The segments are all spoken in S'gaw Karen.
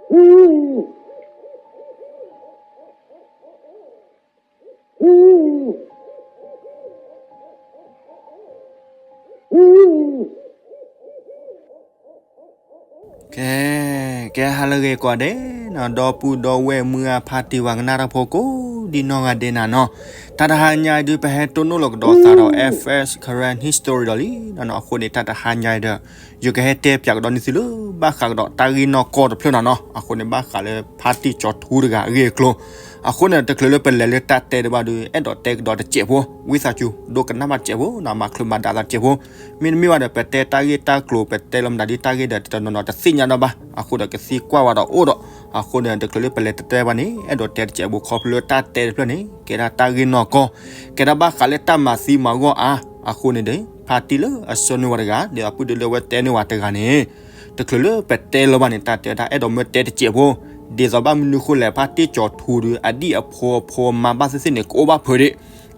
ကဲ, ကဲဟါလၢအဂ့ၤကိးဂၤဒဲးနီၤ, ဒီပုၢ်ဒီဝဲၢ်မုၢ်ဂၤဖါတံၢ်ပှၤကနၣ်တၢ်ဖိကိးဒံနီၢ်ဂၤဒဲး နၤနီၤ. တၢ်တဟါညါအံၤဒုး ပဟဲတိၢ်နီၣ်လီၤကဒီးသးဒီး F S Karen History ဒီးလံနၤနီၤ. အဃိန့ၣ် တၢ်တဟါညါအံၤဒီး ယကဟဲတဲပၠးကဒီးန့ၢ်သုလၢ ဘၣ်ဃးကဒီးတၢ်ဂ့ၢ်နီၢ်ကီၢ်တဖျၢၣ်နၤနီၤ. အဃိန့ၣ် ဘၣ်ဃးလၢဖါတံၢ်ကၠီၤထူတဂၤအဂ့ၢ်အကျိၤ. အဃိန့ၣ် တချုးလၢပလဲၤလၢတၢ်တဲတဘၣ်ဒီး အဲၣ်ဒိးတဲကဒီးတစဲးဖိ, ဝံသးစူၤ ဒိကနၣ်ဘၣ်တစဲးဖိနီၤ, မၤချုးမၤဒါသးတစဲးဖိ. မ့တမ့ၢ်ဘၣ်ဒီး ပတဲတၢ်ဂ့ၢ်တၢ်ကျိၤ ပတဲလီၤမနုၤဒ်တၢ်ဂ့ၢ်ဒီး တနီၤနီၤတသ့ၣ်ညါဒီးဘၣ်. အဃိဒီးကသံကွၢ်ဝဲဒီးအိၣ်ဒီး, အဃိန့ၣ် တချုးလၢပလဲၤတတဲဘၣ်န့ၣ် အဲၣ်ဒိးတဲတစဲးဖိ ခီဖျိလၢတၢ်တဲတဖျၢၣ်န့ၣ် ကဲဒၣ်တၢ်ဂ့ၢ်နီၢ်ကီၢ်, ကဲဒၣ်ဘၣ်ဃးလၢတၢ်မၤသံမၤဂီၢ်အါ. အဃိန့ၣ်ဒီး ဖါတံၢ်လၢအဆှၢန့ၢ်ဝဲတဂၤ ဒီးအပုၢ်ဒုလၢအဝဲတဲန့ၢ်ဝဲတဂၤန့ၣ် တချုးလၢပတဲလၢၤဘၣ်န့ၣ် တၢ်တဲဝဲဒၣ် အဲၣ်ဒိးမၢတဲတစဲးဖိ, ဒ်သိးဘၣ်မနုၤဃိလဲၣ် ဖါတံၢ်ကၠီၤထူဒီး အဒံၣ်အဖိအဖိအမါဘၣ်သ့ၣ်သ့ၣ်န့ၣ် ကအိၣ်ဘၣ်ဖုးဒံး.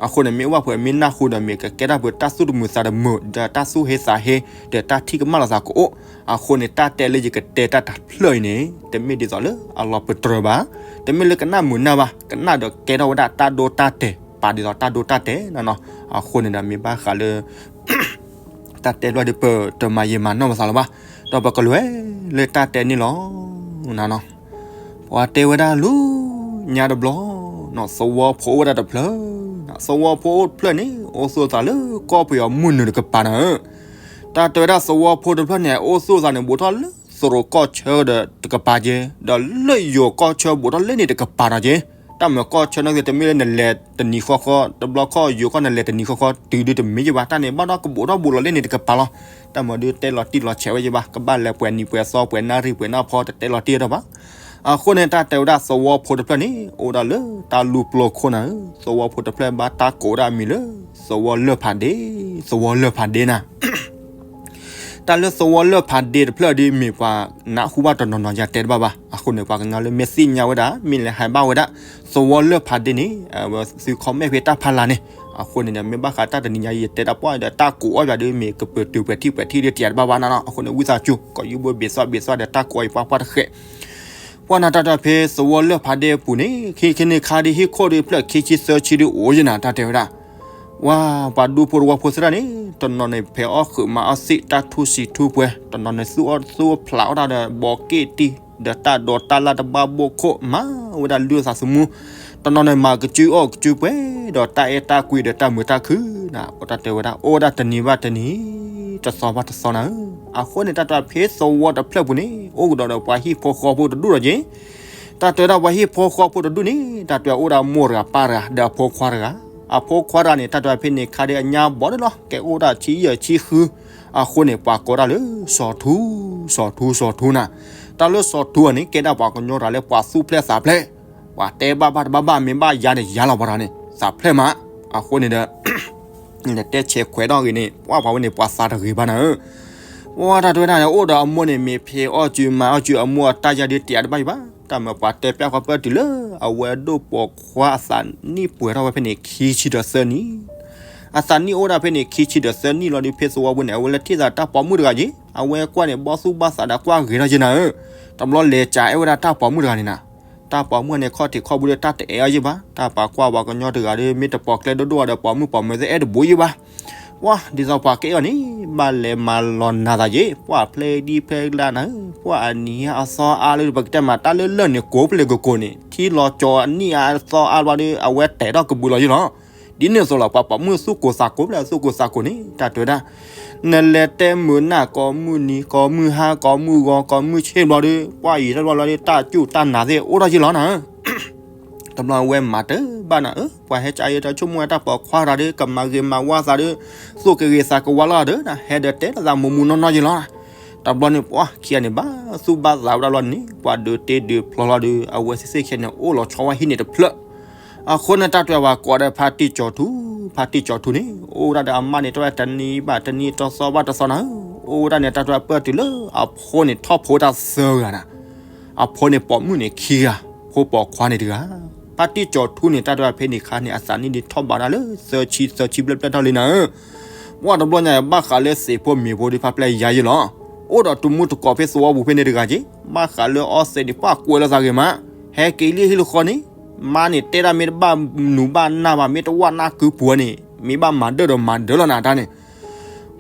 အဃိန့ၣ် မ့ၢ်အိၣ်ဘၣ်ဖုး မ့ၢ်နၢ်ဟူဒီး မ့ၢ်ကကဲတၢ်ဖုးတၢ်သူၣ်တမုာ်သးတမုာ် ဒီးတၢ်သူၣ်ဟ့သးဟ့ ဒီးတၢ်ထံၣ်ကမၣ်လိာ်သးကအိၣ်. အဃိန့ၣ် တၢ်တဲလၢယကတဲတၢ်တဖျၢၣ်အံၤန့ၣ် တမ့ၢ်ဒ်သိးလၢအလီၤပတြၢၤဘၣ်, တမ့ၢ်လၢကနၣ်မုာ်နၢ်ဘၣ်, ကနၣ်ဒီးကဲထီၣ်ဝဲဒၣ်တၢ်ဒိတၢ်တဲာ် ပာ်ဒ်သိးတၢ်ဒိတၢ်တဲာ်နၤနီၤ. အဃိန့ၣ်ဒီး မ့ၢ်ဘၣ်ဃးလၢ တၢ်တဲဘျီဒီး ပတမၤယံာ်မၤနီၢ်ပသးလၢၤဘၣ်, ဒီးပကလဲၤလၢတၢ်တဲန့ၣ်လီၤ. ပှၤတဲဝဲဒၣ်လူၤညါတဘျီ, သဝီဖိအိၣ်ဝဲဒၣ်တဖျၢၣ်, သဝီဖိအိၣ်တဖျၢၣ်န့ၣ် အိၣ်သူၣ်အသးလၢကီၢ်ပယီၤမုၢ်နုာ်တကပၤနၤဧၢ. တၢ်တဲဝဲဒၣ်သဝီဖိတဖျၢၣ်န့ၣ် အိၣ်သူၣ်အသးန့ၣ် ဘူးထီၣ်လၢသရိာ်ကီၢ်ဆၢဒီးတကပၤက့ၤ, ဒီးလၢယိၤကီၢ်ဆၢဘူးထီၣ်လၢန့ၣ်တကပၤနီၤက့ၤ. တၢ်မၤကီၢ်ဆၢနီၣ်ဂ့ၤ တမ့ၢ်လၢနလဲၤတနံၤဃီဃီ, တဘျီခီၣ်ယိၤခီၣ်နလဲၤတနံၤဃီဃီ တုၤဒုတမ့ၢ်ယဘၣ်. တၢ်န့ၣ်ဘၣ်ဒီးကဘူးထီၣ်ဘူးလီၤလၢန့ၣ်တကပၤလီၤ. တၢ်မၤဒုးတဲလီၤတံၢ်လီၤဆဲးဝဲယဘၣ်, ကဘၣ်လဲၤပှဲၤနံၤပှဲၤသီ ပှဲၤနၣ်ရံၣ်ပှဲၤနၣ်ဖီ တတဲလီၤတံၢ်ဒီးဘၣ်. အဃိန့ၣ် တၢ်တဲဝဲဒၣ်သဝီဖိတဖျၢၣ်န့ၣ် အိၣ်ဒၣ်လၢတၢ်လူၢ်ပျီခိၣ်နၤဧၢ, သဝီဖိတဖျၢၣ်ဘၣ်တၢ်ကိးဒၣ်အမံၤလၢ သဝီလၢၢ်ဖးဒ့, သဝီလၢၢ်ဖးဒ့နၤ. တၢ်လၢသဝီလၢၢ်ဖးဒ့တဖျၢၣ်ဒ်မ့ၢ်ပှၤနၢ်ဟူဘၣ်တနီၤနီၤ ယတဲတဘၣ်ဘၣ်. အဃိန့ၣ် ပှၤကညီလၢမ့ၢ်သ့ၣ်ညါဝဲဒၣ် မ့ၢ်လဲၤဟးဘၣ်ဝဲဒၣ် သဝီလၢၢ်ဖးဒ့န့ၣ် ဝဲသု comment ဖဲတၢ်ဖးလၢ်န့ၣ်. အဃိန့ၣ်ဒီး မ့ၢ်ဘၣ်ဃးတၢ်တနံၤညါအံၤ ယတဲတၢ်ပှၢ်ဒီး တၢ်ကိးအီၣ်ယၤဒ်မ့ၢ်ကပၢၤတုၤပှဲၤထံၣ်ပှဲၤထံၣ်ဒ်တယၤတဘၣ်ဘၣ်နၤနီၤ. အဃိန့ၣ် ဝံသးစူၤ ကိးယူၢ်ဘိဘ့ၣ်သွၣ်ဘ့ၣ်သွၣ်ဒီး တၢ်ကိးအီၣ်ယပှၢ်ပှၢ်တဃဲး ပှၢ်နၤ တၢ်တဲဖဲသဝီလၢၢ်ဖးဒ့အပူၤန့ၣ် ခံခီန့ၣ်ခါဒ်ဟံၣ်ခိၣ်ဒ်ဖျၢၣ်ခံဆံသၢဆံဒ်အိၣ်ယဲနၤ တၢ်တဲဝဲဒၣ်. ဝဲ ပှၤဒူဖိတဝီဖိသ့ၣ်တဖၣ်န့ၣ် တနီၤန့ၣ် ဖဲးအီၣ်ဃုာ်မၤအီၣ်သံး တၢ်ထူၣ်စံးထူၣ်ပှဲၤ, တနီၤန့ၣ် သူၣ်အီၣ်သူၣ်ဖျးအီၣ်တၢ်ဒီး ဘီးက့ၣ်တံၢ် ဒီးတၢ်ဒိးတၢ်လၢ်တဘၣ်ဘိၣ်ခိၣ် မၤဝဲဒၣ်လုၢ်အသးသမူ, တနီၤန့ၣ် မၤကစုအီၣ်ကစုပှဲၤ ဒီးတၢ်အဲၣ်တၢ်ကွံဒီးတၢ်မုာ်တၢ်ခုၣ်နၤ. အိၣ်တၢ်တဲဝဲဒၣ် အိၣ်ဝဲဒၣ်တနံၤဘၣ်တနံၤ တသီဘၣ်တသီနၤဧၢ. အဃိန့ၣ် တၢ်တဲဖဲသဝီတဖျၢၣ်ပူၤန့ၣ် အိၣ်ကဒီးဒီးပှၤဟံၣ်ဖိဃီဖိတဒူၣ်ဒီးက့ၤ တၢ်တဲဝဲဒၣ်ပှၤဟံၣ်ဖိဃီဖိတဒူၣ်န့ၣ် တၢ်တဲအိၣ်ဒၣ်မိၢ်တဂၤပၢ်တဂၤ ဒီးအဖိခွါတဂၤ. အဖိခွါတဂၤန့ၣ် တၢ်တဲဖဲန့ၣ်ခါဒ်အညါဘီဒ်လီၤ ကဲအိၣ်ဒၣ်ဆံယဲၢ်ဆံဃု. အဃိန့ၣ် ပှၤကိးတၢ်လၢ စီၤထူ, စီၤထူ စီၤထူနၤ. တၢ်လၢစီၤထူအန့ၣ် ကဲဒၣ်ပှၤကညီတဂၤလၢပှၤသူၣ်ဖျဲးသးဖျဲး, ပှၤတဲဘၣ်ဘၣ်တဘၣ်ဘၣ် မ့ၢ်ဘၣ်ယၤန့ၣ် ယၤလီၤ ပှၤတဂၤန့ၣ် သးဖျဲးမး. အဃိန့ၣ်ဒီး နတဲဆဲးခွဲးထီၣ်ဂ့ၤန့ၣ် ပှၤပှၤဝဲန့ၣ် ပှၤသးတဂ့ၤဘၣ်နၤဧၢ. ပှၤတၢ်တဲဝဲဒၣ်န့ၣ် အိၣ်ဒီးအမိၢ်န့ၣ် မ့ၢ်ဖဲးအီၣ်စုမၤအီၣ်စု အမိၢ်အတၢ်ယါဒုးတယၤတဘၣ်ယဘၣ်. တၢ်မၤပှၤတဲပျၢ်ဃီပၢၢ်တုၤလၢ အဝဲဒိၣ်ပိာ်ခွါအသးနံၣ်ပှဲၤထီၣ်ဝဲဖဲန့ၣ် ခံဆံဒီးသၢနံၣ်. အသးနံၣ်အိၣ်ဒၣ်ဖဲန့ၣ် ခံဆံဒီးသၢနံၣ်လီၤဒီး ဖဲသဝီပူၤန့ၣ် အဝဲလဲၤထံၣ်သးတၢ်ပိာ်မုၣ်တဂၤက့ၤ အဝဲကွၢ်န့ၣ် ဘီသူၣ်ဘၣ်သးဒီးကွၢ်ဂ့ၤထီၣ်က့ၤနၤဧၢ. တဘျီလဲၤကးအဲၣ်ဝဲဒၣ်တၢ်ပိာ်မုၣ်တဂၤန့ၣ်နၤ. တၢ်ပိာ်မုၣ်န့ၣ် ခီၣ်ထံးခီၣ်ဘိဒီး တၢ်တအဲၣ်အီၤယဘၣ်. တၢ်ပာ်ကွၢ်ပှၤကညီတဂၤဒီး မ့ၢ်တပိာ်ကျဲဒိၣ်ဒိၣ်ဒီး ပိာ်မုၣ်ပိာ်မၢၤသ့ၣ်အဲၣ်တဘူးယဘၣ်. ပှၤဒ်သိးပှၤကအဲၣ်အီၤန့ၣ် ဘၣ်လဲၤမၤလီၤနၤသးက့ၤ ပှၤဖျဲးဒံဖျဲးကလါနၤဧၢ. ပှၤအနံၤအသီအါလၢ ပကတဲမး တၢ်လၢလၢၢ်န့ၣ် ကိးဖျဲးကကိးန့ၣ် ထံလီၤကၠီၤအနံၣ်အသီအါဘျီဒီး အဝဲတဲာ်ထီၣ်ကဘူးလီၤယလီၤ. ဒ်န့ၣ်အသိးလီၤ ပှၤပိာ်မုၣ်သူၣ်ကိၢ်သးကိၢ်ဖျဲး သူၣ်ကိၢ်သးကိၢ်န့ၣ် တၢ်တဲဝဲဒၣ် နလဲၤတဲမုာ်နၢ်ကိးမုၢ်နံၤ ကိးမုၢ်ဟါ ကိးမုၢ်ဂီၤ ကိးမုၢ်ဆ့ၣ်ဘျီဒီး ပှၤအံၤတဘျီဘျီဒီး တၢ်စူၢ်တၢ်နာ်သ့ၣ်အိၣ်ထီၣ်ယလီၤနၤဧၢ. တဘျီအဝဲမၤတၢ်ဘၣ်နၤဧၢ, ပှၤဟဲကါယဲတၢ်ဆိကမိၣ်ဝဲတၢ်ပိာ်ခွါတဂၤဒီး ကမၤဂ့ၤမၤဝါသးဒီး သူၣ်ကဂ့ၤသးကဝါလီၤဒီး ဟဲဒီးတဲလိာ်သးမူးမူးနီၢ်နီၢ်ယလီၤ. တဘျီန့ၣ် ပှၤခံဂၤန့ၣ် ဘၣ်သူၣ်ဘၣ်သးဝဲဒၣ်လီၤန့ၣ် ပှၤဒုးတ့ဒုးဖျီလီၤဒီး အဝဲသ့ၣ်သ့ၣ်ခံဂၤန့ၣ် အိၣ်လီၤဆီဝဲဟံၣ်န့ၣ်တဖျၢၣ်. အဃိန့ၣ် တၢ်တဲဝဲကိးဒီးဖါတံၢ်ကၠီၤထူ, ဖါတံၢ်ကၠီၤထူန့ၣ် အိၣ်ဝဲဒၣ်ဒီးအမါန့ၣ် တဝဲတနံၤဘၣ်တနံၤ တသီဘၣ်တသီနၤဧၢ, အိၣ်ဝဲဒၣ်န့ၣ် တၢ်တဲဝဲပၢၢ်တုၤလၢအဖိန့ၣ်ထီၣ်ဖိတၢ်သၢဂၤနၤ. အဖိန့ၣ်ပိာ်မုၣ်န့ၣ်ခံဂၤ, ဖိပိာ်ခွါန့ၣ်တဂၤ. ဖါတံၢ်ကၠီၤထူန့ၣ် တၢ်တဲဝဲဖဲန့ၣ်ခါန့ၣ် အသးနံၣ်ဒ်ထီၣ်ဘးဒၣ်လၢသၢဆံ သၢဆံဘျဲၣ်ဘျဲၣ်ထီၣ်လံနၤဧၢ. ပှၤတဘျီညါ ဘၣ်ဃးလၢသ့ၣ်ဖိမ့ၢ်ဖိဒီး ဖါပျဲၢ်ယါယလီၤ. အိၣ်ဒီးတမူတကိးဖဲသဝီပူၤဖဲန့ၣ်တဂၤက့ၤ, ဘၣ်ဃးလၢအီစဲးန့ၣ် ပှၢ်ကွဲးလီၤသးဂ့ၤမး, ဟဲက့ၤလံဟံၣ်လၢဃီန့ၣ်, မါန့ၣ်တဲဒၣ်မ့ၢ်တဘၣ်နူၤဘၣ်နၢ်ဘၣ်, မ့ၢ်တဝၣ်နၢ်ကုပူၤန့ၣ်, မ့ၢ်ဘၣ်မၤဒၢၣ်ဒီးမၤဒၢၣ်လီၤနၤတၢ်န့ၣ်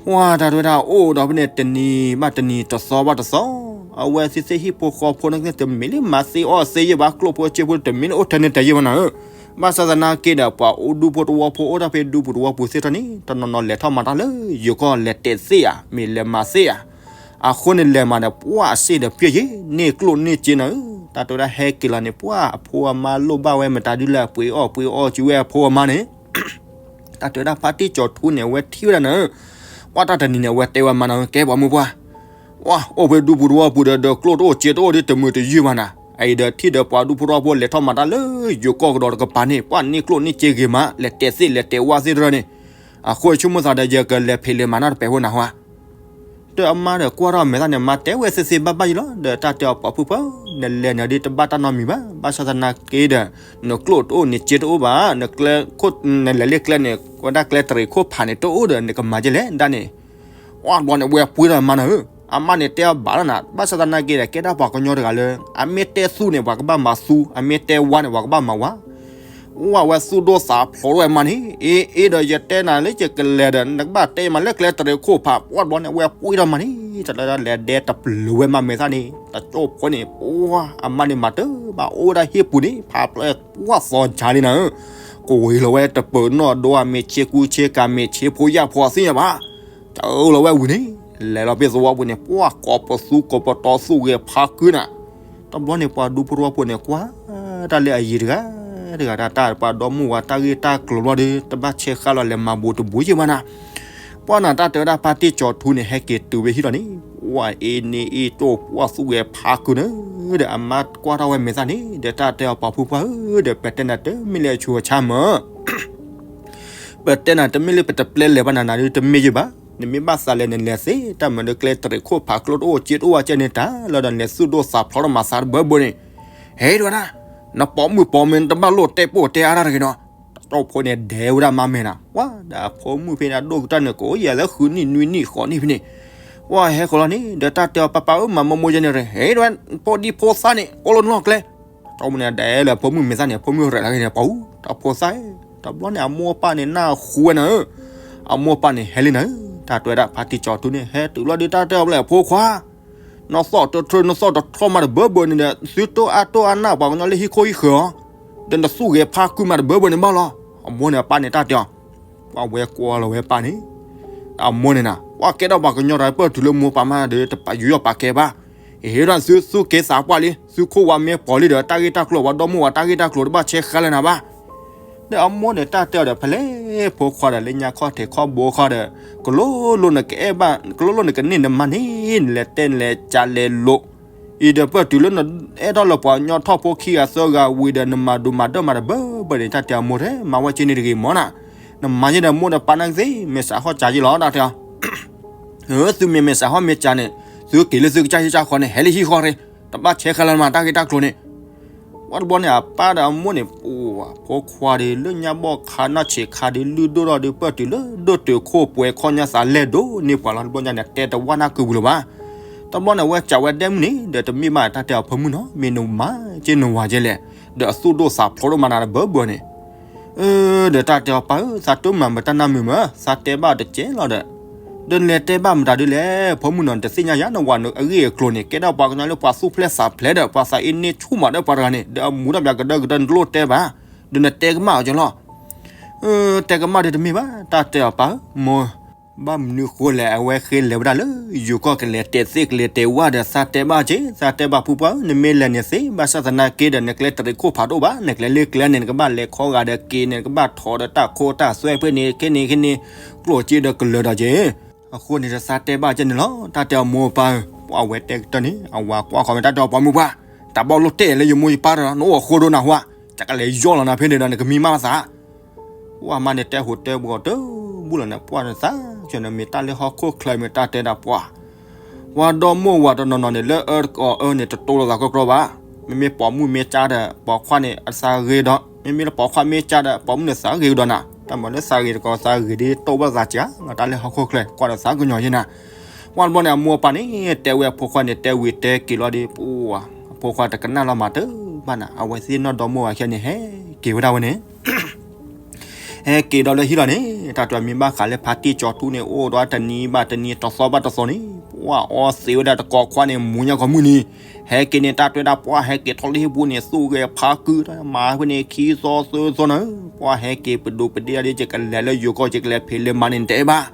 ပှၢ်တၢ်တဲဝဲဒၣ် အိၣ်ဒီးဖဲန့ၣ်တနံၤဘၣ်တနံၤ တသီဘၣ်တသီ, အဝဲသ့ၣ်သ့ၣ်ဟံၣ်ဖိဃီဖိန့ၣ် တမ့ၢ်လၢမၤသ့အီၣ်သ့ယဲၢ်ဘၣ်, ကျိၣ်ဖိစ့ဖိတမ့ၢ်လၢအိၣ်ထဲန့ၣ်တယဲၢ်ဘၣ်နၤဧၢ, ဘၣ်ဆၣ်သနာ်က့ဒီး ပှၤအိၣ်ဒူဖိတဝီဖိအိၣ်တၢ်ဖဲဒူပူၤတဝီပူၤသ့ၣ်ထီၣ်န့ၣ် တနီၤနီၤလဲၤထီၣ်မၤတၢ်လၢယိၤကီၢ် လဲၤတဲာ်သ့ၣ်ဧါ, မ့ၢ်လဲၤမၤသ့ၣ်ဧါ, အဃိန့ၣ်လဲၤမၤဒီး ပှၢ်အစ့ၣ်ဒီးပျဲၢ်ယဲၢ် န့ၢ်ကျိၣ်န့ၢ်စ့နၤဧၢ, တၢ်တဲဝဲဒၣ်ဟဲက့ၤလီၤန့ၣ် ပှၢ်အဖိအမါလိၣ်ဘၣ်ဝဲမတၤဒုလၢအပှ့ၤအီၣ်ပှ့ၤအီၣ်က့ၤဝဲအဖိအမါန့ၣ် တၢ်တဲဝဲဒၣ်ဖါတံၢ်ကၠီၤထူန့ၣ် အဝဲထံၣ်ဝဲဒၣ်နၤဧၢ, ပှၢ်တၢ်တနံၤန့ၣ် အဝဲတဲဝဲမးနၤဧၢ, ကဲပှၤမုၢ်ပှၢ်, ပှၢ်အိၣ်ဖဲဒူပူၤတဝီပူၤဒီး ဒီးကျိၣ်တအိၣ်စ့တအိၣ်ဒ်တမုာ်တယုၢ်ဘၣ်နၤ, အအံၤဒီးထံၣ်ဒီးပှၤဒူဖိတဝီဖိလဲၤထီၣ်မၤတၢ်လၢယိၤကီၢ်ကဒီးတကပၤန့ၣ် ပှၢ်န့ၢ်ကျိၣ်န့ၢ်စ့ဂ့ၤမး လဲၤတဲာ်သ့ၣ်လဲၤတဲာ်ဝၣ်သ့ၣ်တရၢန့ၣ်, အဃိဆိကမိၣ်သးဒီးယကလဲၤဖံးလဲၤမၤနီတပဲာ်ဖိနၤဟါ ဒီးအမါဒီးကွၢ်ထီၣ်မဲာ်သၣ်န့ၣ် မါတဲဝဲသ့သ့ဘၣ်ဘၣ်ယလီၤ, ဒီးတၢ်တဲအီၤပှၤဖုပှၢ်, နလဲၤနၤဒ်တဘၣ်တၢ်နီတမံၤဘၣ်, ဘၣ်ဆၣ်သနာ်က့ဒီး နကျိၣ်တအိၣ်နစ့တအိၣ်ဘၣ်, နကျဲ, နလဲၤလၢကျဲန့ၣ် ဝဲဒၣ်ကျဲတရံးခိၣ်ဖးန့ၣ်တအိၣ်ဒီး နကမၤကဲလဲၣ်ဒၣ်န့ၣ်, ပှၢ်တဘျီန့ၣ် ဝဲပှ့ၤထီၣ်မၤနၤဧၢ, အမါန့ၣ်တဲအီၤဘၣ်လီၤနၤ, ဘၣ်ဆၣ်သနာ်က့ဒီး ကဲဒၣ်ပှၤကညီတဂၤလၢ အမ့ၢ်တဲသူၣ်န့ၣ် ပှၤကဘၣ်မၤသူ, အမ့ၢ်တဲဝါန့ၣ် ပှၤကဘၣ်မၤဝါ ဝဲသူၣ်ဒိၣ်သးဖျိးဝဲမးန့ၣ်, အ့ အ့ဒီးယတဲနၤလၢယကလဲၤဒီး နကဘၣ်တဲမးလၢကျဲတရံးခိၣ်ဖး, ပှၢ်တဘျီန့ၣ် ဝဲပှ့ၤထီၣ်မးန့ၣ်, တၢ်လၢလဲၤဒဲတပျုာ်ဝဲမးမဲာ်သၣ်န့ၣ် တကၠိၣ်ဖိန့ၣ်, ပှၢ်အမါန့ၣ်မၤတၢ်ဘၣ်အိၣ်ဝဲဒၣ်ဟံၣ်ပူၤန့ၣ် ဖးဖျိးပှၢ်သီကၢ်လံနၤဧၢ, ကဝံၤလီၤဝဲတပၢၤနီၣ်ဒိအမ့ၢ်ဆ့ကူဆ့ကၤမ့ၢ်ဆ့ဖိယာ်ဖိအသ့ၣ်ညါဘၣ် တၢ်အၢၣ်လီၤဝဲဝံၤန့ၣ်, လဲၤလီၤဖဲသဝီပူၤန့ၣ် ပှၢ်ကိးပသူကိးပတီသူၣ်ဂဲၤဖးကုနၤ, တဘျီန့ၣ် ပှၤဒူဖိတဝီဖိန့ၣ် ကွၢ်တၢ်လၢအယံၤတဂၤတဂၤ တၢ်တၢ်ပှၤဒီမါဝၤတၢ်ဂ့ၢ်တၢ်ကျိၤလီၤဒီး တဘၣ်ဆဲးဃာ်လီၤလဲၤမၤဘူးတဘူးယံၤဘၣ်နၤ, ပှၢ်နၤတၢ်တဲဝဲဒၣ်ဖါတံၢ်ကၠီၤထူန့ၣ် ဟဲက့ၤတုၤဝဲဟံၣ်လီၤန့ၣ်, ပှၢ်အ့န့ၢ်အ့ၣ်ကၠိၣ်ပှၢ်သူၣ်ဂဲၤဖးကုနၤ, ဒီးအမါကွၢ်ထီၣ်ဝဲမဲာ်သၣ်န့ၣ် ဒီးတၢ်တဲအီၤပှၤဖုပှၢ်ဧၢ, ဒီးပတဲနၤတမ့ၢ်လၢအဆူးအဆါမး ပတဲနၤတမ့ၢ်လၢပတပျဲလဲၤဘၣ်နၤနၤဒ်တမ့ၢ်ယံၤဘၣ်, နမ့ၢ်ဘၣ်သးလဲၤနလဲၤသ့, တၢ်မၤလၢကျဲတရံးခိၣ်ဖးကျိၣ်တအိၣ်စ့တအိၣ်ဝဲကဲန့ၣ်တၢ်လီၤဒီး နလဲၤသူၣ်ဒိၣ်သးဖျိးထီၣ်မၤသးတဘၢဘၢန့ၣ်, ဟဲဒၣ်နၤ, နပိာ်မုၣ်ပိာ်မၢၤနတဘၣ်လိၣ်တဲပိၢ်တဲအါတၢ်တဂ့ၤနီၤ, တၢ်ကၠိၣ်ဖိန့ၣ်ဒဲးဝဲဒၣ်မါမဲာ်နၤ, ပှၢ်ဒီးအဖိမုၣ်ဖဲန့ၣ်အဒိၣ်ကတၢၢ်န့ၣ် ကအိၣ်ယဲၢ်လၢဃုနံၣ်နွံနံၣ်ဃိးနံၣ်ဖဲန့ၣ်, ပှၢ်ဟဲဃီၤလီၤန့ၣ် ဒီးတၢ်တဲအီၤပၢ်ပၢ်ဧၢ မၤမိၢ်မိၢ်ယဲန့ၣ်ရ့ၣ် ဟဲဒၣ်နၤ, ဖိဒံဖိသၣ်န့ၣ် အိၣ်လၢနလီၢ်ကျဲ တၢ်မ့ၢ်န့ၣ် ဒဲးလၢဖိမုၣ်မဲာ်သၣ်န့ၣ် ဖိမုၣ်ရဲၣ်လီၤက့ၤန့ၣ် ပှၤအူ တၢ်ဖိသၣ်, တဘျီန့ၣ် အမိၢ်အပၢ်န့ၣ်နၢ်ဟူဝဲနၤဧၢ, အမိၢ်အပၢ်န့ၣ် ဟဲလံနၤဧၢ, တၢ်တဲဝဲဒၣ်ဖါတံၢ်ကၠီၤထူန့ၣ် ဟဲတုၤလီၤဒီးတၢ်တဲအီၤဘျဲၣ် ဖိခွါ, နသီၣ်တထြၢ နသီၣ်တထြီမးတဘၢဘၢန့ၣ်ဒီး သုတိၢ်အါတိၢ်အါနၢ်ပှၤကညီလၢဟံၣ်ခိၣ်ဟံၣ်ဃၢၤအီၤ, ဒီးနသူၣ်ဂဲၤဖးကုမးတဘၢဘၢန့ၣ်ဘၣ်လီၤ, အမိၢ်န့ၣ်အပၢ်န့ၣ်တၢ်တဲအီၤ ပှၢ်ဝဲကွၢ်လီၤဝဲပၢ်န့ၣ်, အမိၢ်န့ၣ်နၤ ပှၢ်ကဲထီၣ်ပှၤကညီတၢ်ပၢၢ်တုၤလၢမိၢ်ပၢ်မးဒီး တပာ်ယူးယီၣ်ပာ်ကဲဘၣ်, အဟ့ၣ်ဒၣ်သု သုက့ၤသးပှၢ်လံ သုခိၣ်ဝါမ့ၢ်ပိာ်လံဒီး တၢ်ဂ့ၢ်တၢ်ကျိၤပှၤဒီမါဝၤတၢ်ဂ့ၢ်တၢ်ကျိၤတဘၣ်ဆဲးဃာ်လၢနၤဘၣ်, ဒီးအမိၢ်န့ၣ်တၢ်တဲအီၤဒီးဖဲလဲၣ်, ဖိခွါဒီးလၢညါခီၣ်ထံးခီၣ်ဘိခီဒီး ကလိလိနကအဲၣ်ဘၣ် ကလိလိနကန့ၢ်နမါန့ၣ် နလဲၤတဲနလဲၤကးလဲၤလိာ် အံၤဒီးပၢၢ်တုၤလၢနအဲၣ်ထီၣ်လၢပှၤကညီထီၣ်ဖိခံဂၤသၢဂၤဝံၤဒီး နမၤဒိၣ်မၤဒၢၣ်မးတဘၢဘၢန့ၣ် တၢ်တဲအမိၢ်ထဲ မၤဝဲက့န့ၣ်တဂ့ၤမ့ၢ်နၤ, နမၤယဲဒီးမိၢ်ဒီးပၢ်နာ်က့သ့ မဲာ်ဆှးဟီၣ်ကးယဲလီၤ တၢ်တဲအီၤ သုမ့ၢ်မဲာ်ဆှးဟီၣ်မ့ၢ်ကးန့ၣ် သုက့ၤလၢသုကစၢ်ဟံၣ်ကစၢ်ဃီန့ၣ် ဟဲလၢဟံၣ်ဃီရ့ၣ်, တဘၣ်ဆဲးဃာ်လၢနမါတၢ်ဂ့ၢ်တၢ်ကျိၤန့ၣ်, ဝဲတဘျီန့ၣ် အပၢ်ဒီးအမိၢ်န့ၣ် ပှၤဖိခွါဒီး လၢညါဘီၣ်ခါနီၢ်ဆံးခါဒီး လုၢ်ဒိၣ်ထီၣ်ဒီး ပၢၢ်တုၤလၢဒိၣ်တုာ်ခိၣ်ပှဲၤခီၣ်ညါသးလဲၢ်ဒိၣ်န့ၢ်ပှၤလီၤ. တဘျီညါန့ၣ် တဲတဝၣ်နၢ်ကုပူၤလၢၤဘၣ်. တဘျီန့ၣ် အဝဲစံးဝဲဒဲမုၢ်န့ၣ် ဒီးတမ့ၢ်ဘၣ်တၢ်တဲအီၤ ဖိမုၣ်နီၤ မ့ၢ်နမၤက့န့ၢ်ဝၤကဲလဲၣ်, ဒီးအသူၣ်ဒိၣ်သးဖျိးဒိၣ်မးနၤတဘၢဘၢန့ၣ် ဒီးတၢ်တဲအီၤ ပၢ်ဧၢ သးတိၢ်မၤမတၢ်နၢ်မုာ်မး သးတဲဘၣ်တကဲလီၤဒီး, ဒီးနလဲၤတဲဘၣ်မတၤဒ်လဲၣ် ဖိမုၣ်နီၤ နတသ့ၣ်ညါယၤ နဝၤနအဂ့ၢ်အကျိၤန့ၣ် ကဲဒၣ်ပှၤကညီလၢပှၤသူၣ်ဖျဲးသးဖျဲးဒီး ပှၤသးအ့န့ဆူၣ်မးဒီးပှၤတဂၤန့ၣ် ဒီးအမူၤတၢ်ပၠးကဒၢကဒၢ နတလိၣ်တဲဘၣ်, ဒီးနတဲကမၣ်အီၤကလီၤ. တဲကမၣ်ဒီးတမ့ၢ်ဘၣ် တၢ်တဲအီၤ ပၢ်ဧၢ မိၢ် ဘၣ်မနုၤဃိလဲၣ် အဝဲဃ့လဲၤဝဲဒၣ်လၢယိၤကီၢ်ကလဲၤတဲာ်သ့ၣ်ကလဲၤတဲာ်ဝၣ်ဒီး သးတဲဘၣ်က့ သးတဲဘၣ်ဖုပှၢ်ဧၢ နမ့ၢ်လဲၤန့ၣ်သ့ ဘၣ်ဆၣ်သနာ်က့ဒီး နကျဲတရံးခိၣ်ဖးတအိၣ်ဘၣ် နကျဲလၢကျဲန့ၣ် နကဘၣ်လဲၤခီဂာ်ဒီးက့ၤန့ၣ် နကဘၣ်ထိးဒီးတၢ်ခိတၢ်သွဲဖဲန့ၣ် ခဲန့ၣ်ခဲန့ၣ် ကျိၣ်စ့ဒီးကလၢၤဒီးက့ အဃိန့ၣ်ဒီးသးတဲဘၣ်ကဲန့ၣ်လီၤ တၢ်တဲအီၤမိၢ်ပၢ်ဧၢ, ပှၢ်ဝဲတဲကတၢၢ်န့ၣ် အဝၤကွၢ်ဃီၤဝဲတၢ်တဲအီၤပှၤမုၢ်ပှၢ်, တၢ်ဘၣ်လိၣ်တဲာ်လၢယမိၢ်ယပၢ်ဒီး နအိၣ်အဃိဒီးနၢ်ဟူဧါ, တၢ်ကလဲၤယီၢ်လီၤနၤဖဲန့ၣ်ဒီး နကမံမးသး ပှၢ်မါန့ၣ်တဲဟူးတဲဘှီးတဘူၣ်လီၤန့ၣ် ပှၢ်န့ၣ်သး ကန့ၣ်မ့ၢ်တၢ်လၢဟီၣ်ခိၣ်ချၢမ့ၢ်တၢ်တဲဒၣ်ပှၢ်, ပှၤဒီမါဝၤတနီၤနီၤန့ၣ် လၢအၢတကအီအၢန့ၣ် တတိၢ်လိာ်သးကြီကြီဘၣ်, မ့မ့ၢ်ပိာ်မုၣ်မ့ၢ်ကါဒီး ပိာ်ခွါန့ၣ် အသးဂ့ၤကဒီး, မ့မ့ၢ်လၢပိာ်ခွါမ့ၢ်ကါဒီး ပိာ်မုၣ်န့ၣ်သးဂ့ၤကဒီးနၤ, တၢ်မၤလၢသးဂ့ၤတကီး သးဂ့ၤဒ်တိၢ်ဘၣ်သးကါလီၤ တၢ်လၢဟီၣ်ခိၣ်ချၢ ကွၢ်ဒီးသးကညီၤယဲနၤ, ပှၢ်တဘျီန့ၣ် အမိၢ်အပၢ်န့ၣ် တဲဝဲအဖိခွါန့ၣ် တဲဝံၤတဲက့ၤလီၤဒီး ပှၢ်အဖိခွါတကနၣ်လီၤမၤတဘၣ်နၤ, အဝဲသ့ၣ်နီၢ်ဒီမါဝၤခံဂၤန့ၣ် ဟဲက့ၤဝဲဒၣ်ဝဲန့ၣ် ဟဲက့ၤဒီးလၢဟံၣ်လီၤန့ၣ် တၢ်တဲမ့ၢ်ဘၣ်ဃးလၢဖါတံၢ်ကၠီၤထူန့ၣ် အိၣ်ဒီးတနံၤဘၣ်တနံၤ တသီဘၣ်တသီန့ၣ် ပှၢ်အီသံးဝဲဒၣ်တကိးခွါန့ၣ် မူညါကီၢ်မုၢ်နံၤ ဟဲက့ၤန့ၣ် တၢ်တဲဒၣ်ပှၢ်ဟဲက့ၤထီၣ်လၢဟံၣ်ပူၤန့ၣ် သူၣ်ဂဲၤဖးကုာ် မၤဖဲန့ၣ်ခံသီသၢသီနၤ, ပှၢ်ဟဲက့ၤပဒိးပဒ့ၣ်ဒီး ယကလဲၤလၢယိၤကီၢ် ယကလဲၤဖံးလၢမါန့ၣ် နတဲဘၣ်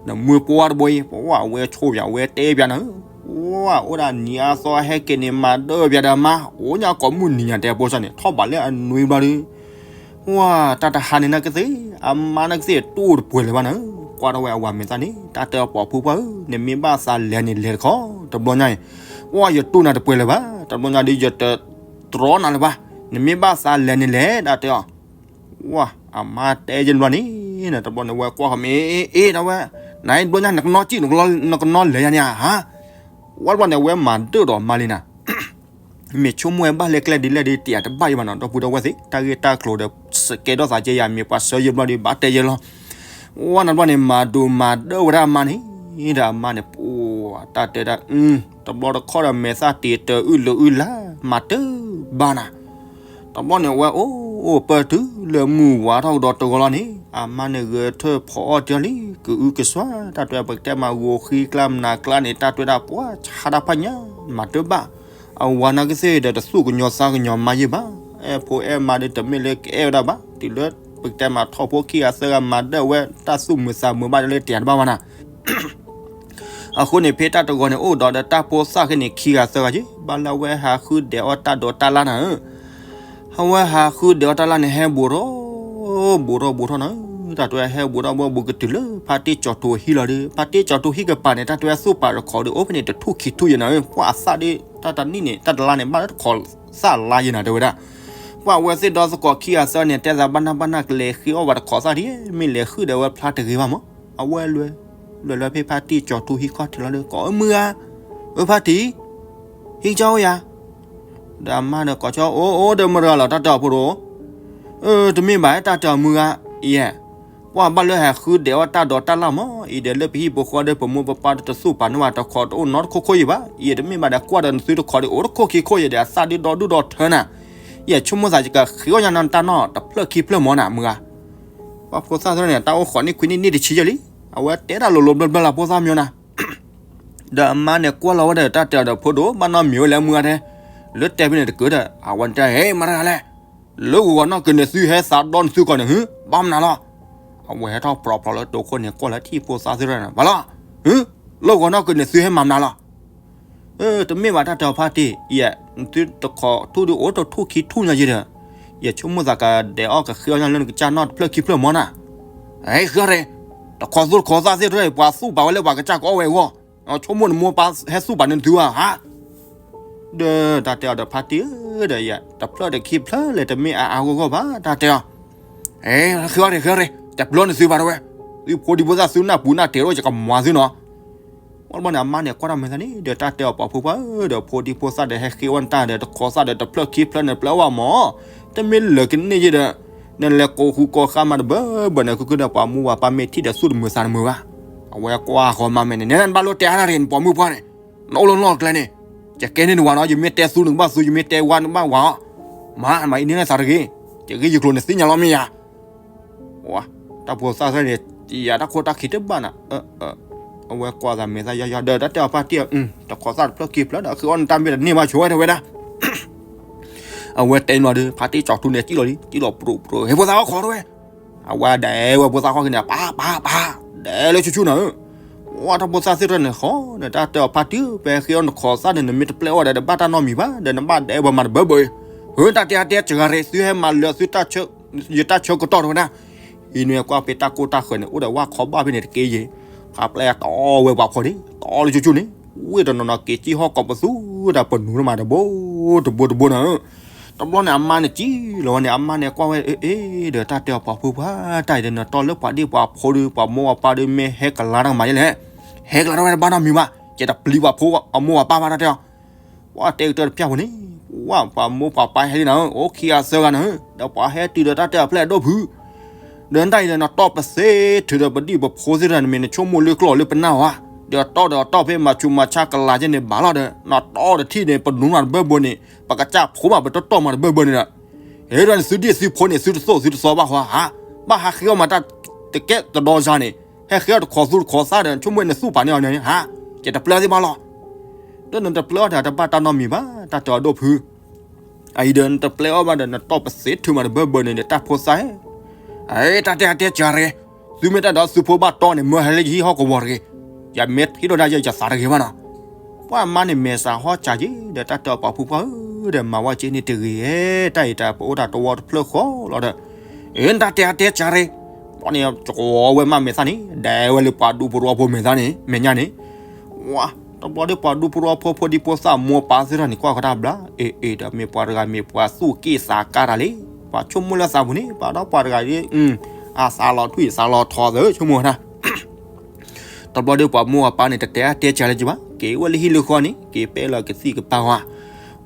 နမုၢ်ပှၢ်တဘိအံၤ ပှၢ်အဝဲဆိၣ်ပၠးဝဲတဲပၠးနၤ, ပှၢ်အိၣ်ဒၣ်နံၤအါသီဟဲက့ၤန့ၣ် မၤဒၢပၠးဒီးမါ အိၣ်ညါကိးမုၢ်နံၤညါတဲဖိသၣ်န့ၣ် ထီၣ်ဘးလၢအနွံဘျီဒီး ပှၢ်တၢ်တဟါန့ၣ်နာ်ကသ့ၣ် အမါနာ်ကသ့ၣ်တူၢ်တပှဲၤလၢၤဘၣ်နၤ, ကွၢ်ထီၣ်ဝဲအဝၤမဲာ်သၣ်န့ၣ် တၢ်တဲအီၤပှၤဖိခွါဧၢ နမ့ၢ်ဘၣ်သးလဲၤန့ၣ်လဲၤတခီ တဘျီညါအံၤ ပှၢ်ယတူၢ်နၤတပှဲၤလၢၤဘၣ် တဘျီညါဒီး ယတတြီနၤလၢၤဘၣ်, နမ့ၢ်ဘၣ်သးလဲၤန့ၣ်လဲၤ တၢ်တဲအီၤ ဝါ အမါတဲယဲၢ်ဘျီန့ၣ် တဘျီန့ၣ်ဝဲကွၢ်ဃီမ့ၢ် အ့ အ့ တၢ်ဝဲ နတဘျီညါ နကနီၣ်စံၣ် နကနီၣ်လဲၤယၤန့ၣ်ဧါ, ဝဲတဘျီန့ၣ် အဝဲမၤဒၢၣ်ဒီးမါလံနၤ, မ့ၢ်ဆိကမိၣ်ဝဲဘၣ်လၢကျဲဒ်လဲၣ်ဒ်တယၤတဘၣ်ယံၤဘၣ်နီၤ ဒီပုၢ်ဒီဝဲၢ်သ့ၣ် တၢ်ဂ့ၢ်တၢ်ကျိၤဒီး ကဲထီၣ်သးကဲယၤ မ့ၢ်ပှၤဆှၢယဲၢ်ဘျီဒီး ဘၣ်တဲယဲၢ်လီၤ, ဝဲန့ၣ်တဘျီန့ၣ် မၤဒိးမၤဒၢၣ်ဝဲဒၣ်အမါန့ၣ် ဒီးအမါန့ၣ် ပှၢ်တၢ်တဲဒၣ် တဘျီတခီၣ်ဒီးမဲာ်သၣ်တ့ၤတအုၣ်လၢအုၣ်လၢ် မၤတဘၣ်နၤ တဘျီန့ၣ် အဝဲအိၣ်အိၣ်ပၢၢ်တုၤလၢမုၢ်ဝါထီၣ်ကဒီးတဂီၤလီၤန့ၣ် အမါန့ၣ်ဂဲၤထၢၣ်ဖီအီၣ်တ့ၢ်လံ ကအုကစွါ တၢ်တဲပကတဲမးဂိၤဃံကျါမနၤကျါန့ၣ် တၢ်တဲဒၣ်ပှၢ်ဆါတၢ်ဖးညါ မၤတဘၣ်, အဝၤနာ်ကသ့ၣ်ဒီးတသူၣ်ကညီၤသးကညီၤမါယံၤဘၣ်, အဲၣ်ဖိအဲၣ်မါဒီးတမ့ၢ်လၢကအဲၣ်ဝဲဒၣ်ဘၣ် တုၤလၢပကတဲမးထီၣ်ဖိခံဂၤသၢဂၤမၤဒၢၣ်ဝဲ တၢ်သူၣ်မုာ်သးမုာ်ဘၣ်လၢတယၤတဘၣ်ဘၣ်နၤ အဃိန့ၣ် ဖဲတၢ်တဂီၤန့ၣ် အိၣ်ဒီးဒီးတၢ်ဖိသၣ်ခဲန့ၣ် ခံဂၤသၢဂၤက့ ဘၣ်လၢအဝဲဟးဃုဒဲးအီၣ်တၢ်ဒိးတၢ်လၣ်နၤဧၢ, အဝဲဟးဃုဒဲးအီၣ်တၢ်လၣ်န့ၣ် ဟဲဘူးထီၣ် ဘူးထီၣ်ဘူးထီၣ်နၤဧၢ, တၢ်တဲဟဲဘူးထီၣ်ဘူးဘူးကတုၤလၢ ဖါတံၢ်ကၠီၤထူဟံၣ်လီၤဒီး ဖါတံၢ်ကၠီၤထူဟံၣ်ကပၤန့ၣ် တၢ်တဲသူၣ်ပာ်တခီဒီး အိၣ်ဖဲန့ၣ်တထူၣ်ခံထူၣ်ယဲနၤဧၢ, ပှၢ်အသၣ်ဒီး တၢ်တနံၣ်န့ၣ် တၢ်တလါန့ၣ် ဘၣ်လၢတခီသၣ်လါယဲနၤ တဲဝဲဒၣ် ပှၢ်အဝဲသ့ၣ်ဒီသကိးခံဂၤသၢန့ၣ် တဲသးဘၣ်နၢ်ဘၣ်နၢ် ကလဲၤဃ့အီၣ်ဝဲတခီသၣ်ဒ် မ့ၢ်လဲၤဃုဒဲးဝဲဖျါတဂ့ၤဘၣ်မး, အဝဲလဲၤ လဲၤလၢဖဲဖါတံၢ်ကၠီၤထူဟံၣ်ခီၣ်ထံးလီၤဒီး ကိးမုၢ်ဂၤ, အၢ ဖါတံၢ်, ဟံၣ်ကၠီအိၣ်ယၤ, ဒီးအမါဒီးကိးကၠီ အိၣ်အိၣ်ဒီးမတၤတဂၤလီၤ တၢ်တဲအီၤဖိတအိၣ်, အၢ တမ့ၢ်ဘၣ် တၢ်တဲအီၤမုၢ်ဂၤ, ယဲ, ပှၢ်ဘၣ်လၢဟဲဃုဒဲးအီၣ်တၢ်ဒိးတၢ်လၣ်မး, အံၤဒီးလၢပဟံၣ်ပဃီဒီး ပမိၢ်ပပၢ်ဒီးတသူၣ်ပာ်န့ၢ်ဝဲတခီတအိၣ်နီတခိၣ်ခိၣ်ယံၤဘၣ်, ယဲတမ့ၢ်ဘၣ်ဒီးကွၢ်ဒီးနသုတခီဒီး အိၣ်တခိၣ်ခံခိၣ်ယဲဒီး အသၣ်ဒုးဒီဒုၣ်ဒီထၢနၤ, ယဲဆိကမိၣ်သးယကဃ့အီၣ်ညါနတၢ်နီၢ်တဖျၢၣ်ခံဖျၢၣ်မးနၤ မုၢ်ဂၤ ပှၢ်ဖိသၣ်သ့ၣ်န့ၣ် တၢ်အိၣ်ဃိးနံၣ်ခွံနံၣ်နံၣ်တဆံယဲၢ်လံ, အဝဲတဲတၢ်လိၤလိၤဘျၢဘျၢလၢဖိသၣ်မၠိနၤ, ဒီးအမါန့ၣ်ကွၢ်လီၤဝဲဒီးတၢ်တဲအီၤဒီး ဖိဒိၣ် ဘၣ်နီတမံၤဝဲလဲၣ်မုၢ်ဂၤတဲ, လၢတဲဖဲန့ၣ်တကၢဒီး အဝဲတဲ ဟဲ မတၤတဂၤလဲၣ်, လၢဂီၤဂီၤနီၢ်က့ၤန့ၣ်သုဟဲသးဒီနသုကီၢ်န့ၣ် ဟ့ ဘၣ်မနုၤလီၤ, အဝဲဟဲထီၣ်ပြီၤပြီၤလၢတိခိၣ်န့ၣ် ကွၢ်လၢထံၣ်ဖိသၣ်သ့ၣ်တဖၣ်န့ၣ် ဘၣ်လီၤ, ဟ့ လၢဂီၤဂီၤနီၢ်က့ၤန့ၣ်သုဟဲမၤမနုၤလီၤ တမ့ၢ်ဘၣ်တၢ်တဲအီၤဖါတံၢ်, ယဲ နသုတခီထူၣ်ဒုးအိၣ်တထူၣ်ခံထူၣ်ညါယဲဒီး, ယဆိကမိၣ်သးကဒဲးအီၣ်ကဃ့အီၣ်ညါလၢနကစၢ်နီၢ်တဖျၢၣ်ခံဖျၢၣ်မးနၤ, ဟဲဃ့အီၣ်ရဲ, တခီသူၣ်တခီသၣ်သ့ၣ်တဖၣ် ပှၤသူၣ်ပာ်ဝဲလၢပှၤကစၢ်ကအီၣ်ဝဲအဂီၢ်, ဆိကမိၣ်နမိၢ်ပၢ်ဟဲသူၣ်ပာ်န့ၢ်နသုဧါ, ဟါ ဒီးတၢ်တဲအီၤဒီးဖါတံၢ်ဧၢ, ဒီးယဲ တဖျၢၣ်ဒီးခံဖျၢၣ်လဲၣ် တမ့ၢ်အါအါဂီၢ်ဂီၢ်ဘၣ် တၢ်တဲအီၤ, ဟဲဃ့အီၣ်ရဲ ဃ့အီၣ်ရဲ, တဘျီနသုဘၣ်တဝဲ, သုဖိဒံဖိသၣ်သုနၢ်ပူၤနၢ်တဲာ်ဒီးယကမၤသုနီၤ ဝဲတဘျီန့ၣ် အမါန့ၣ်ကွၢ်တၢ်မဲာ်သးန့ၣ် ဒီးတၢ်တဲအီၤပှၤဖိခွါဧၢ, ဒီးဖိဒံဖိသၣ်ဒီးဟဲဃ့အီၣ်နတၢ်ဒီးတခီသၣ်ဒီးတဖျၢၣ်ခံဖျၢၣ်န့ၣ် ပျဲဝဲမး, တမ့ၢ်လၢာ်ကန့ၢ်ယဲဒီး, နလဲၤကိးဃူကိးဃါမးတဘၢဘၢန့ၣ် ခုခုဒီးပှၤမိၢ်ပှၤပၢ်မ့ၢ်ထံၣ်ဒီးသူၣ်တမုာ်သးတမုာ်ဘၣ်, အဝဲကွၢ်ဃီမးမဲာ်န့ၣ် နဲနဘၣ်လိၣ်တဲအါတၢ်ရ့ၣ် နပိာ်မုၣ်ပှၢ်န့ၣ်, နအိၣ်လၢနီၢ်ကျဲန့ၣ်, ယကဲန့ၢ်နဝၤနီၤ ယမ့ၢ်တဲသူနကဘၣ်သူ ယမ့ၢ်တဲဝၤနကဘၣ်ဝၤအီၤ, မၤမၤအံၤန့ၢ်နသးတဂ့ၤ, ယဂ့ၢ်ယကျိၤန့ၣ်သ့ၣ်ညါလီၤမ့ၢ်ယၤ ဝဲ, တၢ်ဖိသၣ်သ့ၣ်န့ၣ်, ယတၢ်ခိၣ်တၢ်ခံတဘၣ်နၤ, အဝဲကွၢ်သးမဲာ်သးယီယီဒီး တၢ်တဲအီၤဖါတံၢ်ဧၢ, တခီသၣ်တဖျၢၣ်ခံဖျၢၣ်ဒီး ဃ့အီၣ်နတၢ်မ့ၢ်တန့ၢ်ဘၣ်ဆိဝဲတဲဝဲဒၣ်, အဝဲတဲလီၤဒီး ဖါတံၢ်ကၠီၤထူန့ၣ် စံၣ်လီၤလံ စံၣ်လီၤပြူးပြူး ဟဲဖိသၣ်အီၣ်ခိးတဝဲ, အဝဲဒဲးဝဲဖိသၣ်ခီၣ်က့ၤန့ၣ် ပၢ်ပၢ်ပၢ်, ဒဲးလၢဆူၣ်ဆူၣ်နၤဧၢ ဝဲတၢ်ဖိသၣ်သ့ၣ်တဖၣ်န့ၣ်ဃီဒီး တၢ်တဲအီၤဖါတံၢ်ဧၢ ပဟဲဃ့အီၣ်နတခီသၣ်န့ၣ် နမ့ၢ်တပျဲအီၣ်ဒီး တဘၣ်တၢ်နီတမံၤဘၣ်ဒီး နဘၣ်ဒဲးဝဲမၤတဘၢဘၢအံၤ, ဟၢ တၢ်တဲအါတဲစှၤရ့ၣ် သုဟဲမၤလၢာ်သု ယတၢ်ဆၢကတီၢ်တဝဲဒၣ်, အံၤနွံကွၢ်ဖဲတၢ်ကိၢ်တၢ်ဃၢၤန့ၣ် အိၣ်ဒီးဝၣ်ခီဘၣ်ဖဲန့ၣ်တက့ၢ်ယဲၢ်, ဖါပျဲၢ်တီဝဲပှၤဖီဒ့ တီလၢကၠူကၠူန့ၣ်, ဝ့ၢ်တနီၤနီၤက့ၤစံၣ်ဟီၣ်ကိးပသူဒီးပနူၤမးတဘိတဘိတဘိနၤဧၢ တဘျီန့ၣ် အမါန့ၣ်စံၣ်လီၤဝဲန့ၣ် အမါန့ၣ်ကွၢ်ဝဲ အ့ ဒီးတၢ်တဲအီၤပှၤဖိခွါ တၢ်အံၤဒီးနတီၢ်လၢပှၤဒ့ၣ်ပှၤဖိဒီး ပှၤမိၢ်ပှၤပၢ်ဒီး မ့ၢ်ဟဲကလါတၢ်ကမၤယဲလဲၣ်, ဟဲကလါတၢ်ဝဲတဘၣ်နီတမံၤဘၣ်, ယတပျံၤပှၤဖိအမိၢ်ပှၤပၢ်ဘၣ်တၢ်တဲအီၤ, ပှၤတဲကတၢၢ်တပျၢ်ဖိန့ၣ်, ပှၤမိၢ်ပှၤပၢ်ဟဲလံနၤဧၢ အိၣ်ခံဂၤသၢဂၤနၤဧၢ ဒီးပှၤဟဲတုၤဒီးတၢ်တဲအီၤဖျဲၣ်ဒိၣ်ဖုး ဒီးတၢ်အံၤဒီးနတီၢ်ပသ့ထုးဒီးပဒံၣ်ပဖိသ့ၣ်တဖၣ်န့ၣ် မ့ၢ်နဆိကမိၣ်လၢကျိာ်လၢပနၢ်ဝဲ ဒီးတီၢ်ဒီးတီၢ်ဖဲမၤဆူးမၤဆါကလၤကဲန့ၣ်ဘၣ်လီၤဒီး နတီၢ်တထံၣ်န့ၣ် ပနူၤနၤတဘၢဘၢန့ၣ် ပကစၢ်ဖိမး ပတတီၢ်မၤတဘၢဘၢန့ၣ်ဒီး ဟဲဒီးနသုဒံၣ်သုဖိန့ၣ် သုတသိၣ်သုတသီဘၣ်ဃီဧါ, ဘၣ်ဟးဃ့အီၣ်မးတၢ်တကဲတဒီစါန့ၣ် ဟဲဃ့အီၣ်တခိးသူတခိးသၣ်ဒီး ဆိကမိၣ်နသူၣ်ပာ်န့ၢ်အီၤန့ၣ်ဧါ, ယတပျဲသ့ၣ်ဘၣ်လီၤ. ဒီးနတပျဲအီၣ်တၢ်တဘၣ်တၢ်နီတမံၤဘၣ် တၢ်တဲအီၤဒိၣ်ဖု အအံၤဒီးနတပျဲအီၣ်ဘၣ်ဒီး နတီၢ်ပသ့ထုးမးတဘၢဘၢန့ၣ်ဒီး တၢ်ဖိသၣ်ဧၢ, တၢ်တဲအါတဲစှၤတဂ့ၤ, သုမ့ၢ်တၢ်ဒီးသုဖိဘၣ်တီန့ၣ် မၢဟဲလၢယဟံၣ်ဟီၣ်ကဝီၤတဂ့ၤ, ယမ့ၢ်ထံၣ်ဒီးဒၣ်ယဲ ယသးတဂ့ၤဘၣ်နီၤ. ပှၤမါန့ၣ်မဲာ်သးဟီၣ်စၢ်က့ၤဒီး တၢ်တဲအီၤပှၤဖိခွါဧၢဒီး မၤဝဲက့ၤန့ၣ်တဂ့ၤဧၢ, တၢ်အံၤတၢ်ပအိၣ်တၢ်တဝီတဖျၢၣ်ဃီလီၤဒီး, အၢ နတၢ်တဲအါတဲစှၤတဂ့ၤ, ဘျီန့ၣ် ကဝီၤဝဲမးမဲာ်သၣ်န့ၣ် ဒဲးဝဲလၢပှၤဒူဖိတဝီဖိမဲာ်သၣ်န့ၣ် မဲာ်ညါန့ၣ် ဝါ, တဘျီဒီးပှၤဒူဖိတဝီဖိ ဖိဒံဖိသၣ်မိၢ်ပၢ်သ့ၣ်တဖၣ်န့ၣ် ကွၢ်ဃီတၢ်ဘျါ, အ့ အ့ ဒီးမ့ၢ်ပှၤတဂၤမ့ၢ်ပှၤသူၣ်က့ၣ်သးကါတၢ်လံ, ပှၤဆိကမိၣ်လၢသးပူၤန့ၣ် ပှၤဒီးပှၤတဂၤဒ် အသးလီၤထွံၣ်သးလီၤထီသ့ ဆိကမိၣ်ဝဲဒၣ် တဘျီဒီးပှၤမိၢ်ပၢ်န့ၣ် တတဲအါတဲစှၤလၢၤဘၣ်, က့ၤဝဲလၢဟံၣ်လၢဃီန့ၣ် က့ၤပဲလီၤကသံၣ်ကပၤဝါ,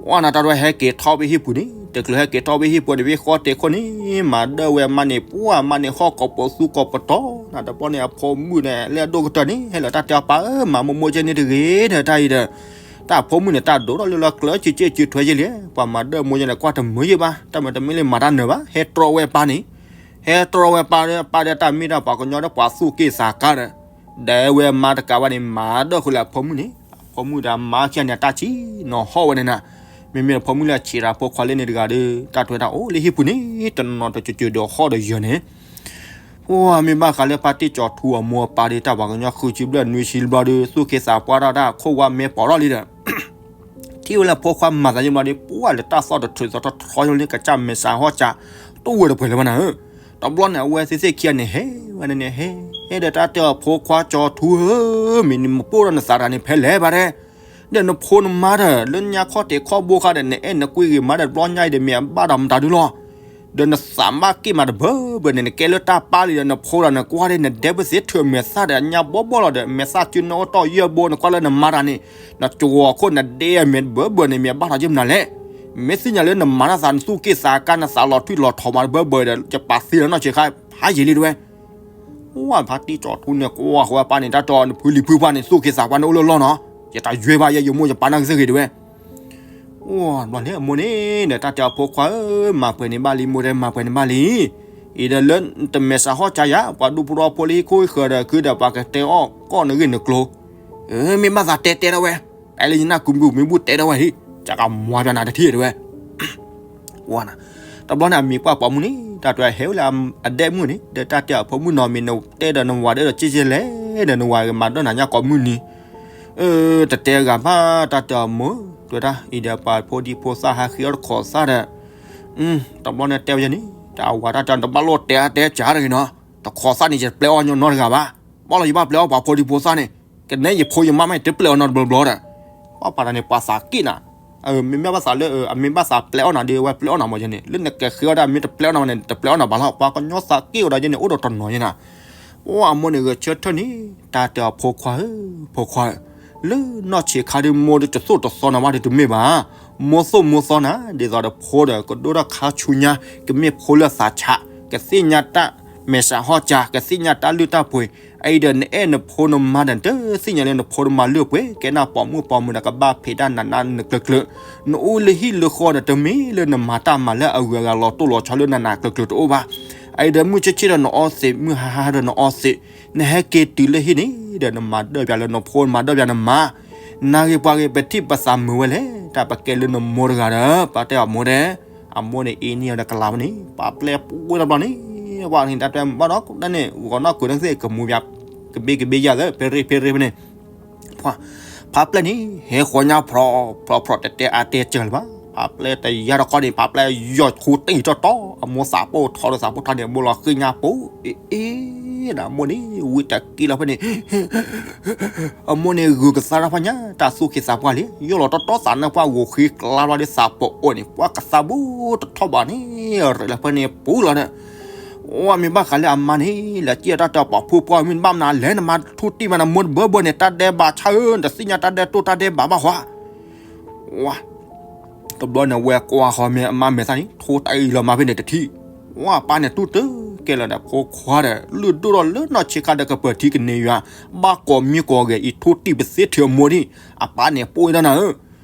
ဝါနၤတၢ်ဒွဲဟဲက့ၤထီၣ်ဝဲဟံၣ်ပူၤန့ၣ် တချုးဟဲက့ၤထီၣ်ဝဲဟံၣ်ပူၤန့ၣ် ဝံဃီတဲာ်ခိၣ်န့ၣ် မၤဒၢဝဲအမါန့ၣ် ပှၤမါန့ၣ်ဟီၣ်ကိးပသူကိးပတီၤ, နတဘျီန့ၣ် အဖိမုၣ်န့ၣ် လၢအဒိၣ်ကတၢၢ်န့ၣ် ဟဲလီၤတၢ်တဲအီၤပၢ်ဧၢ မၤမိၢ်မိၢ်ကဲန့ၣ်တဂ့ၤဒီး တၢ်အံၤဒီး တၢ်အဖိမုၣ်န့ၣ် တၢ်ဒိၣ်ထီၣ်လၢလီၤကျၢၤ စံးက့ၢ်စံးထွဲယဲလံ, ပှၤမၤဒၢမိၢ်ယဲန့ၣ် ကွၢ်တမုာ်ယဲဘၣ်, တၢ်မၤတမ့ၢ်လၢမၤတၢ်နၢၤဘၣ်, ဟဲတြီဝဲပၢ်န့ၣ် ဟဲတြီဝဲပၢ်ဒီး ပၢ်ဒီးတၢ်မ့ၢ်တၢ်ပှၤကညီဒီးပှၤသူၣ်က့ၣ်သးကါဒီး ဒဲးဝဲမါတကးဘၣ်န့ၣ် မၤဒၢဃုာ်လၢအဖိမုၣ်န့ၣ်, အဖိမုၣ်ဒီးအမါခံဂၤန့ၣ် အတၢ်ဆံးနီၤဟီၣ်ဝဲန့ၣ်နၤ, မ့မ့ၢ်အဖိမုၣ်လၢအဆံးတၢ်ဖိခွါလၢန့ၣ်တဂၤဒီး တၢ်ထွဲတၢ်အိၣ်လၢဟံၣ်ပူၤန့ၣ် တနီၤတကၠိၤကၠိၤဒီးဟီၣ်ဒီးယၢၤန့ၣ် ပှၤမ့ၢ်ဘၣ်ဃးလၢဖါတံၢ်ကၠီၤထူအမိၢ်အပၢ်ဒီး တၢ်ပှၤကညီဃုဆံဘျဲၣ်နွံဆံဘျီဒီး သူၣ်က့သးပှၢ်ထီၣ်တၢ်ခိၣ်ဝါမဲာ်ပိာ်ထီၣ်လံဒီး ထံၣ်ဝဲလၢဖိခွါမၤသးယံၤဘျီဒီး ပှၤလၢတၢ်သီၣ်တထြၢးသီထီထီယံၤလံ ကစၢ်မဲာ်ဆှးဟီၣ်စှၤ တအိၣ်ဝဲတပှဲၤလၢၤဘၣ်နၤဧၢ, တဘျီန့ၣ် အဝဲသ့ၣ်သ့ၣ်ခံဂၤန့ၣ် ဟဲဝဲန့ၣ်န့ၣ် ဟဲ ဟဲဒီးတၢ်တဲအီၤဖိခွါကၠီၤထူဧၢ, မ့ၢ်နမၤပိၢ်ဒီးနသးတဂၤန့ၣ်ဖဲလဲၣ်ဘၣ်တဲ ဒီးနဖိနမါဒီး လၢညါခီၣ်ထံးခီၣ်ဘိခါဒီး နအဲၣ်နကွံဂ့ၤမးဒီး တဘျီညါအံၤဒီး မ့ၢ်အဘၣ်ဒီးမတၤဒုလီၤ. ဒီးနသးမၢ်က့ၣ်မးတဘၢဘၢန့ၣ် နကဲလၢတၢ်ပၢ်လံဒီး နဖိဒီးနကွၢ်ဒီး နဒဲပသ့ထုးမဲာ်သၣ်ဒီး ညါဘီဘီလီၤဒီး မဲာ်သၣ်စုနီၣ်အိၣ်တီၢ်ယဲၢ်ဘိ နကွၢ်လၢနမါတၢ်န့ၣ် နကဝီၤခိၣ်နဒဲအမဲာ်တဘၢဘၢန့ၣ် မ့ၢ်အဘၣ်ထီၣ်ယဲၢ်မနုၤလဲၣ်. မ့ၢ်သ့ၣ်ညါလၢနမၤတၢ်သး နသူၣ်က့သးကါ နသးလီၤထွံၣ်လီၤထီမးတဘၢဘၢဒီး ယပာ်သံလီၤနီၢ်ဆံးခါ ဖးယံာ်လံတဲဝဲ ဝဲဖါတံၢ်ကၠီၤထူန့ၣ် ကွၢ်ဃီဝဲပၢ်န့ၣ် တၢ်တဲအီၤ နဖုလံၤဖုပှၢ်န့ၣ် သူၣ်က့သးပှၢ်န့ၣ်အိၣ်လၢလီၢ်နီၤ, ယတၢ်ယွဲဘၣ်ယဲ ယမိၢ်ယပၢ်နာ်က့သ့ၣ်ဂ့ၤတဲဝဲ. အိ ဘျီန့ၣ် အမိၢ်န့ၣ်ဒီး တၢ်တဲအီၤဖိခွါဧၢ, မၤပှဲၤန့ၣ်ဘၣ်လံ မိၢ်တဲ မၤပှဲၤန့ၣ်ဘၣ်လံ. အံၤဒီးလၢတမဲာ်ဆှးဟီၣ်ကၠါယၤ ပှၤဒူဖိဒီဖိလၢဟံၣ်ခိၣ်ဟံၣ်ဃၢၤဒီး ခုဒီးပှၤကတဲအီၣ်ကီၢ်နဂ့ၢ်နကျိၤ မ့ၢ်ဘၣ်သးတဲတဲဒၣ်ဝဲ, တဲလၢယနၢ်ကူမုၢ်မ့ၢ်ဘူၣ်တဲဒၣ်ဝဲဟံၣ်, ကကမွၤပၠးနၤတထံၣ်တဲဝဲ ဝါနၤ, တဘျီန့ၣ် အမံၤပှၢ်ပိာ်မုၣ်န့ၣ် တၢ်တဲဟဲဝဲလၢအဒဲမုၣ်န့ၣ် ဒီးတၢ်တဲအဖိမုၣ်နီၤ မ့ၢ်နတဲဒီးနဝၤဒၢဒီးက့ၢ်က့ၢ်လဲၣ် ဒီးနဝၤဂ့ၤမၤဒၢနၤညါကိးမုၢ်နံၤ, တတဲဂၤဘၣ် တၢ်တဲအမိၢ် တဲဝဲဒၣ် အံၤဒီးပှၤဖိဒံဖိသၣ်ဟးဃ့အီၣ်တခိးသၣ်ဒီး တဘျီန့ၣ်တဲဝဲယဲန့ၣ် တၢ်အဝၤတၢ်တဲ နတဘၣ်လိၣ်တဲအါတဲစှၤတဂ့ၤနီၤ, တခိးသၣ်န့ၣ် ယတပျဲအီၣ်ညီနီတဂၤဘၣ်, ဘၣ်လီၤယဘၣ်ပျဲအီၣ်ပှၤဖိဒံဖိသၣ်န့ၣ်, ကနဲယဖိယမါမး ယတပျဲအီၣ်နီတဘျီဘျီဒီး, ပှၤပာ်တၢ်န့ၣ် ပှၤသးက့ၣ်နၤ, မ့ၢ်ဘၣ်သးလၢ အမ့ၢ်ဘၣ်သးပျဲအီၣ်နၤဒီး ဝဲပျဲအီၣ်နၤမးယဲန့ၣ် လၢနကဃ့အီၣ်ဒၣ် မ့ၢ်တပျဲအီၣ်နၤမးန့ၣ် တပျဲအီၣ်နၤဘၣ်လီၤ ပှၤကညီသးက့ၣ်အိၣ်ဒီးယဲန့ၣ် အိၣ်ဒီးတနီၤယဲနၤ, အိ အမိၢ်န့ၣ်ဂဲၤဆၢထၢၣ်န့ၣ် တၢ်တဲအီၤဖိခွါဧၢ, ဖိခွါဧၢ, လၢနီၢ်ဆံးခါဒီး မိၢ်ဒီးတသိၣ်တသီနၤဘၣ်ဒီးတမ့ၢ်ဘၣ်, မိၢ်သိၣ်မိၢ်သီနၤ ဒ်သိးဒီးဖိဒီး ကဒိၣ်ထီၣ်ခါဆူညါ ကမ့ၢ်ဖိလၢသးဆး ကသ့ၣ်ညါတၢ်မဲာ်ဆှးဟီၣ်ကၠါ ကသ့ၣ်ညါတၢ်လုၢ်တၢ်ပှ့ၤ, အအံၤဒီးနအဲၣ်နဖိနမါဒီး နတသ့ၣ်ညါလၢနဖိနမါလုၢ်အပှ့ၤ ကဲနၤပိာ်မုၣ်ပိာ်မုၣ်ဒီး ကဘၣ်ဖံးတၢ်နးနးနကျၢၤကျၢၤ, နအိၣ်လၢဟံၣ်လၢဃီဒီး တမ့ၢ်လၢနမၤတၢ်မၤလၢအဂုၤအဂၤလီၤတိၢ်လီၤဆီလၢနးနးကျၢၤကျၢၤတအိၣ်ဘၣ်, အအံၤဒီးမုၢ်ဆ့ၣ်ဆ့ၣ်ဒီးနအီသံး မုၢ်ဟါဟါဒီးနအီသံး, နဟဲက့ၤတုၤလၢဟံၣ်န့ၣ်ဒီး နမၤဒၢပၠးလၢနဖိ နမၤဒၢပၠးနမါ, နၤဂ့ၤပှၤဂ့ၤ ပထံၣ်ပသးမုာ်ဝဲလဲၣ်, တၢ်ပကဲလၢနမိၢ်တဂၤဒီး ပာ်တဲအမိၢ်ဒီး, အမိၢ်န့ၣ်အ့န့ၢ်အီၤဒီးကလၤဝဲန့ၣ် ပာ်ပျဲပူၤဝဲတဘျီန့ၣ်, ဝဲန့ၣ်တၢ်တဲဘၣ်ဒီးန့ၣ် ဂီၤနီၢ်ကွံာ်န့ၣ်သ့ၣ် ကမူၤပၠး ကဘ့ကဘ့ယၤသၢ ဖဲရ့ဖဲရ့ဖဲန့ၣ် ဖါပျဲၢ်န့ၣ် ဟဲဃီၤညါဖြီ ဖြီဖြီ တတဲအါတဲစၢၤလၢၤဘၣ်, ဖါပျဲၢ်တယါတခီန့ၣ် ဖါပျဲၢ်ယီၢ်ခူတံၢ်ထီၣ်တီၤ အမိၢ်သးပိာ်ထီၣ်ဒီးသးပိာ်ထီၣ်န့ၣ် အမိၢ်လီၤဃ့ညါပူၤ, အ့ အ့ ဒီးအမိၢ်န့ၣ် ဝံတက့ၢ်လီၤဖဲန့ၣ် အမိၢ်န့ၣ်ဂုာ်ကသါထီၣ်ဖးညါ တၢ်သူၣ်က့သးပှၢ်လံ, ယီၢ်လီၤတီတီသးနၢ်ပှၢ်ဂိာ်ဃ့ကျါဘျီဒီးသးပအိၣ်န့ၣ် ပှၤကသါဘူးတထီၣ်ဘၣ်န့ၣ် ရ့လီၤဖဲန့ၣ်ပူၤလီၤဒီး ဝဲမ့ၢ်ဘၣ်ဃးလၢအမါန့ၣ် လဲၤစံၣ်အတၢ်တဲပှၤဖိပှၢ်မ့ၢ်ဘၣ်မနုၤလဲၣ် နမါထူတံၢ်မးနမိၢ်တဘၢဘၢန့ၣ် တၢ်ဒဲးဘးဆါဧၢ နတသ့ၣ်ညါတၢ်ဒဲးတိၢ်တၢ်ဒဲးဘးဘၣ်ဃီ ဝါ တဘျီန့ၣ် ဝဲကွၢ်ဃီၤမ့ၢ်အမါမဲာ်သၣ်န့ၣ် ထိတၢ်အံၤလီၤမါဖဲန့ၣ်တထံၣ်, ဝါပၢ်န့ၣ်တူၢ်တၢ် တဲလီၤဒီးဖိခွါဒီး လုၢ်ဒိၣ်ထီၣ်လၢနီၢ်ဆံးခါဒီးကပၢၤထံကန့ၢ်ယွၤ, ဘၣ်ကိးမံကိးဂဲၤအံၤ ထိၣ်တံၢ်ပသ့ထၢၣ်အမိၢ်ဒံး, အပၢ်န့ၣ်ပိၢ်အံၤတၢ်နၤဧၢ,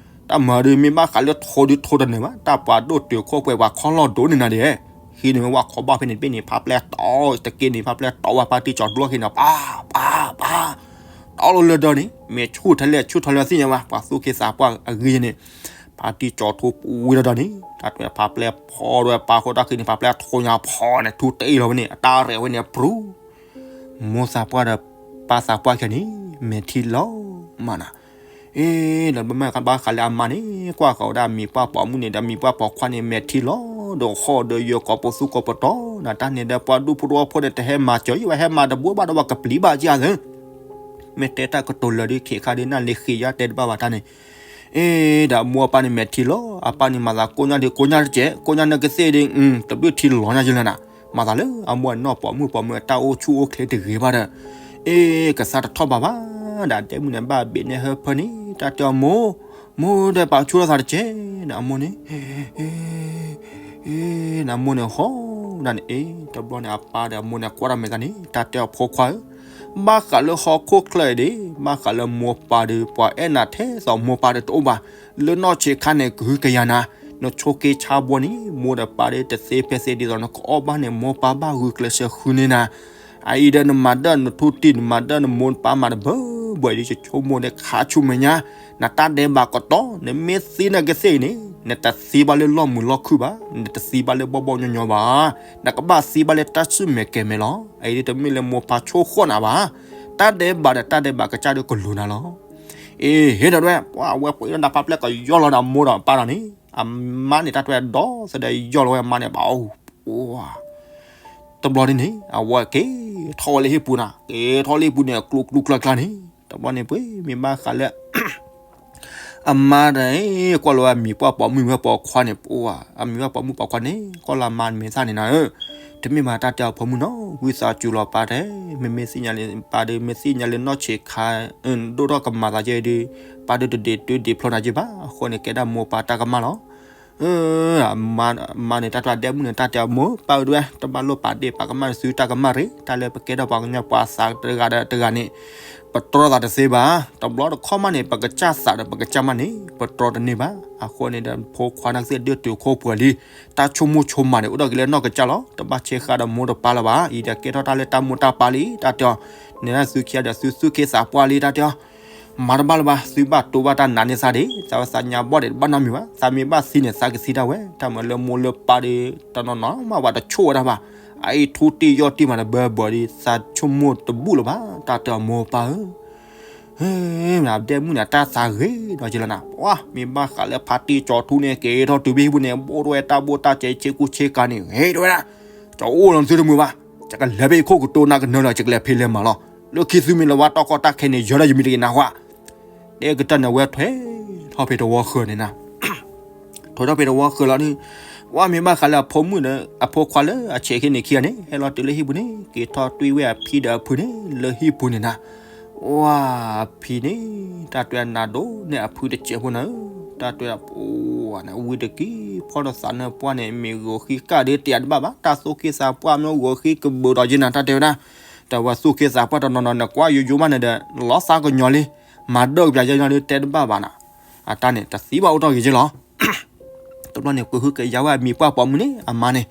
တၢ်မၤဒုးမ့ၢ်ဘၣ်ဃးလၢထိဒုးထိတန့ၢ်ဘၣ်, တၢ်ပှၤဒိၣ်တုာ်ခိၣ်ပှဲၤပှၤခီလီၢ်ဒိၣ်န့ၢ်နၤဒဲး, ဃ့န့ၣ်မ့ၢ်ဝဲခီဘၣ်ဖဲန့ၣ်တဘ့ၣ်န့ၣ် ဖးပျဲၢ်တီတက့ၢ်န့ၣ် ဖးပျဲၢ်တီဝဲဖါတံၢ်ကၠီၤဒိၣ်ဃ့န့ၣ် ပၢ် ပၢ် ပၢ် တီလီၤလၢဒီးန့ၣ် မ့ၢ်ဆူၣ်ထဲလဲၣ်ဆူၣ်ထဲလဲၣ်သ့ၣ်ညါဘၣ် ပှၤသူၣ်က့သးပှၢ်အဂ့ၢ်န့ၣ်, ဖါတံၢ်ကၠီၤထူပူၤဝဲဒီးန့ၣ် တၢ်တဲဖးပျဲၢ်ဖီဒီးပၢ်ဃိတၢ်ဃ့န့ၣ် ဖးပျဲၢ်ထိညါဖီန့ၣ် ထူတအ့ၣ်လီၤဝဲန့ၣ် အတၢ်ရဲၣ်ဝဲန့ၣ်ပြူၤ မိၢ်သးပှၢ်ဒီးပၢ်သးပှၢ်ခဲန့ၣ် မဲာ်ထံလီၤမးနီၤ, အ့ ဒီးဘၣ်မၤဘၣ်ဃးလၢအမါန့ၣ် ကွၢ်ဃီၤဝဲဒၣ်မံၤပှၢ်ပိာ်မုၣ်န့ၣ်ဒီးမံၤပှၢ်ပိာ်ခွါန့ၣ် မဲာ်ထံလီၤဒီးဃီဒီးယၢၤကိးပသူကိးပတီၤ နတၢ်န့ၣ်ဒီးပှၤဒူၣ်ဖိတဝီဖိန့ၣ် တဟဲမၤစၢၤယဝဲ ဟဲမၤတဘိဘၣ်ဒီးဝဲကပျံၤဘၣ်က့ၤသၢ မ့ၢ်တဲတၢ်ကတိၤလၢာ်ဒ်ခ့ခါဒ်နၢ်လ့ဃ့ယါတဲတဘၣ်ဘၣ်တၢ်န့ၣ်, အ့ ဒီးအမိၢ်အပၢ်န့ၣ်မဲာ်ထံလီၤ အပၢ်န့ၣ်မၤသးကိးညါဒ်ကိးညါတကဲး ကိးညါနကသ့ၣ်ဒ် တဘျုးထံလီၤညါယလၢနၤ, မၤသးလၢအမိၢ်အနီၢ်ပိာ်မုၣ်ပိာ်မုၣ်အတၢ်အိၣ်ဆူၣ်အိၣ်ချ့တဂ့ၤဘၣ်ဒီး, အ့ ကသါတထီၣ်ဘးဘၣ်, ဒီးဒဲမုၣ်န့ၣ်ဘၣ်ဘ့ၣ်နဲဟၢဖၢန့ၣ် တၢ်တဲအီၤမိၢ်, မိၢ်ဒီးပာ်ဆူၣ်ထီၣ်သးတကဲး, ဒီးအမိၢ်န့ၣ် အ့ နမိၢ်န့ၣ်ဟီၣ်ဒၣ်န့ၣ် အ့ တဘျီန့ၣ်အပၢ်ဒီးအမိၢ်န့ၣ်ကွၢ်တၢ်မဲာ်သးန့ၣ် တၢ်တဲအီၤဖိခွါဧၢ, ဘၣ်ဃးလၢဟီၣ်ခိၣ်ချၢအံၤဒၣ် ဘၣ်ဃးလၢမိၢ်ပၢ်ဒီး ပှၤအဲၣ်နၤထဲသိးမိၢ်ပၢ်ဒီးတအိၣ်ဘၣ်, လၢနီၢ်ဆံးခါန့ၣ်ကဟုကယာ်နၤ, နဆိးက့ဆါဘိန့ၣ် မိၢ်ဒီးပၢ်ဒီးတသ့ဖဲသ့ဒ်သိးနကအီၣ်ဘၣ်န့ၣ် မိၢ်ပၢ်ဘၣ်ဂုာ်ကျဲးစၢးဃုန့ၢ်နၤ အအံၤဒီးနမၤဒၢၣ်နထူတံၢ် နမၤဒၢၣ်နမိၢ်နပၢ်မၤတဘၢဘၢအံၤဒီး ယဆိကမိၣ်ဒီးခါဆူမဲာ်ညါ, နတၢ်ဒဲးဘးကတီၢ် နမ့ၢ်သံနကသ့ၣ်အံၤန့ၣ် နတသံဘၣ်လၢလီၢ်မုာ်လီၢ်ခုၣ်ဘၣ်, နတသံဘၣ်လၢဘီၣ်ဘီၣ်ညီညီဘၣ်, နကဘၣ်သံဘၣ်လၢတၢ်ဆူၣ်မဲာ်ကဲၤမဲာ်လီၤ. အအံၤဒီးတမ့ၢ်လၢမိၢ်ပၢ်ဆိၣ်ဃီၣ်နၤဘၣ်, တၢ်ဒဲးဘးဒီးတၢ်ဒဲးဘးကစၢ်ဒီးကလူၤနၤလီၤ. အ့ ဟ့ၣ်ဒီးဒွဲၣ် ပှၤအဝဲပှ့ၤဒီးနၤဖးပျဲၢ်ကယီၢ်လီၤဒီးမိၢ်ဒီးပၢ်ဒီးန့ၣ် အမါန့ၣ်တၢ်တွဲဒီးသဒၢယီၢ်လီၤဝဲအမါန့ၣ်ဘၣ်အိၣ် တဘျီန့ၣ်န့ၣ် အဝဲက့ၤထီၣ်ဝဲလၢဟံၣ်ပူၤနၤ, က့ၤထီၣ်လၢဟံၣ်ပူၤန့ၣ် ကျူကျူကျါကျါန့ၣ် တဘျီန့ၣ်ပှ့ၤမ့ၢ်ဘၣ်ဃးလၢ အမါဒီး ကွၢ်လီၤဝဲအမံၤပှၢ်ပိာ်မုၣ်ဝဲပိာ်ခွါန့ၣ် ပှၤအမံၤပှၢ်ပိာ်မုၣ်ပိာ်ခွါန့ၣ် ကွၢ်လီၤအမါမဲာ်သၣ်န့ၣ်နၤဧၢ, တမ့ၢ်မၤတၢ်တဲအီၤဖိမုၣ်နီၤ ဝံသးစူၤလီၤပၢ်တဲ, မ့မ့ၢ်သ့ၣ်ညါလၢပၢ်ဒီး မ့ၢ်သ့ၣ်ညါလၢနီၢ်ဆံးခါ ဒိၣ်ထီၣ်ကမၤသးယဲဒီး ပၢ်ဒီးတဒ့ၣ်တုဒ့ၣ်ဖျီနၤယဲဘၣ်, အဃိန့ၣ်ကဲဒၣ်မိၢ်ပၢ်တၢ်ကမၣ်လီၤ. အမါန့ၣ် တၢ်တဲဒဲမုၣ်န့ၣ် တၢ်တဲအမိၢ်ပၢ်ဝဲဒၣ် တဘၣ်လိၣ်ပာ်ဒ့ၣ်ပာ်ကမၣ်နသုတၢ်ကမၣ်ရ့ၣ်, တၢ်လၢပကဲထီၣ်ပှၤကညီပှၤသးတဂၤဒီးတဂၤန့ၣ် ပတြီသးတသ့ဘၣ်. တဘျီတခီၣ်မးန့ၣ် ပကစၢ်သးဒီးပကစၢ်မးန့ၣ် ပတြီတန့ၢ်ဘၣ်. အဃိန့ၣ်ဒီး ဖိခွါန့ၣ်ကသ့ၣ်ဒုးတုာ်ခိၣ်ပှဲၤလံ, တၢ်ဆိကမိၣ်ဆိကမးန့ၣ် အိၣ်ဒီးက့ၤလၢနီၢ်ကစၢ်လီၤ. တဘၣ်ဆဲးဃာ်ဒီးမိၢ်ဒီးပၢ်လၢၤဘၣ်. အံၤဒီးကဲထီၣ်တၢ်လၢတၢ်မိၢ်တၢ်ပၢ်လံ တၢ်တဲအီၤ, န့ၣ်ဒၣ်သုခံဂၤဒီး သုသူၣ်က့သးပှၢ်လံ တၢ်တဲအီၤ မၤတဘၣ်လၢၤဘၣ်, သုဘၣ်တိၢ်ဘၣ်တၢ်နးန့ၢ်သးဒံး, သးဝဲသးညါဘီၣ်ဒံးတဘၣ်နီတမံၤဘၣ်, သးမ့ၢ်ဘၣ်သံန့ၣ် သးကသံတၢ်ဝဲ, တၢ်မၤလၢမိၢ်လၢပၢ်ဒီး တနီၤနီၤမးဝဲတဆိၣ်ဝဲဒၣ်ဘၣ်, အအံၤထူတံၢ်ယီၢ်တံၢ်မးတဘၢဘၢဒံး သးဆိကမိၣ်တဘူၣ်လၢၤဘၣ်, တၢ်တဲအီၤမိၢ်ပၢ်ဧၢ ဒဲမုၣ်န့ၣ် တၢ်သးဂ့ၤဒီးကလီၤနၤ, ပှၤမ့ၢ်ဘၣ်ဃးလၢဖါတံၢ်ကၠီၤထူန့ၣ် က့ၤထီၣ်တုၤဖဲဟံၣ်ပူၤန့ၣ် ဘိၣ်တဝဲတၢ်ဘိၣ်တၢ်စဲးဆ့ကူဆ့ကၤန့ၣ် ဟ့ၣ်တဝဲဒၣ်, ကၠီၤအိၣ်လီၤသုတမုာ်ဘၣ်, ယကလဲၤဖဲယခိၣ်ကတိၤနၢ်ကနၢလီၤ ယကလဲၤဖံးလဲၤမၤလီၤ, လၢခံသုမ့ၢ်လၢဝဲတီၢ်ကီၢ်တၢ်ခဲန့ၣ် ယၤဒီးယမံၤတက့ၤနၢ်ဟူဧါ, တဲကတၢၢ်န့ၣ် အဝဲထွဲထီၣ်ဖဲတဝီဃၢၤန့ၣ်နၤ ထွဲထီၣ်ဖဲတဝီဃၢၤလီၤန့ၣ်, ပှၤမ့ၢ်ဘၣ်ဃးလၢအဖိမုၣ်ဒီး အဖိခွါလၢအဆဲးခံန့ၣ်ခံဂၤန့ၣ် ဟဲလီၤတုၤလၢဟံၣ်ပူၤန့ၣ် က့ၤထီၣ်တွံၢ်ဝဲအဖံဒီးအဖုန့ၣ် လၢဟံၣ်ပူၤန့ၣ်နၤ, ဝဲအဖံန့ၣ် တၢ်တွဲနးဒိၣ်န့ၢ်အဖုတစဲးဖိနၤဧၢ, တၢ်တွဲအပူၤန့ၣ် ဝံတကံၢ် ဖီၣ်ဒီးသးနၢပှၢ်န့ၣ် မ့ၢ်ဂီၤဃံကၢ်ဒ်တယၤတဘၣ်ဘၣ်, တၢ်သူၣ်က့သးပှၢ်မ့ၢ်ဂီၤဃံကဘုးဒီးယဲနၤ တၢ်တဲဝဲဒၣ်, တၢ်ဝဲသူၣ်က့သးပှၢ်တနီၤနီၤန့ၣ် ကွၢ်ယိယိမးန့ၣ်ဒီး လီၤသးကညီၤလံ, မၤဒၢၣ်ကပျးယဲညီဒီးတဲတဘၣ်ဘၣ်နၤ, အတၢ်န့ၣ် တသံဘၣ်အိၣ်ထီၣ်ဂ့ၤက့လီၤ. တဘျီန့ၣ် ကဟုကယာ်ဝဲအမံၤပှၢ်ပိာ်မုၣ်န့ၣ် အမါန့ၣ်,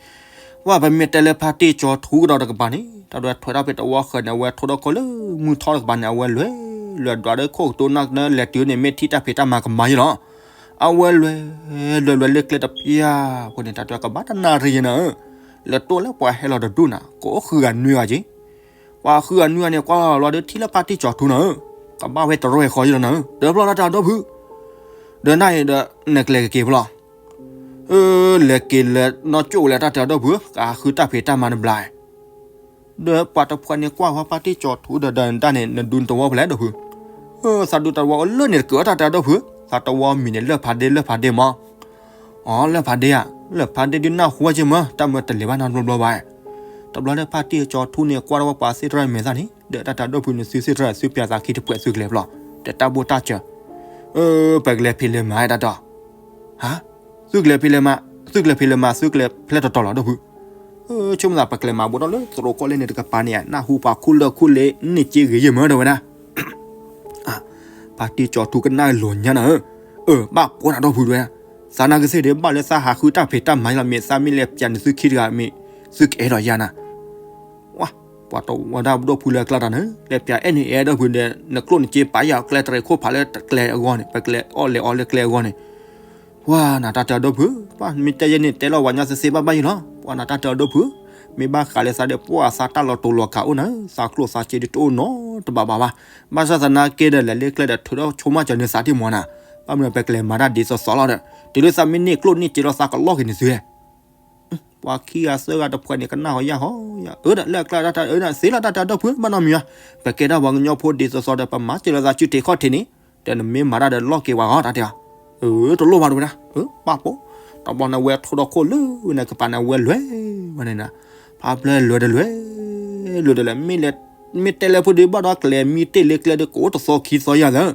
ဝဲပမ့ၢ်တဲလၢဖါတံၢ်ကၠီၤထူကဒီးတကပၤန့ၣ် တၢ်ဒွဲထွဲထီၣ်ဖဲတဝီဃၢၤန့ၣ် အဝဲထိၣ်ထီၣ်ခီလၢမုၢ်ထီၣ်တကပၤန့ၣ် အဝဲလဲၤ, လဲၤဒွးဒီးခိၣ်ကတိၤနၢ်ကနၢလဲၤတုၤန့ၣ် မ့ၢ်ထံၣ်တၢ်ဖံးတၢ်မၤကမၤယဲလီၤ. အဝဲလဲၤ, လဲၤလဲၤလၢကျဲတဖျၢၣ်အဃိန့ၣ် တၢ်တဲကဘၣ်တနၣ်ရံၣ်ယဲနၤဧၢ, လဲၤတိၢ်လၢပှၤဟဲလီၤတဒူၣ်နၤ ကအိၣ်ဃုဂၤနွံဂၤက့ ပှၤဃုဂၤနွံဂၤန့ၣ် ကွၢ်လီၤလီၤဒီးထံၣ်လၢဖါတံၢ်ကၠီၤထူနၤဧၢ, ကဘၣ်ဝဲတရဲၣ်ဃီယဲလီၤနၤဧၢ, ဒီးဘျီတၢ်တဲအီၤဒီပုၢ်, ဒီးနၤအံၤဒီး နကလဲၤကက့ၤဖဲလဲၣ် အၢ လဲၤက့ၤလဲၤနီၢ်ကၠိၣ်လဲၤတၢ်တဲအီၤဒီပုၢ်ဧၢ, ကဃုတၢ်ဖံးတၢ်မၤနဘျါ, ဒီးပှၤတဖှီၣ်န့ၣ်ကွၢ်ဝဲဖါတံၢ်ကၠီၤထူဒီး ဒီးနတၢ်န့ၣ် နဒူနတဝီဖဲလဲၣ်ဒီပုၢ်ဧၢ, သးဒူတဝီအိၣ်လၢန့ၣ်တက့ၢ်အီၤတၢ်တဲအီၤဒီပုၢ်ဧၢ, သးတဝီမံၤန့ၣ်လၢၢ်ဖးဒ့လၢၢ်ဖးဒ့မး, အီ လၢၢ်ဖးဒ့ဧါ, လၢၢ်ဖးဒ့ဒုးနၢ်ဟူဝဲက့မၢ် တၢ်မၢတလဲၤဘၣ်နီတဘျီဘျီဘၣ်, တဘျီလၢဖါတံၢ်ကၠီၤထူန့ၣ် ကွၢ်ထီၣ်ဝဲပှၤသ့ၣ်တဖၣ်မဲာ်သၣ်န့ၣ် ဒီးတၢ်တဲအီၤဒီပုၢ်ဧၢ နသုသ့ၣ်တဖၣ် သုပျဲသးခံတပှဲၤသုကလဲၤဖဲလဲၣ်, ဒီးတၢ်ဘိၣ်တၢ်စၢၤ, အၢ ပကလဲၤဖံးလဲၤမၤတၢ်တဲအီၤ, ဟါ, သုကလဲၤဖံးလဲၤမၤ, သုကလဲၤဖံးလဲၤမၤ သုကလဲၤဖဲလဲၣ်တတီၤလီၤဒီပုၢ်ဧၢ, ဆိကမိၣ်သး ပကလဲၤမၤဘူးထီၣ်လၢသရိာ်ကီၢ်လဲၣ်န့ၣ်တကပၤန့ၣ် နၢ်ဟူပှၤခူၣ်လၢၢ်ခူၣ်လဲၢ်န့ၢ်စ့ဂ့ၤယဲၢ်မၢ တဲဝဲဒၣ်. ဖါတံၢ်ကၠီၤထူကနၣ်လီၤညါနၤဧၢ, အၢ ဘၣ်ပှၤနၤဒီပုၢ်ဝဲၢ်, သးနါကသ့ၣ်ဒုး ဘၣ်လၢသးဟးဃုတၢ်ဖံးတၢ်မၤလီၤ မ့ၢ်သးမ့ၢ်လဲၤပၠးန့ၢ်သုခံတဂၤ မ့ၢ်သုကအဲၣ်ဒိးယၤနၤ. ဝါ, ပှၤတဝဲဒၣ်ဒိၣ်ဖုလၢအကျါတၢ်န့ၣ် လဲၤပၠးအဲၣ်န့ၣ်အဲၣ်ဒီပုၢ်ဒီး နကျိၣ်နစ့ပာ်ယၤကျဲတရံးခိၣ်ဖးလၢကျဲအဂီၢ်န့ၣ် ပကျဲအီၣ်လဲၤအီလၢကျဲအဂီၢ်န့ၣ် ပှၤနၤတၢ်တဲအီၤဒိၣ်ဖု, ပှၤမ့ၢ်တဲယဲန့ၣ် တဲလီၤဝဲညါသ့သ့ဘၣ်ဘၣ်ယဲလီၤ. ပှၤနၤတၢ်တဲအီၤဒိၣ်ဖု, မ့ၢ်ဘၣ်ဃးလၢသးဒီး ပှၤသးတၢ်လီၤတူာ်လီၤကာ်အိၣ်နၤ, သးကျိၣ်သးစ့ဒုးတအိၣ်နီတဘးဘၣ်ဘၣ်. ဘၣ်ဆၣ်သနာ်က့ဒီး လဲၤလၢကျဲဒီးထုးထီၣ်ဆိကမိၣ်ကၢၤနသးတံၢ်မီၤနၤ, ဘၣ်မနုၤပကလဲၤမၤတၢ်ဒ်သိးသိးလီၤဒီး တုၤလၢသးမ့ၢ်န့ၢ်ကျိၣ်န့ၢ်စ့လီၤ သးကလီၢ်က့ၤန့ၢ်သုဧါ. ပှၤခံဂၤသၢဂၤတဖှဲးန့ၣ် ကနၣ်ဃီယၢ်ဃီယၢ်, အၢ ဒီးလၢအကျါတၢ်တဲအၢ သ့လီၤတၢ်တဲအီၤဒိၣ်ဖု ဘၣ်နီတမံၤဘၣ်. ပကဲဒၣ်ပှၤကညီဖိဒ်သိးသိးဒီး ပမၤစၢၤလိာ်သးစုထံးခီၣ်ထံးန့ၣ်, ဒီးနမ့ၢ်မၤတၢ်ဒီးလီၢ်က့ၤဝဲဃီတၢ်တဲအီၤ. အၢ တလိၣ်ဘၣ်တဲဝဲဒၣ်, အၢ ပၢ်ပိာ်, တဘျီန့ၣ်ဝဲထိဒီးခိၣ်လၢဝဲန့ၣ်ကပၤန့ၣ် အဝဲလဲၤဝဲန့ၣ်နၤ, ဖးဖျၢၣ်လဲၤဒီးလဲၤ, လဲၤဒီးလဲၤ, မ့ၢ်တဲလၢဖိဒုးဘၣ်ဒီးကျဲမံတ့ၢ်လၢကျဲဒီး ကအိၣ်တသီခံသီယၤသၢ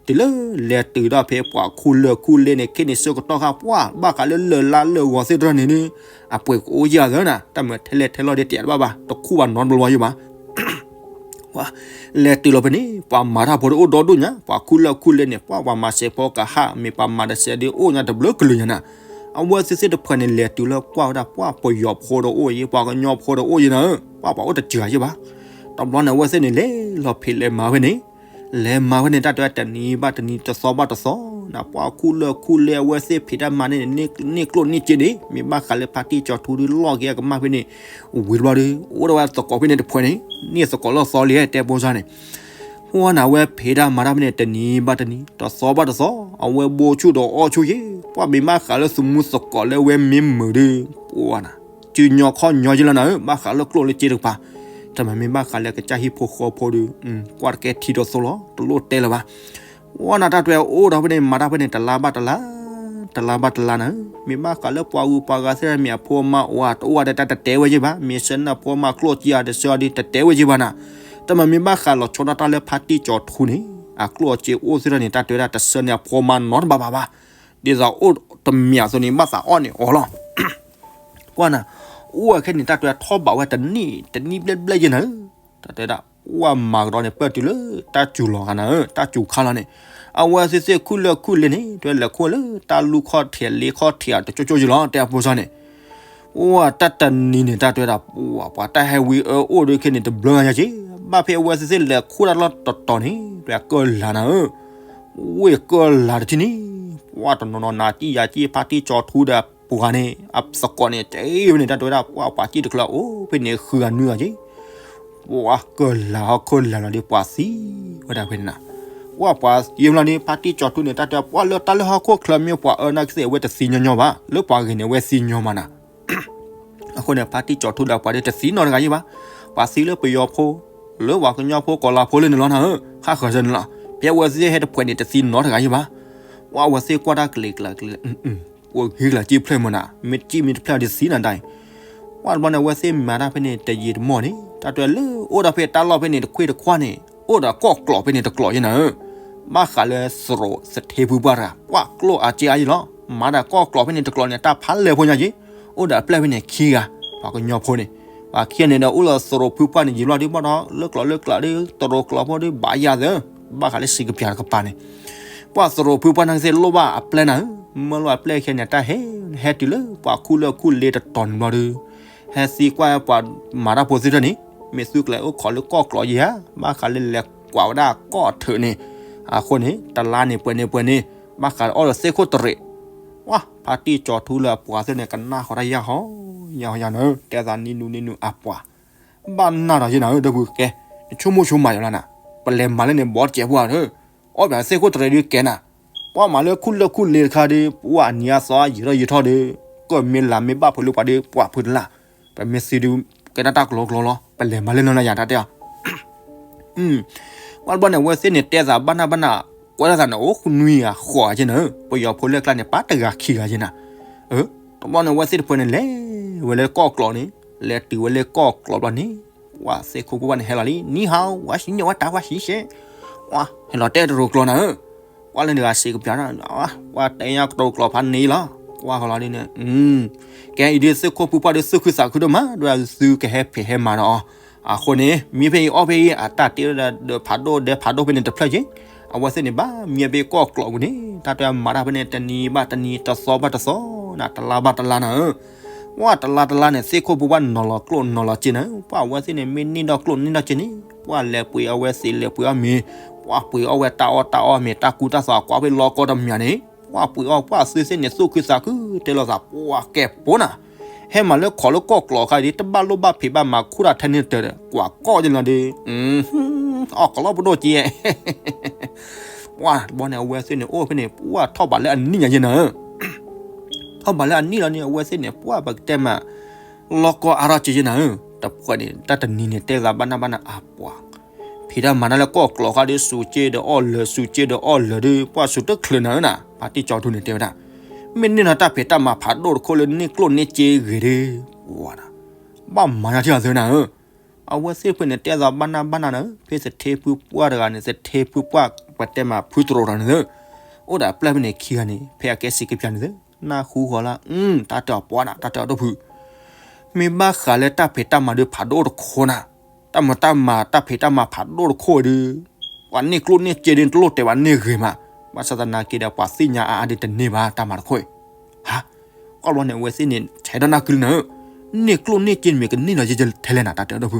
တုၤလၢလဲၤတုၤဒီးဖဲပှၤခူၣ်လၢၢ်ခူၣ်လဲၢ်န့ၣ် ခ့န့ၣ်ဆၢကတီၢ်ခါ ပှၤဘၣ်ဃးလၢလၢၢ်လါလၢၢ်ဂီၤသ့ၣ်တဖၣ်န့ၣ်ဒီး အပှ့ၤကအိၣ်ယၤသၢနၤ, တၢ်မၤထဲလဲၣ်ထဲလီၢ်ဒ်တဲတဘၣ်ဘၣ်, တခူၣ်ဘၣ်နီတဘျီယဲဘၣ်. လဲၤတုၤလီၤဖဲန့ၣ် ပှၤမၤတၢ်ဖိဒီးအိၣ်ဒီဒူၣ်ညါ, ပှၤခူၣ်လၢၢ်ခူၣ်လဲၢ်န့ၣ် ပှၤပှၤမၤစဲးဖိကဟၣ် မ့ၢ်ပှၤမၤတစဲးဒီးအိၣ်ညါတဘျုးကလုာ်ညါနၤ. အဝဲသ့ၣ်သ့ၣ်တဖှဲးန့ၣ် လဲၤတုၤလၢကွၢ်ဝဲဒၣ် ပှၤပယီၤဖိဒီးအိၣ်ယဲ ပှၤကညီဖိဒီးအိၣ်ယဲနၤဧၢ, ပှၤပှၤအိၣ်တစှၤယဲဘၣ်. တဘျီန့ၣ် အဝဲသ့ၣ်န့ၣ် လဲၤလီၤဖံးလဲၤမၤဝဲန့ၣ်, လဲၤမၤဝဲန့ၣ် တၢ်တဲဝဲတနံၤဘၣ်တနံၤ တသီဘၣ်တသီနၤ, ပှၤခူၣ်လၢၢ်ခူၣ်လဲၢ်အဝဲသ့ၣ်ဖံးတၢ်မၤန့ၣ် န့ၢ်ကျိၣ်န့ၢ်စ့န့ၣ် မ့ၢ်ဘၣ်ဃးလၢဖါတံၢ်ကၠီၤထူဒုးလီၢ်က့ၤအကမၢ်ဖဲန့ၣ်, ဝံၤတဘျီဒီး အိၣ်ဒီးဝဲသကိးဖဲန့ၣ်တဖှဲးန့ၣ်, န့ၢ်သကိးလၢသီလံ တဲပိစါန့ၣ် ပှၤနၤဝဲဖံးတၢ်မၤတၢ်ဖဲန့ၣ် တနံၤဘၣ်တနံၤ တသီဘၣ်တသီ အဝဲဘိဆူၣ်ဒီးအီၣ်ဆူၣ်ယဲ, ပှၤမ့ၢ်ဘၣ်ဃးလၢသမူသကိးလၢဝဲမ့ၢ်မုာ်ဒီး ပှၤနၤ စုညီခီၣ်ညီယဲလီၤနၤဧၢ, ဘၣ်ဃးလၢကျိၣ်လၢစ့တကပၤ, တမ့ၢ်မ့ၢ်ဘၣ်ဃးလၢကစၢ်ဟံၣ်ဖိဃီဖိဒီး ကွၢ်တကဲထံဒီးသိလီၤ တလိၣ်တဲလၢၤဘၣ်. ပှၤနၤတၢ်တဲအိၣ်ဒီးဖဲန့ၣ် မၤတၢ်ဖဲန့ၣ် တလါဘၣ်တလါ တလါဘၣ်တလါနၤဧၢ, မ့ၢ်ဘၣ်ဃးလၢပှၤဂုၤပှၤဂၤသ့ၣ်တဖၣ်မ့ၢ်အဖိအမါအိၣ်ဧါတအိၣ်ဧါဒီး တၢ်တတဲဝဲယဲဘၣ်, မ့ၢ်ဆှၢန့ၢ်အဖိအမါကျိၣ်စ့ဧါတဆှၢအီၤဒီး တတဲဝဲယဲဘၣ်နၤ, တမ့ၢ်မ့ၢ်ဘၣ်ဃးလီၤဆီဒၣ်တၢ်လၢဖါတံၢ်ကၠီၤထူန့ၣ် အကျိၣ်အစ့အိၣ်သ့ၣ်တဖၣ်န့ၣ် တၢ်တဲဝဲဒၣ်တဆှၢန့ၢ်အဖိအမါနီတဘၣ်ဘၣ်ဘၣ်, ဒ်သိးအိၣ်တမံၤအသိးန့ၣ် ဘၣ်သးအီၣ်န့ၢ်အီၤလီၤ. ပှၤနၤ အိၣ်ဝဲခဲန့ၣ် တၢ်တဲဝဲထီၣ်ဘးဝဲတနံၣ် တနံၣ်ဘျဲၣ်ဘျဲၣ်ယဲနၤဧၢ, တၢ်တဲဒၣ် အိၣ်ဝဲမၤကဒီးန့ၣ် ပၢၢ်တုၤလၢတၢ်စူၤလီၤဂၤနၤဧၢ, တၢ်စူၤခါလီၤန့ၣ်, အဝဲသ့ၣ်သ့ၣ်ခူၣ်လၢၢ်ခူၣ်လဲၢ်န့ၣ် တဲလဲၤခူၣ်လၢတၢ်လူၢ်ခီၣ်ထံးလ့ခီၣ်ထံးအတကၠိကၠိယဲလီၤ တဲအဖိစါန့ၣ်, အိၣ်တၢ်တနံၤန့ၣ် တၢ်တဲဝဲဒၣ် ပှၤတၢ်ဟဲဝံအၢအိၣ်ဒီးခဲန့ၣ် တဘျီဂၤညါက့, ဘၣ်ဖဲအဝဲသ့ၣ်သ့ၣ်လဲၤခူၣ်တၢ်လီၢ်တတီၤန့ၣ် ပှၤကၢၢ်လၤနၤဧၢ, ဝ့ၢ်ကၢၢ်လၤတထံၣ်န့ၣ်, ပှၤတနီၤနီၤနၤကံၣ်ယၤကံၣ် ဖါတံၢ်ကၠီၤထူဒီးပှၤန့ၣ် အသကိးန့ၣ် တဲဝဲန့ၣ် တၢ်တဲဝဲဒၣ် ပှၤပှၤကံၣ်တချုးအိၣ်ဖဲန့ၣ် ဃုဂၤနွံဂၤက့ ပှၤကၢၢ်လၤဟီၣ်ခိၣ်လၤလီၤဒီး ပှၤသံဝဲဒၣ်ဖဲန့ၣ်နၤ, ပှၤပှၤယဲၢ်မလီၤန့ၣ် ဖါတံၢ်ကၠီၤထူန့ၣ် တၢ်တဲ ပှၤလၢတၢ်လၢဟီၣ်ခိၣ်ချၢမ့ၢ်ပှၤအၢနာ်ကသ့ၣ် အဝဲတသံညီညီဘၣ်, လၢပှၤဂ့ၤန့ၣ် အဝဲသံညီမးနၤ အဃိန့ၣ် ဖါတံၢ်ကၠီၤထူဒီးပှၤဒီးတသံနီတဂၤယဲဘၣ်, ပှၤသံလၢပယီၤဖိ လၢပှၤကညီဖိကီၤလၤဖိလၢန့ၣ်လီၤနၤဧၢ, ဟးဃၢၤစၢၤန့ၣ်လီၤ, ဖဲအဝဲသ့ၣ်ဟဲတဖှဲးန့ၣ် တသံနီတဂၤယဲဘၣ်, ပှၤအဝဲသ့ၣ်ကွၢ်တၢ်ကလံၤကျါကျဲ ပှၤဂ့ၤကျါက့ဖျၢၣ်မးနၤ, မ့ၢ်ကံၣ်မ့ၢ်တဖျၢၣ်ဒ်သံနၤဒၣ်အံၤ, ပှၤတဘျီန့ၣ် အဝဲသ့ၣ်မၤတၢ်ဖဲန့ၣ် တယံာ်တမီၢ်န့ၣ် တၢ်တဲလၢအိၣ်ဒၣ်ဖဲတၢ်လီၢ်ဖဲန့ၣ် တခွ့ၣ်တခွါန့ၣ် အိၣ်ဒီးကီၢ်ကျီးဖဲန့ၣ်တကျီးယဲနၤဧၢ, ဘၣ်ဃးလၢသရိာ်သထ့ဖုပှၢ်တဂၤ ပှၤကျိၣ်အစ့အါယဲလီၤ, မၤဒၣ်ကီၢ်ကျီးဖဲန့ၣ်တကျီးန့ၣ် တၢ်ဖးလဲၢ်ဖိညါက့, အိၣ်ဒီးအပျဲၢ်ဖဲန့ၣ်ခံဂၤ, ပှၤကညီဖိန့ၣ်, ပှၤခံဂၤန့ၣ်ဒီးအိၣ်လၢသရိာ်ဖုပှၢ်န့ၣ် ယံာ်ဘျီဒုးဘၣ်ဒီး လၢကျီးလၢကျးဒုး သရိာ်ကျီးဖိဒုး ဘၣ်ယၤသၢ, ဘၣ်ဃးလၢစံးကပၠးတကပၤန့ၣ်, ပှၤသရိာ်ဖုပှၢ်နာ်ကသ့ၣ်လိၣ်ဘၣ်အပျဲၢ်နၤဧၢ, မၢလီၤအပျဲၢ်ခံဂၤန့ၣ် တၢ်ဟဲ, ဟဲတုၤလၢပှၤခူၣ်လၢၢ်ခူၣ်လဲၢ်တတီၤန့ၣ်ဘျီဒုး ဟဲသံကွၢ်ပှၤမၤတၢ်ဖိသ့ၣ်တဖၣ်န့ၣ်, မ့ၢ်သုကလဲၤအိၣ်ခိးလၢကီၢ်ကျီးယဲဧါ, ဘၣ်ဃးလၢလဲၤကွၢ်ဝဲဒၣ်ကီၢ်ထၢၣ်န့ၣ်, အဃိန့ၣ် တလါန့ၣ်ပှဲၤန့ၣ်ပှဲၤန့ၣ်, ဘၣ်ဃးလၢအီၣ်ဒီးသ့ၣ်ခိၣ်တရံး, ဝါ, ဖါတံၢ်ကၠီၤထူလၢအပှၤသ့ၣ်န့ၣ် ကနၣ်ဃီတၢ်ယၢ်ဟီ, ယၢ်ဟီယၢ်နၤဧၢ, တဲသးနံၤနူနံၤနူအပှၤ, ဘၣ်နၢ်ဒီးယဲနၤဧၢ, ဒီပုၢ်ကဲ, နဆိကမိၣ်ဆိကမးယၤလီၤနၤ, ပလဲၤမၤလၢန့ၣ် ဘီတစဲးပှၢ်ဧၢ အီၣ်ပှၤသ့ၣ်ခိၣ်တရံးဒုးကဲနၤ, ပှၤမၤလၢခူၣ်လၢၢ်ခူၣ်လဲၢ်တခါဒီး ပှၤအနံၤအသီယံာ်ထီၣ်ယံာ်ထီၣ်ဒီး, ကၢၢ်မ့ၢ်လၤမ့ၢ်ဘၣ်ဖုးလၢပှၤဒီး ပှၤဖုးတလၢ်, ပမ့ၢ်သံဒုး ကဲတၢ်တၢ်ကျီကျီလီၤ, ပလဲၤမၤလၢနီၢ်နီၢ်ယၤတၢ်တဲအီၤ, ပှၤတဘျီန့ၣ် အဝဲသ့ၣ်န့ၣ်တဲသးဘၣ်နၢ်ဘၣ်နၢ်, ကွဲးဒၣ်သးန့ၣ် အိၣ်နွံဂၤဃိးဂၤက့နၤဧၢ, ပယီၤဖိလၢကျါန့ၣ် ပှၤတဂၤခံဂၤက့နၤ, တဘျီန့ၣ် အဝဲသ့ၣ်တဖုန့ၣ် လဲၤဝဲလၢကီၢ်ကျီးန့ၣ်, လဲၤတုၤဝဲလၢကီၢ်ကျီးဘျီန့ၣ် ပှၤသ့ၣ်ခိၣ်ဖိပှၢ်န့ၣ် ဟဲလီၤလံ, နံၤဟါ, ဝါဆံညၣ် ဝဲတၢ်ဝါဆံရှဲ, ဝါ, ဟဲလီၤတဲတရူးကျီးနၤဧၢ, ပှၤလၢတဂၤစံးကပျး, ပှၤတဲညါကတရူးကျီးဖးန့ၣ်လီၤ, ကွၢ်ဃီလီၤဒ်န့ၣ်, ကဲအံၤဒ်သ့ၣ်ခိၣ်ဖုပှၢ်ဒီးသူၣ်ခုသးခုဒိၣ်မး ဒီးသုကဟဲဖံးဟဲမၤဒီးအီၤ. အဃိန့ၣ် မ့ၢ်ဖဲအံၤအီၣ်ဖဲအံၤ အတၢ်တ့ဒီးဖးဒိၣ်ဒဲဖးဒိၣ်ဖဲန့ၣ်တဖျၢၣ်က့, အဝဲသ့ၣ်န့ၣ် ဘၣ်မံဖဲကီၢ်ကျိးပူၤန့ၣ် တၢ်တဲမၤတၢ်ဖဲန့ၣ် တနံၤဘၣ်တနံၤ တသီဘၣ်တသီနၤ တလါဘၣ်တလါနၤဧၢ. ပှၢ်တလါတလါန့ၣ် သ့ၣ်ခိၣ်ဖုပှၢ်နီၤလီၤကျိၣ်နီၤလီၤစ့နၤဧၢ. ပှၢ်အဝဲသ့ၣ်န့ၣ် မ့ၢ်န့ၢ်ဒီးကျိၣ်န့ၢ်ဒီးစ့န့ၣ် ပှၢ်လဲၤပှ့ၤအီၣ်ဝဲသ့းလဲၤပှ့ၤအီၣ်မ့ၤ, ပှၢ်ပှ့ၤအီၣ်ဝဲတၢ်အီၣ်တၢ်အီမ့ၤ တၢ်ကူတၢ်သိးအကွၢ်ဖဲလီၢ်ကီၢ်တမံၤန့ၣ် ပှၢ်ပှ့ၤအီၣ်ပှၢ်အသုသ့ၣ်န့ၣ် သူၣ်ခုသးခုတဲလိာ်သး ပှၢ်ကဲပိနၤ, ဟဲမၤလၢခိးလၢကီၢ်ကျိးအခါဒ် တဘၣ်လိၣ်ဘၣ်ဖံးဘၣ်မၤ ခူၣ်တၢ်ထဲန့ၣ်တၢ်ဒီး ကွၢ်ကီၢ်က့ၤလီၤဒီး အီၣ်ကလီပဒိၣ်က့ၤ ပှၢ်တဘျီန့ၣ် အဝဲသ့ၣ်န့ၣ် အိၣ်ဖဲန့ၣ် ပှၢ်ထီၣ်ဘးလၢအနံၣ်ညါယဲနၤဧၢ. ထီၣ်ဘးလၢအနံၣ်လီၤန့ၣ် အဝဲသ့ၣ်န့ၣ် ပှၢ်ပကတဲမး လီၢ်ကီၢ်အါထီၣ်က့ၤယဲနၤဧၢ. တပှၢ်န့ၣ် တၢ်တနံၤန့ၣ် တဲသးဘၣ်နၢ်ဘၣ်နၢ်အပှၤ ဖံးတၢ်မၤတၢ်လၢကီၢ်ကျိးခါဒီး စူးက့ဒီးအီၣ်လၢာ် စူးက့ဒီးအီၣ်လၢာ်ဒီး ပှၢ်စူးတချုးနၤဧၢနၤ. ပၢ်တံၢ်ကၠီထူန့ၣ်တဲဝဲဒၣ် မ့ၢ်န့ၢ်နီၤတၢ်ဖံးတၢ်မၤဖးဒိၣ်တခိၣ်လၢန့ၢ်ကျိၣ်န့ၢ်စ့ဂ့ၤဒီး ဝၤဒၣ် ဘၣ်မၤညါထံၣ်အီၤသ့နၤဧၢ. အဝဲသ့ၣ်တဖုန့ၣ် တဲသးဘၣ်နၢ်ဘၣ်နၢ်နၤဧၢ. ဖဲသထ့ဖုပှၢ်တဂၤန့ၣ် သထ့ဖုပှၢ် ပတဲမးဖုတရိးတဂၤန့ၣ်သ့ အိၣ်ဒီးအပျဲၢ်ဖဲန့ၣ်ခံဂၤန့ၣ် ဖဲအကဲစံးကပျၢ်န့ၣ်သ့ နၢ်ဟူဃီၤလၢ တၢ်တဲအီၤပှၤနၤ တၢ်တဲအီၤဒိၣ်ဖု မ့ၢ်ဘၣ်ဃးလၢတၢ်ဖံးတၢ်မၤဒီးဖးဒိၣ်တခိၣ်နၤ, တၢ်မၤတၢ်မၤတၢ်ဖံးတၢ်မၤဖးဒိၣ်တခိၣ်ဒီး ပှၤန့ၢ်ကျိၣ်န့ၢ်စ့ဒီး တလိၣ်တဲဘၣ်န့ၢ်ဂ့ၤမး, ဘၣ်ဆၣ်သနာ်က့ဒီး ပှၤသ့ၣ်ညါအါအါဒီးတန့ၢ်ဘၣ်တၢ်မၤတခိၣ်အံၤ. ဟါ, ကွၢ်ဘျီန့ၣ် အဝဲသ့ၣ်န့ၣ် ဆဲးဒီးနၢ်ကုလၢနၤဧၢ, န့ၢ်ကျိၣ်န့ၢ်စ့မ့ၢ်ကန့ၢ်နီၤယဲထဲလဲၣ်နၤ တၢ်တဲအီၤဒိၣ်ဖု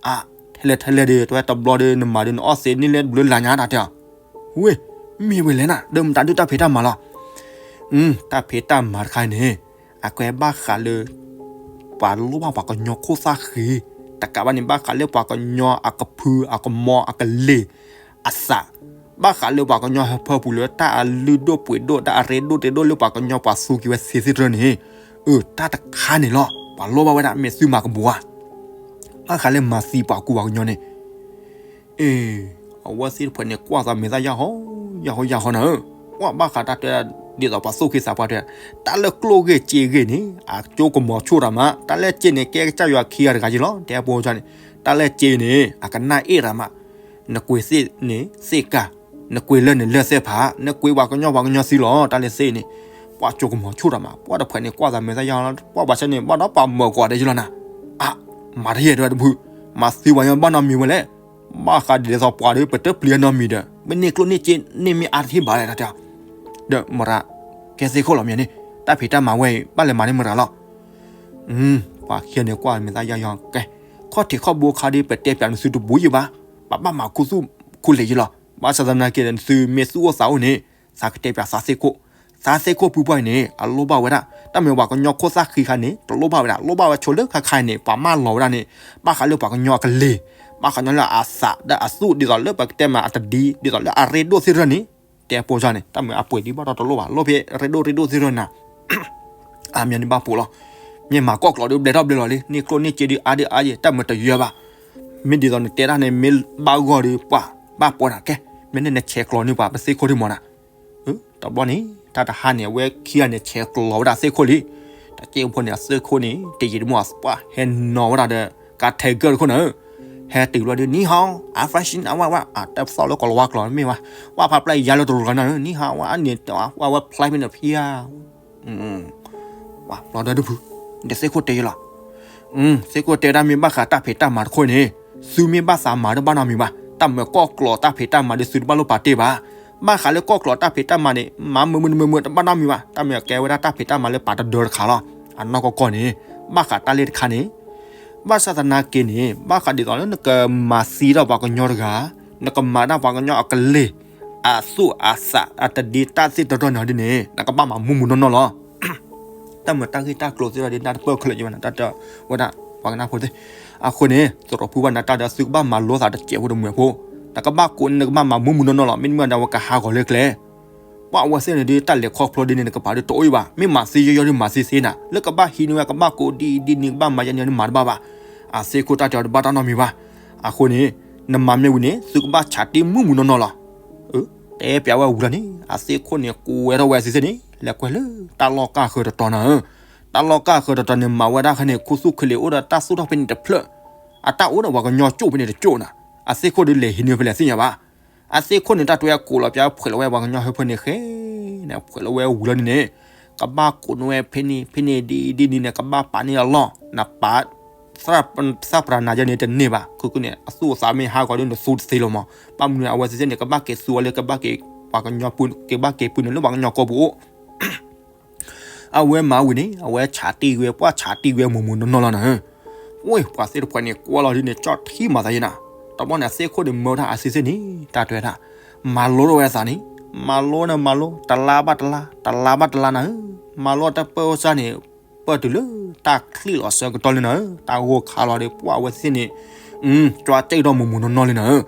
အါ, ထဲလဲၣ်ထဲလဲၣ်ဒီး တဝဲတဘျီဒီး နမၤဒီးနအီၣ်သ့န့ၢ်လၢ ဘျုးလၢညါတၢ်တဲအီၤ, ဝ့ၢ်, မ့ၢ်ဝဲလဲၣ်နၤ ဒီးမတၤဒုးတၢ်ဖံးတၢ်မၤလီၤ. တၢ်ဖံးတၢ်မၤတခါအံၤန့ၣ် အကဲဘၣ်ဃးလၢ ပှၤလိၣ်ဘၣ်ပှၤကညီခိၣ်သၣ်ဃံ, တကးဘၣ်န့ၣ် ဘၣ်ဃးလၢပှၤကညီအကဖု အကမီ အကလ့ၤ အသး, ဘၣ်ဃးလၢပှၤကညီဟၢဖၢပူၤလၢတၢ်အလုၢ်ဒိၣ်ပှ့ၤဒိၣ် တၢ်အရ့ဒိၣ်တ့ဒိၣ်လၢပှၤကညီပှၤသူက့ၤဝဲသ့သ့တရၢန့ၣ်, အၢ တၢ်တခါန့ၣ်လီၤ ပှၤလိၣ်ဘၣ်ဝဲဒၣ် မ့ၢ်သုမၤကဘှါ, ဘၣ်ဃးလၢမၤသံပှၤကူပှၤကညီန့ၣ် အ့, အဝဲသ့ၣ်တဖုန့ၣ် ကွၢ်သးမဲာ်သၣ်ယၢ်ဟီ, ယၢ်ဟီယၢ်ဟီနၤဧၢ, ကွၢ်ဘၣ်ဃးတၢ်တဲဒ်သိးပှၤသူၣ်က့ၤသးပှၢ်တဲ, တၢ်လၢကျိၣ်ဂ့ၢ်စ့ဂ့ၢ်န့ၣ် အကၠိကမီၤဆူၣ်တၢ်မး, တၢ်လၢစ့န့ၣ် ကဲကစၢ်ယွၤခံဂၤတဂၤက့ၤလီၤ တဲပိကၠီန့ၣ်, တၢ်လၢစ့န့ၣ် အကနၣ်အ့ၣ်တၢ်မး, နကွံာ်သ့ၣ်န့ၣ်သ့ၣ်ကၢ်, နကွံာ်လၢန့ၣ်လၢသ့ၣ်ဖး, နကွံာ်ပှၤကညီပှၤကညီသံလီၤ တၢ်လၢသ့ၣ်န့ၣ်, ပှၤကၠိကမီၤဆူၣ်တၢ်မး, ပှၤတဖုန့ၣ် ကွၢ်သးမဲာ်သၣ်ယၢ်ဟီ, ပှၤဘၣ်ဆၣ်န့ၣ် ဘၣ်ဒီးပှၤမၢၤကွၢ်ဒဲးယလီၤနၤ, အါ, မၤတယဲၢ်တဝဲတဖု, မၤသံပှၤကညီဘၣ်နီတမံၤဝဲလဲၣ် ဘၣ်ဃးဒ်သိးပှၤဒီး ပတပျံၤနီတမံၤဒီး မ့ၢ်န့ၢ်ကျိၣ်န့ၢ်စ့န့ၢ်မ့ၢ်အါတထံၣ်ဘၣ်လဲၣ်တၢ်တဲ, ဒီးမရၤ, ကဲသ့ၣ်ခိၣ်လီၤမ့ၢ်န့ၣ်, တၢ်ဖံးတၢ်မၤဝဲအံၤ ဘၣ်လဲၤမၤန့ၢ်မရၤလီၤ. ပှၤခံဂၤန့ၣ်ကွၢ်မဲာ်သၣ်ယၢ်ယီၤကဲ, ခီၣ်ထံးခီၣ်ဘိခါဒီး ပတဲပၠးနသုတဘူးယံာ်ဘၣ်, ပဘၣ်မၤခူသူၣ်ခူလံာ်ယံာ်လီၤ. ဘၣ်ဆၣ်သနာ်က့ဒီး နသုမ့ၢ်သူၣ်အိၣ်သးအိၣ်န့ၣ်, သးကတဲပၠးသးသ့ၣ်ခိၣ်, သးသ့ၣ်ခိၣ်ဖုပှၢ်အံၤန့ၣ် အလိၣ်ဘၣ်ဝဲဒၣ်, တၢ်မ့ၢ်ပှၤကညီခိၣ်သၣ်ဃံခါန့ၣ် တလိၣ်ဘၣ်ဝဲဒၣ်, လိၣ်ဘၣ်ဝဲဆိလၢခါခါအံၤန့ၣ် ပှၤမၢလီၤဝဲဒၣ်န့ၣ်, ဘၣ်ဃးလၢပှၤကညီအကလ့ၤ, ဘၣ်ဃးညီလၢအသးဒီးအသူၣ် ဒ်သိးလၢပကတဲမးအတဒံ, ဒ်သိးလၢအရ့ဒိၣ်သ့ၣ်တဖၣ်န့ၣ်, တဲပိကၠီန့ၣ် တၢ်မ့ၢ်အပှ့ၤဒံးဘၣ်ဒီးတလိၣ်ဘၣ်, လိၣ်ဖဲရ့ဒိၣ်ရ့ဒိၣ်သ့ၣ်တဖၣ်နၤ အါမ့ၢ်န့ၣ်ဘၣ်ပိာ်လီၤ. မ့ၢ်မၤကီၢ်ကျိးဒီးဘျဲၣ်ထီၣ်ဘျဲၣ်လီၤလံ, န့ၢ်ကျိၣ်န့ၢ်စ့ဒီးအါဒံးအါယဲၢ် တၢ်မ့ၢ်တယၢဘၣ်. မ့ၢ်ဒ်သိးနတဲတၢ်န့ၣ် မ့ၢ်ဘၣ်ဂီၢ်ဒီးပှၤဘၣ်ပိာ်နၤကဲ, မ့ၢ်န့ၣ်နဆဲးကျိးန့ၢ်ပှၤပသ့ၣ်ခိၣ်ဒံးမးနၤ. တဘျီန့ၣ် တၢ်တဟါန့ၣ် အဝဲခံဂၤန့ၣ်ဆဲးကျိးဝဲဒၣ်သ့ၣ်ခိၣ်လံ. တၢ်က့ၢ်ဖိန့ၣ် အသ့ၣ်ခိၣ်န့ၣ် တယံာ်တမီၢ်အပှၢ်ဟဲနီၤဝဲဒၣ်ဒီး ကါထဲကၢၢ်တခိၣ်နၤဧၢ, ဟဲတုၤဘျီဒီး နံၤဟီ, အါ ဖရၢၡ် အဝဲဝဲ အတၢ်ပသီၣ်လၢကီၢ်လၤဝါကျိာ်မ့ၢ်ဝဲ, ဝဲဖးပျဲယါလၢတရူးတဂၤနၤဧၢ, နံၤဟီ ဝဲအန့ၣ် ဝဲဖျဲးမ့ၢ်နဖံဧါ ဝဲဘျီဒီးတဖု, ဒီးသ့ၣ်ခိၣ်တဲယလီၤ. သ့ၣ်ခိၣ်တဲဒၣ်မ့ၢ်ဘၣ်ဃးတၢ်ဖံးတၢ်မၤတခိၣ်န့ၣ်, သုမ့ၢ်ဘၣ်သးမၤဒီးဘၣ်နီတမံၤဘၣ်, တၢ်မ့ၢ်ကီၢ်ကျိးတၢ်ဖံးတၢ်မၤဒီးသုတဘၣ်လိၣ်ပာ်တ့ၢ်ဘၣ်. ဘၣ်ဃးလၢကီၢ်ကျိးတၢ်ဖံးတၢ်မၤန့ၣ် မၤမုာ်မုာ်တမုာ်မုာ်တဘၣ်နီတမံၤဘၣ်, တၢ်မ့ၢ်ကဲဝဲဒၣ်တၢ်ဖံးတၢ်မၤလၢပာ်တဒၢတခါလီၤ. အနီၢ်ကီၢ်ကီၢ်န့ၣ်, ဘၣ်ဃးတၢ်လၢတခါန့ၣ်, ဘၣ်ဆၣ်သနာ်က့န့ၣ် ဘၣ်ဃးဒ်သိးလၢနကမၤသံဒီးပှၤကညီတဂၤ, နကမၤဒၣ်ပှၤကညီအကလ့ၤ, အသူၣ်အသးအတဒံတၢ်သ့ၣ်တဖၣ်န့ၣ်ဒ်န့ၣ် နကဘၣ်မၤမုာ်မုာ်နီၢ်နီၢ်လီၤ. တၢ်မ့ၢ်တၢ်ဂ့ၢ်တၢ်ကျိၤသ့ၣ်တဖၣ်ဒ်နတပၢၢ်ခဲလၢာ်က့ၤဝဲန့ၣ် တၢ်တဲဝဲဒၣ်ပှၤကနၣ်ဖိသ့ၣ်. အဃိန့ၣ် သရိာ်ဖုဘၣ်နၤတၢ်ဒီးသုကဘၣ်မၤလိသးတစဲးဖိတမှဲၤဖိ, နကဘၣ်ကိးန့ၣ် နကဘၣ်မၤမုာ်မုာ်နီၢ်နီၢ်လီၤ. မ့တမ့ၢ်ဒီးဝဲကဟးဂီၤလၢကျဲ ပှၤအဝဲသ့ၣ်န့ၣ်ဒ်တၢ်လဲၤခီဖျိဒ်န့ၣ် နကပာ်ဒ်တအိၣ်အံၤဘၣ်. မ့ၢ်မၤသ့ယီယီဒ်မၤသ့သ့နၤ, လၢကဘၣ်ဟံးန့ၢ်ဝဲ ကဘၣ်ကိးဒ်အံၤဒ်န့ၣ် ကဘၣ်မၤယဲန့ၣ် နမၤတဘၣ်ဘၣ်. အသ့ၣ်ခိၣ်တၢ်တဲအီၤတဘၣ်တၢ်နီတမံၤဘၣ်. အဃိန့ၣ် နမၤမ့ၢ်ဝံၤန့ၣ် သုကဘၣ်ဆးတ့ၢ်မုာ်မုာ်နီၢ်နီၢ်လီၤ. တဲပၠးဝဲဝံၤလီၤန့ၣ် အသ့ၣ်ခိၣ်န့ၣ် ကိးဝဲထီၣ်ဝဲသ့ၣ်သ့ၣ်န့ၣ် လဲၤကွဲလၢတၢ်လီၢ်ကၢ်ဃၢၤတတီၤနၤဧၢ. တၢ်လီၢ်ကၢ်ဃၢၤတတီၤန့ၣ် မၤဝဲဒၣ်ခဲန့ၣ် ခူသူၣ်ခလ့ၣ်အိၣ်ဒီးတၢ်သူၣ်ထီၣ်ဖဲန့ၣ်တဖျၢၣ်, အတၢ်အိၣ်ဒီးပှၤကညီကၠိၣ်ဖဲန့ၣ်တကၠိၣ်နၤ. အသ့ၣ်ခိၣ်ဒ်လဲၤဟံးန့ၢ်ဖဲလဲၣ်သ့ၣ်ညါဘၣ်. အသ့ၣ်ခိၣ်န့ၣ် တၢ်တဲဝဲကိးလီၤပၠး ဖှဲးလီၤဝဲပှၤကညီဟၢဖၢန့ၣ်ဃဲ, ဖှဲးလီၤဝဲဝံၤလီၤန့ၣ်န့ၣ်, ကဘၣ်ကိးနဝဲဖဲန့ၣ်ဖဲန့ၣ်ဒ်ဒ်န့ၣ်န့ၣ် ကဘၣ်ပာ်န့ၢ်အလီၢ် နပာ် သရၣ်ပြၢနၤယဲန့ၣ်တန့ၢ်ဘၣ် ခုခုန့ၣ် အသူၣ်အသးမ့ၢ်ဟးဂီၤဒီးနသူတသ့လီၤမး. ဘၣ်မနုၤအဝဲသ့ၣ်န့ၣ် ကဘၣ်က့ၤသူအီၤလၢ ကဘၣ်က့ၤပှၤကညီ ကဘၣ်က့ၤပုၢ်နုာ်လၢပှၤကညီကိးပူၤအိၣ် အဝဲမၤဝံၤန့ၣ် အဝဲဆးတံၢ်ဝဲ ပှၢ်ဆးတံၢ်ဝဲမိၢ်မိၢ်နီၢ်နီၢ်လီၤနၤဧၢ. ဝဲပှၤသ့ၣ်တဖၣ်န့ၣ် ကွၢ်လီၤဒ်န့ၣ် ကၠီၣ်ထံမၤသးယဲနၤ. တဘျီန့ၣ် အသ့ၣ်ခိၣ်န့ၣ် မၢဝဲဒၣ်အဆံးဆ့ၣ်န့ၣ် တၢ်တဲဝဲဒၣ် မၤလိထီၣ်ဝဲအသးန့ၣ် မၤလိန့ၣ်မၤလိ တလါဘၣ်တလါ တလါဘၣ်တလါနၤဧၢ. မၤလိတၢ်ပၢၢ်အီၣ်စၢ်န့ၣ် ပၢၢ်တုၤလၢတၢ်ချံးလီၤအဆၢကတီၢ်လံနၤဧၢ. တၢ်ဂိၢ်ခါလီၤဒီး ပှၢ်အဝဲသ့ၣ်န့ၣ် ကၠီၣ်ကၠံၣ်ဒီးမိၢ်မိၢ်နီၢ်နီၢ်လံနၤဧၢ.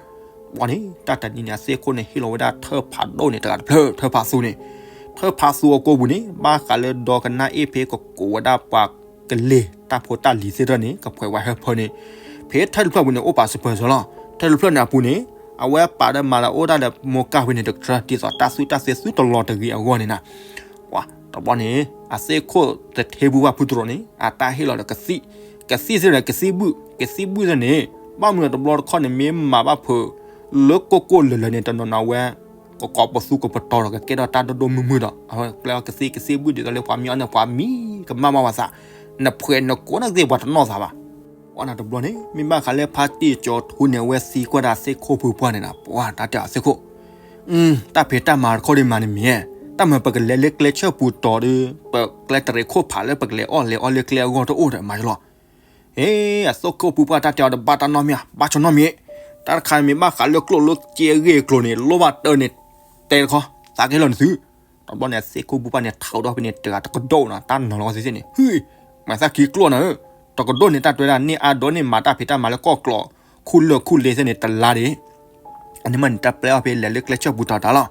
ပှၢ်န့ၣ် တၢ်တနံၤန့ၣ် အသ့ၣ်ခိၣ်န့ၣ် ဟ့ၣ်လီၤဝဲဒၣ်ထၢၣ်ဖးဒိၣ်န့ၣ် တဂၤတဖျၢၣ် ထၢၣ်ဖးသူန့ၣ် ထၢၣ်ဖးသူအကိာ်ပူၤန့ၣ် ဘၣ်ဃးလၢဒီကနၣ်အ့ၣ်ဖဲကကိးဝဲဒၣ်ပှၤကလ့ၤ တၢ်ဖိတၢ်လံၤသ့ၣ်တဖၣ်န့ၣ် ကဖှဲးဝဲဟၢဖၢန့ၣ် ဖဲထၢၣ်တဖျၢၣ်ပူၤန့ၣ် အိၣ်ပာ်စပၢၤစၢၤလီၤ. ထၢၣ်တဖျၢၣ်န့ၣ်အပူၤန့ၣ် အဝဲပာ်ဒီးမၤလၢအိၣ်ဒၣ်ဒီးမိၢ်ကၢ်ဖဲန့ၣ်တကြၢး ဒ်သိးတၢ်သူၣ်တၢ်သ့သူတလီၤတဂ့ၤအဂီၢ်န့ၣ်နၤ. ပှၢ်တဘျီန့ၣ် အသ့ၣ်ခိၣ်သထ့ဖုပှၢ်ဖုတရိးန့ၣ် အတၢ်ဟ့ၣ်လီၤဒီးကသံၣ် ကသံၣ်သ့ၣ်န့ၣ် ကသံၣ်ဘုၣ် ကသံၣ်ဘုၣ်သ့ၣ်န့ၣ် ဘၣ်မနုၤတဘျီတခီၣ်န့ၣ် မ့ၢ်မၤဘၣ်ဖုး လၢကိၢ်ကိၢ်လၢၤလၢၤန့ၣ် တနီၤနီၤဝဲ ကကိးပသူကပတီၤဒီး ကကဲထီၣ်တၢ်ဒိၣ်ဒိၣ်မုၢ်မုၢ်ဒီး အဝဲကျဲအီၤကသံၣ် ကသံၣ်ဘုၣ်ဒ်သိးလၢပှၤမံအီၤန့ၣ် ပှၤမံကမၣ်ဘၣ်ဝဲသး နဖှဲးနကိးန့ၣ်ကသ့ၣ်ပှၤတနီၣ်သးဘၣ်. ပှၢ်နၤတဘျီန့ၣ် မ့ၢ်ဘၣ်ဃးလၢဖါတံၢ်ကၠီၤထူန့ၣ် အဝဲသံကွၢ်ဒၣ်သ့ၣ်ခိၣ်ဖုပှၢ်န့ၣ်နၤ ပှၢ်တၢ်တဲအီၤသ့ၣ်ခိၣ် တၢ်ဖံးတၢ်မၤတခီဒ်မးန့ၣ်မ့ၢ် တၢ်မၤပကလဲၤလၢကျဲဆၢပူၤတီၤဒီး ပကျဲတရံးခိၣ်ဖးလၢပကလဲၤအီၣ်လဲၤအီလၢကျဲအဂီၢ်တအိၣ်ဒီးမၤယလီၤ. ဟ့ အသ့ၣ်ခိၣ်ဖုပှၢ်တၢ်တဲအီၤဒီး ဘၣ်တၢ်နီတမံၤ ဘၣ်ဆီနီတမံၤ တၢ်တခါမ့ၢ်ဘၣ်ဃးလၢကျိၣ်လၢစ့အဂ့ၢ်အကျိၤန့ၣ် လိၣ်ဘၣ်တၢ်န့ၣ် တဲတခီ သးကဟ့ၣ်လီၤနသု တဘျီန့ၣ် အသ့ၣ်ခိၣ်ဖုပှၢ်န့ၣ် ထးဒီးဖဲန့ၣ် တဂၤတကဒိၣ်နၤ တၢ်နၤလီၤဝဲသ့ၣ်သ့ၣ်န့ၣ် ဟ့ မၤသးခံကျိၣ်နၤဧၢ, တကဒိၣ်န့ၣ် တၢ်တဲဝဲဒၣ်န့ၣ် အါဒိၣ်န့ၣ် မၤတၢ်ဖံးတၢ်မၤလၢကီၢ်ကျီး ခူၣ်လၢၢ်ခူၣ်လ့သ့ၣ်န့ၣ် တလါဒၣ် အန့ၣ်မးန့ၣ် တၢ်ပျဲအီၤဖဲလဲၤလၢကျဲဆၢပူၤတီၤတၢ်လီၤ.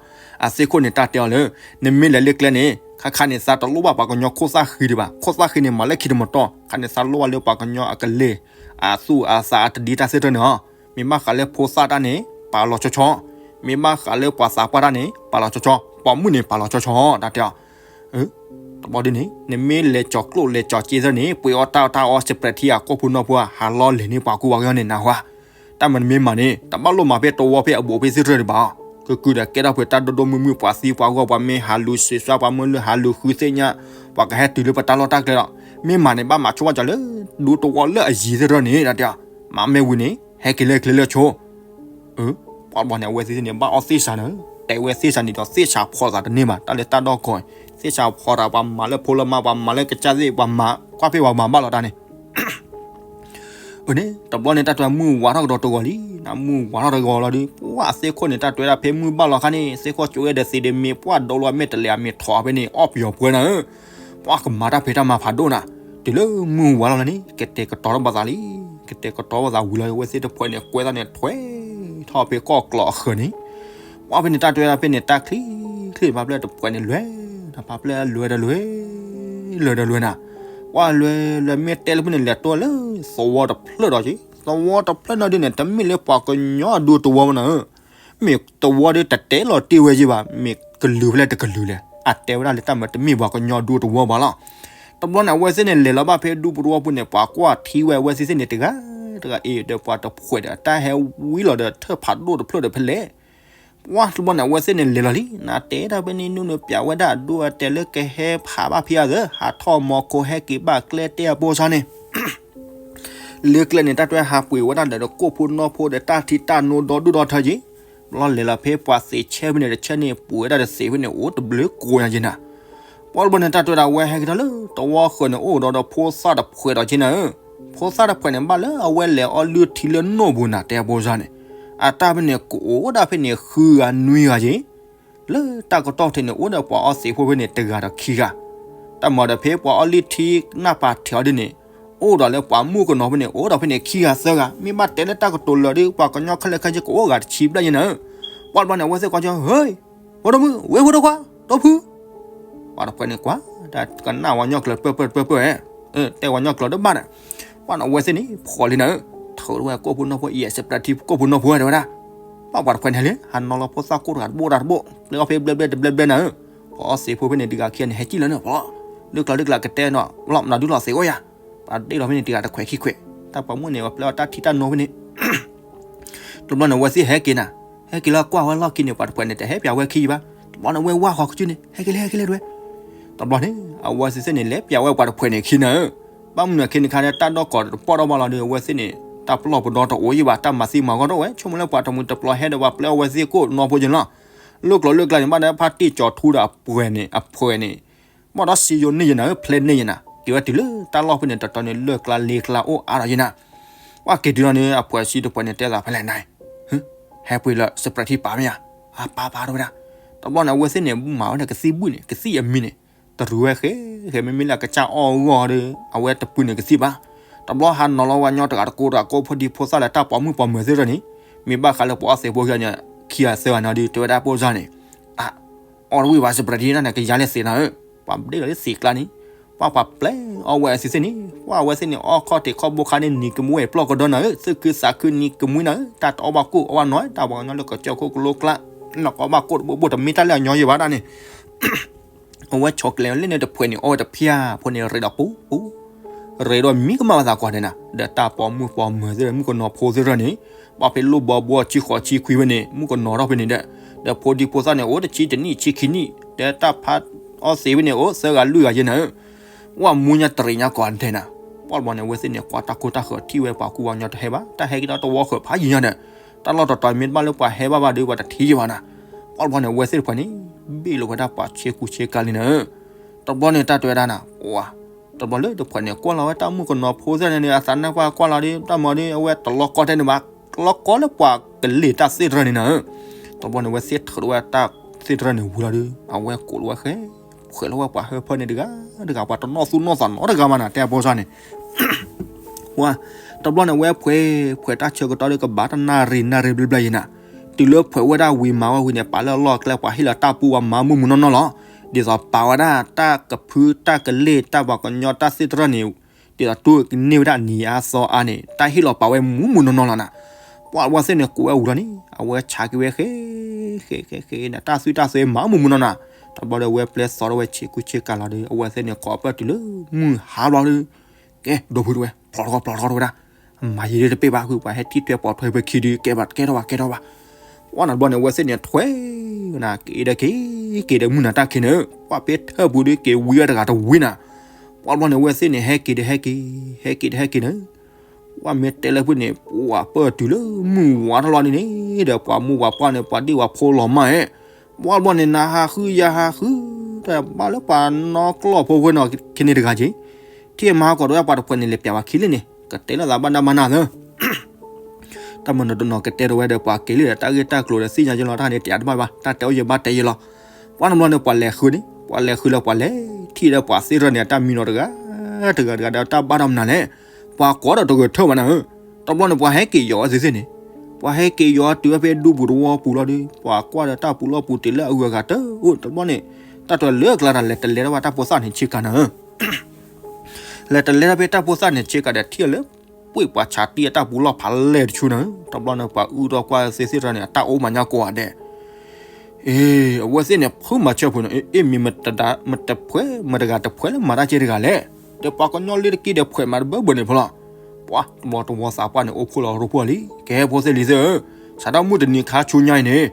အသ့ၣ်ခိၣ်န့ၣ် တၢ်တဲအီၤလၢ နမ့ၢ်လဲၤလၢကျဲန့ၣ် ခါခါန့ၣ် သးတလိၣ်ဘၣ်ပှၤကညီခိၣ်သၣ်ဃံဒံးဘၣ်, ခိၣ်သၣ်ဃံန့ၣ် မၤလၢခံတမတီၢ်, ခါန့ၣ် သးလိၣ်ဘၣ်လၢပှၤကညီအကလ့ၢ် အသူၣ်အသးအတဒံတၢ်သ့ၣ်တဖၣ်န့ၣ်လီၤ. မ့ၢ်ဘၣ်ဃးလၢဖိသၣ်တၢ်န့ၣ် ပာ်လီၤဆီဆီ, မ့ၢ်ဘၣ်ဃးလၢပှၤသးပှၢ်တၢ်န့ၣ် ပာ်လီၤဆီဆီ, ပိာ်မုၣ်န့ၣ် ပာ်လီၤဆီဆီ, တၢ်တဲအီၤ တဘျီဒ်န့ၣ် နမ့ၢ်လဲၤကၠီၤကျိၣ်လဲၤကၠီၤစ့သ့ၣ်န့ၣ် ပှ့ၤအီၣ်တၢ်အီၣ်တၢ်အီ စဲးပြဲးထံအ ကိၣ်ဖိနီၣ်ဖိ ဟးလီၤလဲၤန့ၢ်ပှၤကူပှၤကညီန့ၣ်နၢ်ဟူဧါ. တၢ်မၤနမ့ၢ်မၤန့ၣ် တဘၣ်လိၣ်မၤဖဲတဝီဖဲအဘူးဖဲသ့ၣ်တဖၣ်ဒံးဘၣ်အီၤ, ကကုာ်ဒီးကဲထီၣ်ဖဲတၢ်ဒိၣ်ဒိၣ်မုၢ်မုၢ် ပှၤသံပှၤဂီၢ် ပှၤမ့ၢ်ဟးလူၤစံးစှၤ ပှၤမ့ၢ်လူၤဟးလူၤဃုသ့ၣ်ညါ ပှၤကဟဲတုၤလၢပတၢ်လီၢ်တၢ်ကျဲလီၤ. မ့ၢ်မၤန့ၣ် ဘၣ်မၤဆိဘၣ်ကၠီၤလၢ ဒူသဝီလၢအယံၤသ့ၣ်တဖၣ်န့ၣ် တၢ်တဲအီၤ မၤမ့ၢ်ဝံၤန့ၣ် ဟဲက့ၤလၢကျဲလၢဆိ ပှၤတဘျီန့ၣ် အဝဲသ့ၣ်န့ၣ် ဘၣ်အီၣ်သ့ၣ်စးန့ၣ်, တဲဝဲသ့ၣ်စးန့ၣ်ဒီး သ့ၣ်စးဖီသးတန့ၢ်ဘၣ်, တၢ်လၢတၢ်ဒီကီၢ်, သ့ၣ်စးဖီသး ပှၤမၤလၢဖိလၢမါ ပှၤမၤလၢကစၢ်သ့ၣ် ပှၤမၤကွၢ်ဖဲပှၤမၤဘၣ်လီၤတၢ်န့ၣ် အန့ၣ် တဘျီန့ၣ် တၢ်တဲမုၢ်ဝါထီၣ်ကဒီးတဂီၤလံ, နမုၢ်ဝါထီၣ်တဂီၤလီၤဒီး ပှၢ်အသ့ၣ်ခိၣ်န့ၣ် တၢ်တဲဝဲဒၣ်ဖဲမုၢ်ဘၣ်လီၤခါန့ၣ် သ့ၣ်ခိၣ်ကၠိဝဲဒီးသ့ဒီးမ့ၢ်ပှၢ်ဒိလီၤမဲာ်တလဲၤအမ့ၢ်ထီၣ်ဖဲန့ၣ် အီၣ်ပယီၤပှဲၤနၤဧၢ ပှၢ်ကမၤတၢ်ဖံးတၢ်မၤဖးဒိၣ်နၤ, တုၤလၢမုၢ်ဝါလီၤလၢန့ၣ် ကတဲာ်ကတီၤထီၣ်ဘၣ်သးလံ, ကတဲာ်ကတီၤဘၣ်သးဝံၤလီၤ အဝဲသ့ၣ်တဖၣ်န့ၣ် ကွဲးသးန့ၣ် ထွဲထီၣ်ဖဲကီၢ်ကျီးအဃၢၤန့ၣ်, ပှၢ်ဖဲန့ၣ် တၢ်တဲဝဲဒၣ်ဖဲန့ၣ် တၢ်ချံချ့ ပှၢ်ဖျၢၣ်တဖၣ်န့ၣ် လဲၤဒီးပှၢ်ဖျၢၣ်လဲၤဒီးလဲၤ လဲၤဒီးလဲၤနၤ, ပှၢ်လဲၤလဲၤမ့ၢ်တဲလၢဖဲန့ၣ် လဲၤတိလၢသဝီတဖျၢၣ်ဒီးက့, သဝီတဖျၢၣ်န့ၣ်ဒ်န့ၣ် တမ့ၢ်လၢပှၤကညီအဒူသဝီဘၣ်နၤဧၢ မ့ၢ်သဝီဒီးတတဲလီၤတ့ၢ်ဝဲယ့ၢ်ဘၣ်, မ့ၢ်ကလုာ်ဖဲလဲၣ်တကလုာ်လဲၣ်, အတဲဝဲဒၣ်လၢတၢ်မၤတမ့ၢ်ပှၤကညီအဒူသဝီဘၣ်လီၤ. တဘျီန့ၣ် အဝဲသ့ၣ်န့ၣ် လဲၤလီၤဘၣ်ဖဲဒူသဝီပူၤန့ၣ် ပှၤကွၢ်ထံဝဲအဝဲသ့ၣ်သ့ၣ်န့ၣ် တဂၤတဂၤအံၤဒီးပှၤတဖှဲးဒီး တၢ်ဟဲဝံလီၤဒီးထၢၣ်ဖးဒိၣ်တဖျၢၣ်ဒီးဖဲလဲၣ် ပှၢ်တဘျီန့ၣ် အဝဲသ့ၣ်န့ၣ်လဲၤလီၤလံ, နတဲတၢ်ဖဲန့ၣ် နုာ်နုာ်ပျးဝဲဒၣ်အဒိအတဲာ်လၢကဟဲဖးဘၣ်ဖဲအသး ဟးထီၣ်မီၤခိၣ်ဟဲက့ၤဘၣ်ကျဲတဲအပိစါန့ၣ် လၢကျဲန့ၣ် တၢ်တဲဟးပှ့ၤဝဲဒၣ်ဒီးကိၣ်ဖိနီၣ်ဖိဒီးတၢ်ထံတၢ်နိဒီဒူၣ်ဒီထၢက့ၤ, ဘျီလဲၤလီၤဖဲပှၤသ့ၣ်ဆဲဖဲန့ၣ်တဆဲန့ၣ် ပှ့ၤဝဲဒၣ်ဒီးသ့ၣ်ဖဲန့ၣ် အိၣ်တဘျုးကိးညါက့ၤနၤ, ပှၢ်တဘျီန့ၣ် တၢ်တဲဝဲဒၣ်ဝဲဟဲက့ၤထီၣ်လၢသဝီဃၢၤန့ၣ် အိၣ်ဒီးဒီးဖိသၣ်တဖှဲးဒီးက့ၤနၤဧၢ, ဖိသၣ်တဖှဲးန့ၣ် ဘၣ်လၢအဝဲလဲၤအီလုၢ်ထံလၢနိၣ်ပူၤနၤ တဲအပိစါန့ၣ်, အတၢ်ဖဲန့ၣ် ကအိၣ်ဒၣ်ဖဲန့ၣ် ဃုဂၤနွံဂၤက့ၤ လၢတၢ်ကတီၢ်ထဲန့ၣ် အိၣ်ဒီးပှၤအီသံးဖိဖဲန့ၣ် တဂၤဒီးခံဂၤ, တၢ်မၤဒီးဖဲပှၤအီလုၢ်ထံနၢ်ပၤထဲအီၤဒ်န့ၣ်, အိၣ်ဒီးလၢပှၤမုၣ်ကနီၤဖဲန့ၣ် အိၣ်ဒီးဖဲန့ၣ်ခံဂၤသၢဂၤ, မ့ၢ်ဘၣ်တဲလၢတၢ်ကတိၤလၢာ်ဒီး ပှၤကညီခဲလၢာ်ခဲဆ့ကအိၣ်ဂၤတဆံဘျဲၣ်ညါနၤဧၢ, ပှၢ်တဘျီန့ၣ် အဝဲသ့ၣ်ကွၢ်က့ၤ ဟ့, ဖိဒိၣ်မုၣ် ဝဲဖိဒိၣ်ခွါ ဒီဖု ပှၢ်တဖှဲးန့ၣ်ကွၢ်, တၢ်ကနၣ်ဝဲညီကျၢၤပၢၢ်ပၢၢ်တပၢၢ်ပၢၢ်, တဲဝဲညီကျၢၤတဘၣ်ဒီး, ပှၢ်န့ၣ်အဝဲသ့ၣ်န့ၣ် ဖှီၣ်လံနၤဧၢ, ထုးထီၣ်ဝဲကိၣ်ဖိနီၣ်ဖိ အံၤ စဲးပြဲးထံ ကိၣ်ဖိနီၣ်ဖိဝဲတဲဝဲဒၣ်, ပှၢ်ပှၤတဖှဲးန့ၣ်လံ ဟးနီၤလီၤဖိသၣ်ကိၣ်တဂၤတဘိတၢ်တဘိ, ပျဲအီၣ်ဖဲဘျဲဘျဲတဘျဲဘျဲနၤဧၢ, ပှၤအီသံးဖိဖဲန့ၣ် တဂၤခံဂၤန့ၣ် ဟဲကံၣ်လၢန့ၣ် ပှၢ်, ဒုးကျီဒုးကျီကတဲနီၤ လီၤမနုၤဒုးလီၤသံးအိၣ်ယၤ, ပှၤဒ့လီၤဖဲန့ၣ် တဂၤတခွဲးခံခွဲး, တၢ်ပိာ်မုၣ်န့ၣ် ပှၤပျဲအီၣ်တၢ်ထံတၢ်နိဖဲန့ၣ် တဘျီန့ၣ် အဝဲသ့ၣ်ဟဲက့ၤနၤ, ဟဲက့ၤလၢကွၢ်ဝဲလီၢ်ခံန့ၣ် ပှၤတဖှဲးန့ၣ် တဟဲပျးဝဲခံယံၤဘၣ်, တဘျီန့ၣ် အဝဲဝါဃီၤကစုန့ၣ် ဟဲက့ၤလၢ ဟဲက့ၤလၢတဝဲ, တဘျီန့ၣ် အဝဲသ့ၣ်သ့ၣ်န့ၣ် လဲၤပျးဝဲပှၤတဖှဲးန့ၣ်ခံနၤဧၢ, ဘၣ်မနုၤအခံန့ၣ်ခါန့ၣ် တၢ်ဒီၣ်ကိးတပီၢ်ထီၣ်ဘၣ်လီၤဒီး အဝဲသ့ၣ်န့ၣ် တၢ်ပလီၢ်ပဒီတအိၣ်ယံၤဘၣ်, တၢ်မၤသံမၤဂီၢ်တအိၣ်ဝဲ, ဆိကမိၣ်လၢပှၤတမှံၤတပျီၤဟဲဒီးပှၤပျဲအီၣ်ဝဲသ့ၣ်ကိၣ်နီၢ်ဖိယဲၢ်လီၤ. လၢကျိၤလၢကျါန့ၣ် ဘၣ်ဒီးဖါတံၢ်ကၠီၤထူဒီးအပှဲၤန့ၣ် အဖှဲးန့ၣ် ဘၣ်ဒီးစံယိၤန့ၢ်ယဲၢ်နၤဧၢ, ဖျဲးန့ၢ်ယဲၢ်နၤ, က့ၤဝဲတုၤလၢတၢ်လီၢ်ဖဲန့ၣ် တတီၤန့ၣ် လၢၢ်ကျါလ့ကျါအိၣ်အါထီၣ်ယဲၢ်နၤ. ပှၤက့ၤတုၤလီၤန့ၣ် အဖှဲးဆံတဖှဲးန့ၣ် တဲသးဖဲလဲၣ်နၤ, ဟဲပှ့ၤလၢ Sprite ထံပာ်မ့ၢ်ဧါ, အပာ်ပာ်ထီၣ်ဝဲဒၣ်. တဘျီန့ၣ် အဝဲသ့ၣ်န့ၣ် မၤဝဲန့ၣ် ကသံၣ်ဘုၣ်န့ၣ် ကသံၣ်အမံၤန့ၣ် တရူးဝဲဃဲဃဲ, မ့မ့ၢ်လၢအကစၢ်အီၣ်အဂီၢ်ဒီး အဝဲတပှ့ၤန့ၣ်ကသံၣ်ဘၣ်. တဘျီဟးနီၤလီၤဝဲညီတဂၤတကိးတဂၤကိးဖိဒံဖိသၣ်လၢတၢ်ပိာ်မုၣ်ပိာ်မၢၤသ့ၣ်တဖၣ်န့ၣ်, မ့ၢ်ဘၣ်ဃးလၢပှၤအီၣ်သ့ၣ်ဖိဃဲန့ၣ် ခံဂၤသၢဂၤန့ၣ်ဒီး တဲဝဲဒၣ်ပိၢ်စၢ်န့ၣ်, အ အီၣ်တဝံၣ်ဘၣ် Sprite ထံန့ၣ် ကယါလဲၣ်သ့နၤဧၢ, ပှၤဘျ့လီၤလၢသ့ၣ်ကျါန့ၣ်, ပှၤပှၤပျဲအီၣ်ဝဲအသ့ၣ်သ့ၣ်န့ၣ် ပှၤအဝဲသ့ၣ်န့ၣ် အီၣ်ခီၣ်ထံးခီၣ်ဘိခါန့ၣ် နံၤကမှံဝဲပျီၢ်ကဒီးနၤဧၢ, သူၣ်ခုသးခုနံၤကမှံနၤဧၢ, တၢ်တအီၣ်ဘၣ်ကိၣ်အီၣ်ဘၣ်နီၤ, တၢ်ပှၤကညီလၢကစၢၢ်ခိၣ်ကလိကျါ နီၢ်ကအီၣ်ဘၣ်ကိၣ်တဘိဘိ တမ့ၢ်တၢ်လၢအညီယဲၢ်ဘၣ်ဒၣ်န့ၣ် အဝဲဆီၣ်ကျဲလၢန့ၣ်တဖှဲးန့ၣ် အီၣ်ဝဲတဖျၢၣ်ဖိန့ၣ် ရ့ဒီးပူၤပူၤ, ရ့ဒီးမံကမၣ်ဝဲသးကွၢ်န့ၣ်နၤ, ဒီးတၢ်ပိာ်မုၣ်ပိာ်မၢၤသ့ၣ်တဖၣ် မုၣ်ကနီၤဖိသ့ၣ်တဖၣ်န့ၣ် ဘၣ်ဖဲလိၣ်ဘီဘီဆံဃိးဆံခွံဖဲန့ၣ် မုၣ်ကနီၤထီၣ်ဖဲန့ၣ်ဒီး, ဒီးဖိဒံဖိသၣ်န့ၣ် အိၣ်တဆံတနံၣ်ဆံခံနံၣ်, ဒီးတၢ်ဖးအီၣ်သ့ဖဲန့ၣ် အိၣ်သၢဂၤလွံၢ်ဂၤယဲၢ်နၤဧၢ ဝဲမူညါတရံးညါကီးဒဲးနၤ, ပှၢ်တဘျီန့ၣ် အဝဲသ့ၣ်န့ၣ် ကွၢ်တၢ်ကိၢ်တၢ်ဂီၤထံၣ်ဝဲပှၤကူပှၤကညီတဟဲဘၣ်, တၢ်ဟဲက့ၤဒီးတဝီဃၢၤဖးယံၤညါဒီး, တၢ်လီၢ်တတီၤမ့ၢ်တဘၣ်လၢပှၤဟဲဘၣ်ဘၣ်ဒီး ပှၤတထံၣ်ယဲၢ်ဘၣ်နၤ, ပှၢ်တဘျီန့ၣ် အဝဲသ့ၣ်တဖှဲးန့ၣ် ဘ့ၣ်လီၤဝဲဒၣ်ပှၤဆ့ကူဆ့ကၤလံနၤဧၢ, တဘျီန့ၣ် တၢ်တဲဝဲဒၣ်နၤ, ပှၢ်, တဘျီလၢတဖှဲးန့ၣ် ကွၢ်လီၤဝဲတၢ်မုၣ်ကနီၤဖိသ့ၣ်န့ၣ် အသးနၢ်ပှၢ်ကွၢ်လီၤဒီး တၢ်မၤဒီး အဝဲတလီၤကီတဲန့ၣ်ဘၣ်, လီၤကီလၢပှၤကလ့ၢ်တၢ်သ့ၣ်တဖၣ်န့ၣ်နၤဧၢ, တဘျီန့ၣ် အဝဲသ့ၣ်ထုးထီၣ်ဝဲတၢ်သ့ၣ်တဖၣ်န့ၣ်ဝံၤလီၤဒီး အဝဲကိးလီၤဝဲဃဲ, ဖှဲးလီၤဝဲပှၤဟၢဖၢန့ၣ်တဂၤတဂၤ ပှၤတနီၣ်သူၣ်နီၣ်သးနီတဂၤဘၣ်နၤ တဲအပိၢ်စၢ်န့ၣ် ဝါ, တဘျီန့ၣ် အဝဲဖှဲး, ဖှဲးတၢ်ဆၢကတီၢ်ဒီးကဘၣ်တၢ်နၣ်ရံၣ်နၣ်ရံၣ်ဘျီဘျီယဲၢ်နၤ, တုၤလၢဖှဲးဝဲဒၣ်ဝံၤမၤဝဲဝံၤန့ၣ် ပာ်လၢအလီၢ်အကျဲ ပှၤဟ့ၣ်လီၤတၢ်ပူပှၤမၤမုာ်မုာ်နီၢ်နီၢ်လီၤ, ဒ်သိးပာ်ဝဲဒၣ်တၢ်ကဖုတၢ်ကလ့ၢ်တၢ်ပှၤကညီတၢ်သ့ၣ်တဖၣ်န့ၣ်, ဒ်သိးတိၢ်ကန့ၢ်ဝဲဒၣ်နံၤအါသီအါန့ၣ် တၢ်ဟ့ၣ်လီၤပာ်ဝဲမုာ်မုာ်နီၢ်နီၢ်လီၤနၤ, ပှၢ်အဝဲသ့ၣ်န့ၣ် ကိးဝဲဝံၤလီၤန့ၣ် အဝဲဆါက့ၤဝဲဃဲ, ဃဲဃဲဃဲန့ၣ် တၢ်သွံၣ်တၢ်သွဲမၤမုာ်မုာ်နီၢ်နီၢ်, တဘျီဒီးအဝဲပျဲသီထီၣ်ဝဲဆ့ကူဆ့ကၤလီၤဒီး အဝဲသ့ၣ်န့ၣ် ကိးပၢၢ်တုၤလၢမုၢ်ဟါဘျီဒီး ကဲ ဒိဖုတဲဝဲ ဖျိးထီၣ်ကီးဖျိးထီၣ်ကီးတဝဲဒၣ်, မၤယံာ်ဒ်တပ့ၢ်ဘၣ် ဃုပှၤဟဲထံၣ်ထွဲပိာ်ထွဲဖဲခံဒုး ကဲဘၣ်ကဲထီၣ်ဘၣ်ကဲထီၣ်ဘၣ်, ပှၢ်န့ၣ်တဘျီန့ၣ် အဝဲသ့ၣ်န့ၣ်ထွဲနၤ က့ၤဒီးက့ၤ, က့ၤဒီးမုၢ်နၤတၢ်ခံန့ၣ် ပှၢ်ဖဲထၢၣ်ပူၤဒီးက့ၤဝံဝဲတဂၤတဝံနၤ, ပှၢ်တဘျီန့ၣ် အဝဲသ့ၣ်န့ၣ် ဟဲက့ၤဒီးဟဲက့ၤ, ဟဲက့ၤဒီးဟဲက့ၤန့ၣ် ပှၢ်မ့ၢ်တဲလၢဖုန့ၣ် ပှၢ်ပၢၢ်တုၤလၢမုၢ်ဝါထီၣ်လီၤန့ၣ်န့ၣ်ဒီး ပှၤမိၢ်ပှၤပှၢ်န့ၣ် ပှၤဒ့ၣ်ပှၤဖိလီၤမၢ်ဧဲ, ပှၢ်တဘျီန့ၣ် နဟးဃုယဟးဃု, တဘၣ်လၢပှၤနီၢ်ကျီၢ်ဖိဝဲနီၢ်ခံန့ၣ်တဂၤက့ၤ, ထံၣ်မၤဟးကီးတဝဲပှၤတဖှဲးန့ၣ် လဲၤပျးဝဲခံလံန့ၣ် ကတဲလိာ်သးဘၣ်နၢ်ဘၣ်နၢ်သၢ တၢ်မၤနီၤတနီၤကတဲတဝဲဒီး ပှၤက့ၤလံဒီး တၢ်ဂ့ၢ်တၢ်ကျိၤဒီး သ့ၣ်ညါယလီၤ တၢ်န့ၣ် တဲအါတဘၣ်ဘၣ် တၢ်တဲအိၣ်ယဘၣ်တဲယလီၤ, ပှၢ်တဘျီန့ၣ် ပှၤလဲၤဃုန့ၣ် ပှၤလဲၤဃုလၢပှၤလဲၤထံၣ်ဒီးပှၤသ့ၣ်တဖၣ်န့ၣ် အတၢ်မံနီၤတဂၤ တဂၤတဂၤဒီး တၢ်ဘၣ်ဒီးမနုၤလဲၣ်, ပှၤကိးဒီးတဂၢၢ်ထၢၣ်ဘၣ်နၤဧၢ, တဘျီန့ၣ် ပှၤဟဲက့ၤယီၤဝဲသ့ၣ်သ့ၣ်န့ၣ်, ပှၤဟဲက့ၤယီၤတုၤဝဲဖဲဒူပူၤတဝီပူၤလီၤဒီး ပှၤကွၢ်ဒီးတၢ်ပူၤလီၢ်ပူၤတ့ၢ်လၢအဂုၤအဂၤတအိၣ်, တဘျီန့ၣ် တၢ်တလၢအကျါတၢ်လဲၤတလဲထီၣ်ဘၣ်တၢ်ဖိသၣ်န့ၣ်ဆ့ကၤနၤဧၢ လဲၤတလဲထီၣ်ဖဲတၢ်ဖိသၣ်န့ၣ်ဆ့ကၤဒီး ထံၣ်အီၤလၢ ပှ့ၢ်ပှၤဆးတံၢ်အတၢ်ပူၤလီၢ်ဖးလဲၢ်တဆူနၤဧၢ, တဘျီန့ၣ် ပှၤအုၣ်ထီၣ်ကွၢ်သ့ၣ်သ့ၣ်တဖၣ်န့ၣ် အတၢ်အိၣ်မၤညါကိးဂၤဒဲး, အ့ အဝဲသ့ၣ်န့ၣ် ဖုမၤဆၢဖိန့ၣ် အ့ မ့ၢ်မတဒါ မတဖှဲ မတဂၤတဖှဲလၢမၤတၢ်ကဲတဂၤလဲၣ်, ဒီးပှၤကညီလၢတက့ၢ်ဒီးဖှဲမၤတဘၢဘၢန့ၣ်ဖဲလီၤ, ပှၤတဝီတဝီသးပှၢ်န့ၣ် အိၣ်ဖှိၣ်လီၤရိဖှိၣ်လံ, ကဟဲဖိသ့ၣ်လံသ့ၣ်ဧၢ, စးထီၣ်မုၢ်တနံၤခါဆူညါအံၤန့ၣ်,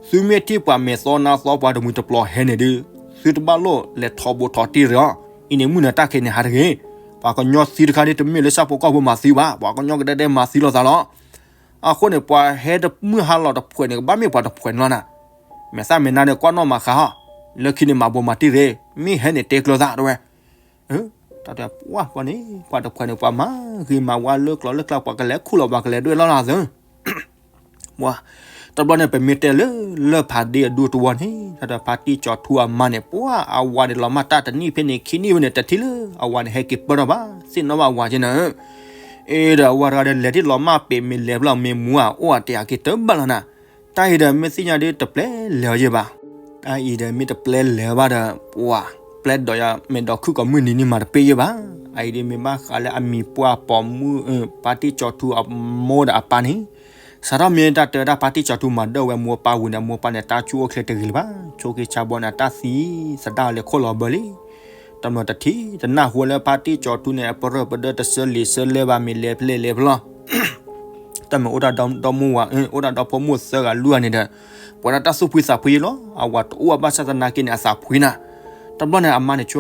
သုမ့ၢ်ထံၣ်ပှၤမဲာ်သီနါသီပှၤတမှံၤတပျီၤဟဲန့ၣ်ဒီး, သုတဘၣ်လိၣ်လဲၤထီဘိထီတံၢ်ရ့ၣ်အီၤ, အံၤန့ၣ်မုၢ်နၤတၢ်ခဲအံၤန့ၣ်ဟးတဂ့ၤ, ပှၤကညီသံတခါန့ၣ် တမ့ၢ်လၢဆၣ်ဖိကီၢ်ဖိမၤသံဘၣ်, ပှၤကညီကဒဲကဒဲမၤသံလိာ်သးလီၤ. အဃိန့ၣ် ပှၤဟဲတမုၢ်ဟါလီၤတဖှဲးန့ၣ် ကဘၣ်မ့ၢ်ပှၤတဖှဲးန့ၣ်လီၤနၤ. မဲာ်သၣ်မဲာ်နါန့ၣ် ကွၢ်နီၣ်မၤဃါဟီ, လၢခံန့ၣ်မၤဘိးမၤတံၢ်ရ့ၣ်, မ့ၢ်ဟဲန့ၣ်တဲကျၢၤသးတဝဲ. တၢ်တဲပှၢ်ပှၢ်န့ၣ် ပှၤတဖှဲးန့ၣ် ပှၤမၤဂ့ၤမၤဝါလၢကျိၤလၢကျါ ပှၤကလဲၤခူၣ်လီၤ ပှၤကလဲၤဒွဲၣ်လီၤလၢသၢ ပှၢ်, တဘျီန့ၣ် ပမ့ၢ်တဲလၢ လၢၢ်ဖးဒ့အဒူတဝီန့ၣ် တၢ်ဒီးဖါတံၢ်ကၠီၤထူအမါန့ၣ် ပှၢ်အဝၤန့ၣ် လီၤမၢ်တၢ်တနံၣ်ဖဲန့ၣ် ခံနံၣ်ဖဲန့ၣ် တထံၣ်လၢအဝၤန့ၣ် ဟဲက့ၤပၢၢ်ထီၣ်ဘၣ် သ့ၣ်နီၣ်ဘၣ်အဝၤက့နၤဧၢ. အ့ဒီးအဝၤတဂၤဒီး လဲၤတ့ၢ်လီၤမၢ်ပ့ၤမ့ၢ်လဲၤဖဲလဲၣ် မ့ၢ်မူဧါ အိၣ်ဧါ တဲအက့ၤတဘၣ်လီၤနၤ. တၢ်အံၤဒီး မ့ၢ်သ့ၣ်ညါဒ်တပျဲလဲၤအီၤယဲၢ်ဘၣ်. တၢ်အံၤဒီး မ့ၢ်တပျဲလဲၤဘၣ်ဒီး ပှၢ်, ပျဲဒိးယၤ မ့ၢ်ဒိးခုၣ်ကိးမုၢ်နံၤန့ၣ် မၤတပ့ၢ်ယဲၢ်ဘၣ်. အအံၤဒ်မ့ၢ်ဘၣ်ဃးလၢအမံၤပှၢ်ပိာ်မုၣ် ဖါတံၢ်ကၠီၤထူအမိၢ်ဒီးအပၢ်န့ၣ် စးထီၣ်မ့ၢ်တၢ်တဲဝဲဒၣ် ဖါတံၢ်ကၠီၤထူမၤဒၢၣ်ဝဲမိၢ်ပၢ်ဝံၤန့ၣ် အမိၢ်ပၢ်န့ၣ် တၢ်ဆူၣ်အိၣ်ချ့တဂ့ၤလၢၤဘၣ်. ဆိးက့ဆါဘီန့ၣ် အတၢ်သံသဒၣ်အီၤလၢခိၣ်လီၤဘၢလံ. တနီၤတထံၣ် တနၢ်ဟူလၢဖါတံၢ်ကၠီၤထူန့ၣ် အပရၢၢ်ပဒၢတဆၢလံာ်ဆၢလဲၢ်ဘၣ် မ့ၢ်လဲၤဖဲလဲၣ်လဲၤဖဲလဲၣ် တၢ်မ့ၢ်အိၣ်တၢ်ဒီမိၢ်ဝၤ အိၣ်တၢ်ဒီဖိမိၢ်သၢဂၤလွံၢ်ဂၤန့ၣ်ဒီး ပှၤဒၣ်တၢ်သူၣ်ဖှံသးဖှံလီၤ. အဝၤတအိၣ်ဘၣ်ဆၣ်သနာ်က့န့ၣ် အသးဖှံနၤ. တဘျီန့ၣ်အမါန့ၣ်ဆိ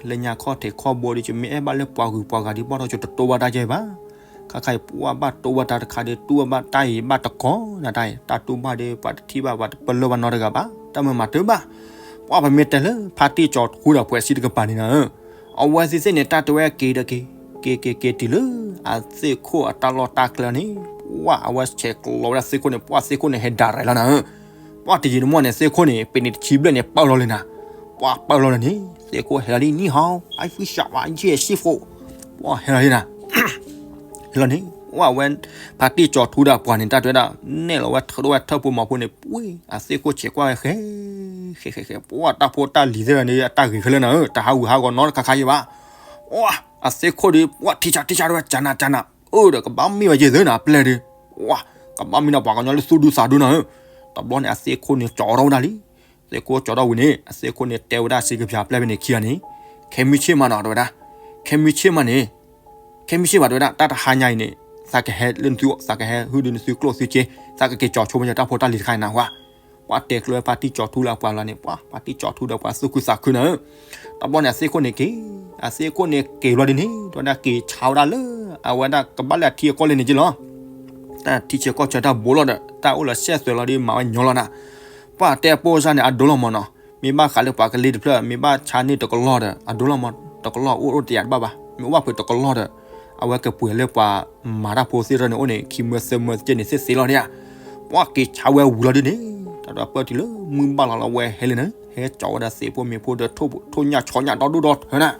လၢညါခီၣ်ထံးခီၣ်ဘိဒီး ယမ့ၢ်အဲၣ်ဘၣ်လၢပှၤဂုၤပှၤဂၤဒီး ဘၣ်ထီၣ်ကတတိၢ်ဘၣ်တၢ်ယဲဘၣ်. ခါခါအံၤ ပှၢ်ဘၣ်တိၢ်ဘၣ်တၢ်တခါဒီး တူၢ်ဘၣ်တၢ်အံၤဘၣ်တကီ နတၢ်အံၤ တၢ်တူၢ်ဘၣ်ဒီး ပှၤတထံၣ်ဘၣ် ပှၤတပလၢၢ်ဘၣ်နီတဂၤဘၣ်. တၢ်မၤမၤတၢ်ဘၣ်. ပှၢ်ပမ့ၢ်တဲလၢ ဖါတံၢ်ကၠီၤထူဒီးပှဲၤစံတကပၤန့ၣ်နၤဧၢ, အဝဲသ့ၣ်သ့ၣ်န့ၣ် တၢ်တဲဝဲက့ၤဒီးက့ၤ, က့ၤက့ၤက့ၤတုၤလၢ အသ့ၣ်ခိၣ်အတၢ်လီၢ်တၢ်ကျဲန့ၣ်, ပှၢ်အဝဲဆဲးကျိးဝဲဒၣ်သ့ၣ်ခိၣ်န့ၣ်, ပှၢ်သ့ၣ်ခိၣ်န့ၣ်ဟဲဒၣ်ရဲၣ်လီၤနၤဧၢ. ပှၢ်တယံာ်တမီၢ်န့ၣ် သ့ၣ်ခိၣ်န့ၣ် ပ့ၤန့ၣ်တဆံဘျဲၣ်န့ၣ် ပာ်လီၤလံနၤ, ပှၢ်ပာ်လီၤလံန့ၣ် သ့ၣ်ခိၣ်ဟဲလီၤလံ နံၤဟီ, အဖုၣ်ရှးဝါယဲၢ်ဆံၣ်ဖိ, ပှၢ်ဟဲလီၤလံနၤ ဟဲလီၤန့ၣ် ပှၢ်ဝဲ ဖါတံၢ်ကၠီၤထူဒီးပှၤန့ၣ် တၢ်တဲဝဲဒၣ် နဲၣ်လီၤဝဲထၢၣ်ဒိၣ်ဝဲထၢၣ်ဖိမီၤဖိန့ၣ် ပှ့ၤ အသ့ၣ်ခိၣ်ဆဲးကွၢ်ဝဲဃဲ ဃဲဃဲဃဲ, ပှၢ်တၢ်ဖိတၢ်လံၤသ့ၣ်တဖၣ်န့ၣ် အတၢ်ဂ့ၤခဲလၢာ်နၤဧၢ, တၢ်ဟးဂူာ်ဟးဂီၤနီတခါခါယဲဘၣ်. ပှၢ် အသ့ၣ်ခိၣ်ဒီး ပှၢ်ထံဆးထံဆးဒၣ်ဝဲ ကနၤကနၤ, အၢဒီးကဘၣ်မ့ၢ်ဝဲယဲၢ်သ့ၣ်နၤ အပျဲၢ်ဒီး, ပှၢ် ကဘၣ်မ့ၢ်ဒီးပှၤကညီလၢသူၣ်ဒူသးဒူနၤဧၢ. တဘျီန့ၣ် အသ့ၣ်ခိၣ်န့ၣ်ကၠီၤထီၣ်ဝဲဒၣ်လံ. သ့ၣ်ခိၣ်ကၠီၤထီၣ်ဝံၤန့ၣ် အသ့ၣ်ခိၣ်န့ၣ်တဲဝဲဒၣ်စံးကပျၢ်ပျဲၢ်ဖဲန့ၣ်ခံဂၤန့ၣ်, ခဲမုၢ်ဆ့ၣ်မးနီၤ တဲဝဲဒၣ်, ခဲမုၢ်ဆ့ၣ်မးန့ၣ် ခဲမုၢ်ဆ့ၣ်မးတဲဝဲဒၣ် တၢ်တဟါညါအံၤန့ၣ် သးကဟဲလၢနသု, သးကဟဲဟုၣ်ဒီးနသုကျိၣ်သုစ့, သးကက့ၤကၠီၤဆိပညီတၢ်ဖိတၢ်လံၤတခါအံၤနၤဝဲ. ပှၢ်တဲကျၢၤဝဲဖါတံၢ်ကၠီၤထူလၢအပှၤလီၤန့ၣ်, ပှၢ်ဖါတံၢ်ကၠီၤထူဒီးပှၤသူၣ်ခုသးခုနၤဧၢ. တဘျီန့ၣ် အသ့ၣ်ခိၣ်န့ၣ်က့ၤ, အသ့ၣ်ခိၣ်န့ၣ်က့ၤဘျီဒ်န့ၣ် တဲဝဲဒၣ်က့ၤဆါဝဲဒၣ်လၢ အဝဲဒၣ်ကဘၣ်လၢအထံအကီၢ်လၢန့ၣ်က့ၤလီၤ. တၢ်ထံဆၢကီၢ်ဆၢတၢ်ဘိလီၤဒီး တၢ်အိၣ်လီၤစဲးသွဲးလီၤဒီး မၤဝဲညီလီၤနၤ. ပှၢ်တဲအပိၢ်စၢ်န့ၣ် အဒိလီၤမးနီၤ, မ့ၢ်ဘၣ်ဃးလၢပှၤကလ့တဖျၢၣ် မ့ၢ်ဘၣ်ဆါန့ၢ်တကလီၢ်ဒီး အဒိလီၤမး, တကလီၢ်အိၣ်အိၣ်တယၤတဘၣ်ဘၣ်, မ့ၢ်အိၣ်ဘၣ်ဖုးတကလီၢ်ဒီး အဝဲကပှဲၤလၢပှၤမၤတၢ်ဖိသ့ၣ်တဖၣ်န့ၣ်အိၣ်န့ၣ် ခံမၢသၢမၢသကဲန့ၣ်သ့သ့လီၤဒၣ်. ပှၢ်က့ၤဆါဝဲဝံၤလီၤဒ်န့ၣ် တၢ်ဒီးပၢၢ်တုၤလၢမုၢ်ဘၣ်လီၤလီၤဝဲဟဲလံနၤ, ဟဲကၠီၤဝဲဒၣ်သ့ၣ်ဖိမ့ၤဖိဒီး ထိၣ်ညၣ်ဆီညၣ်ဒီဒိၣ်ဒီထၢနၤ.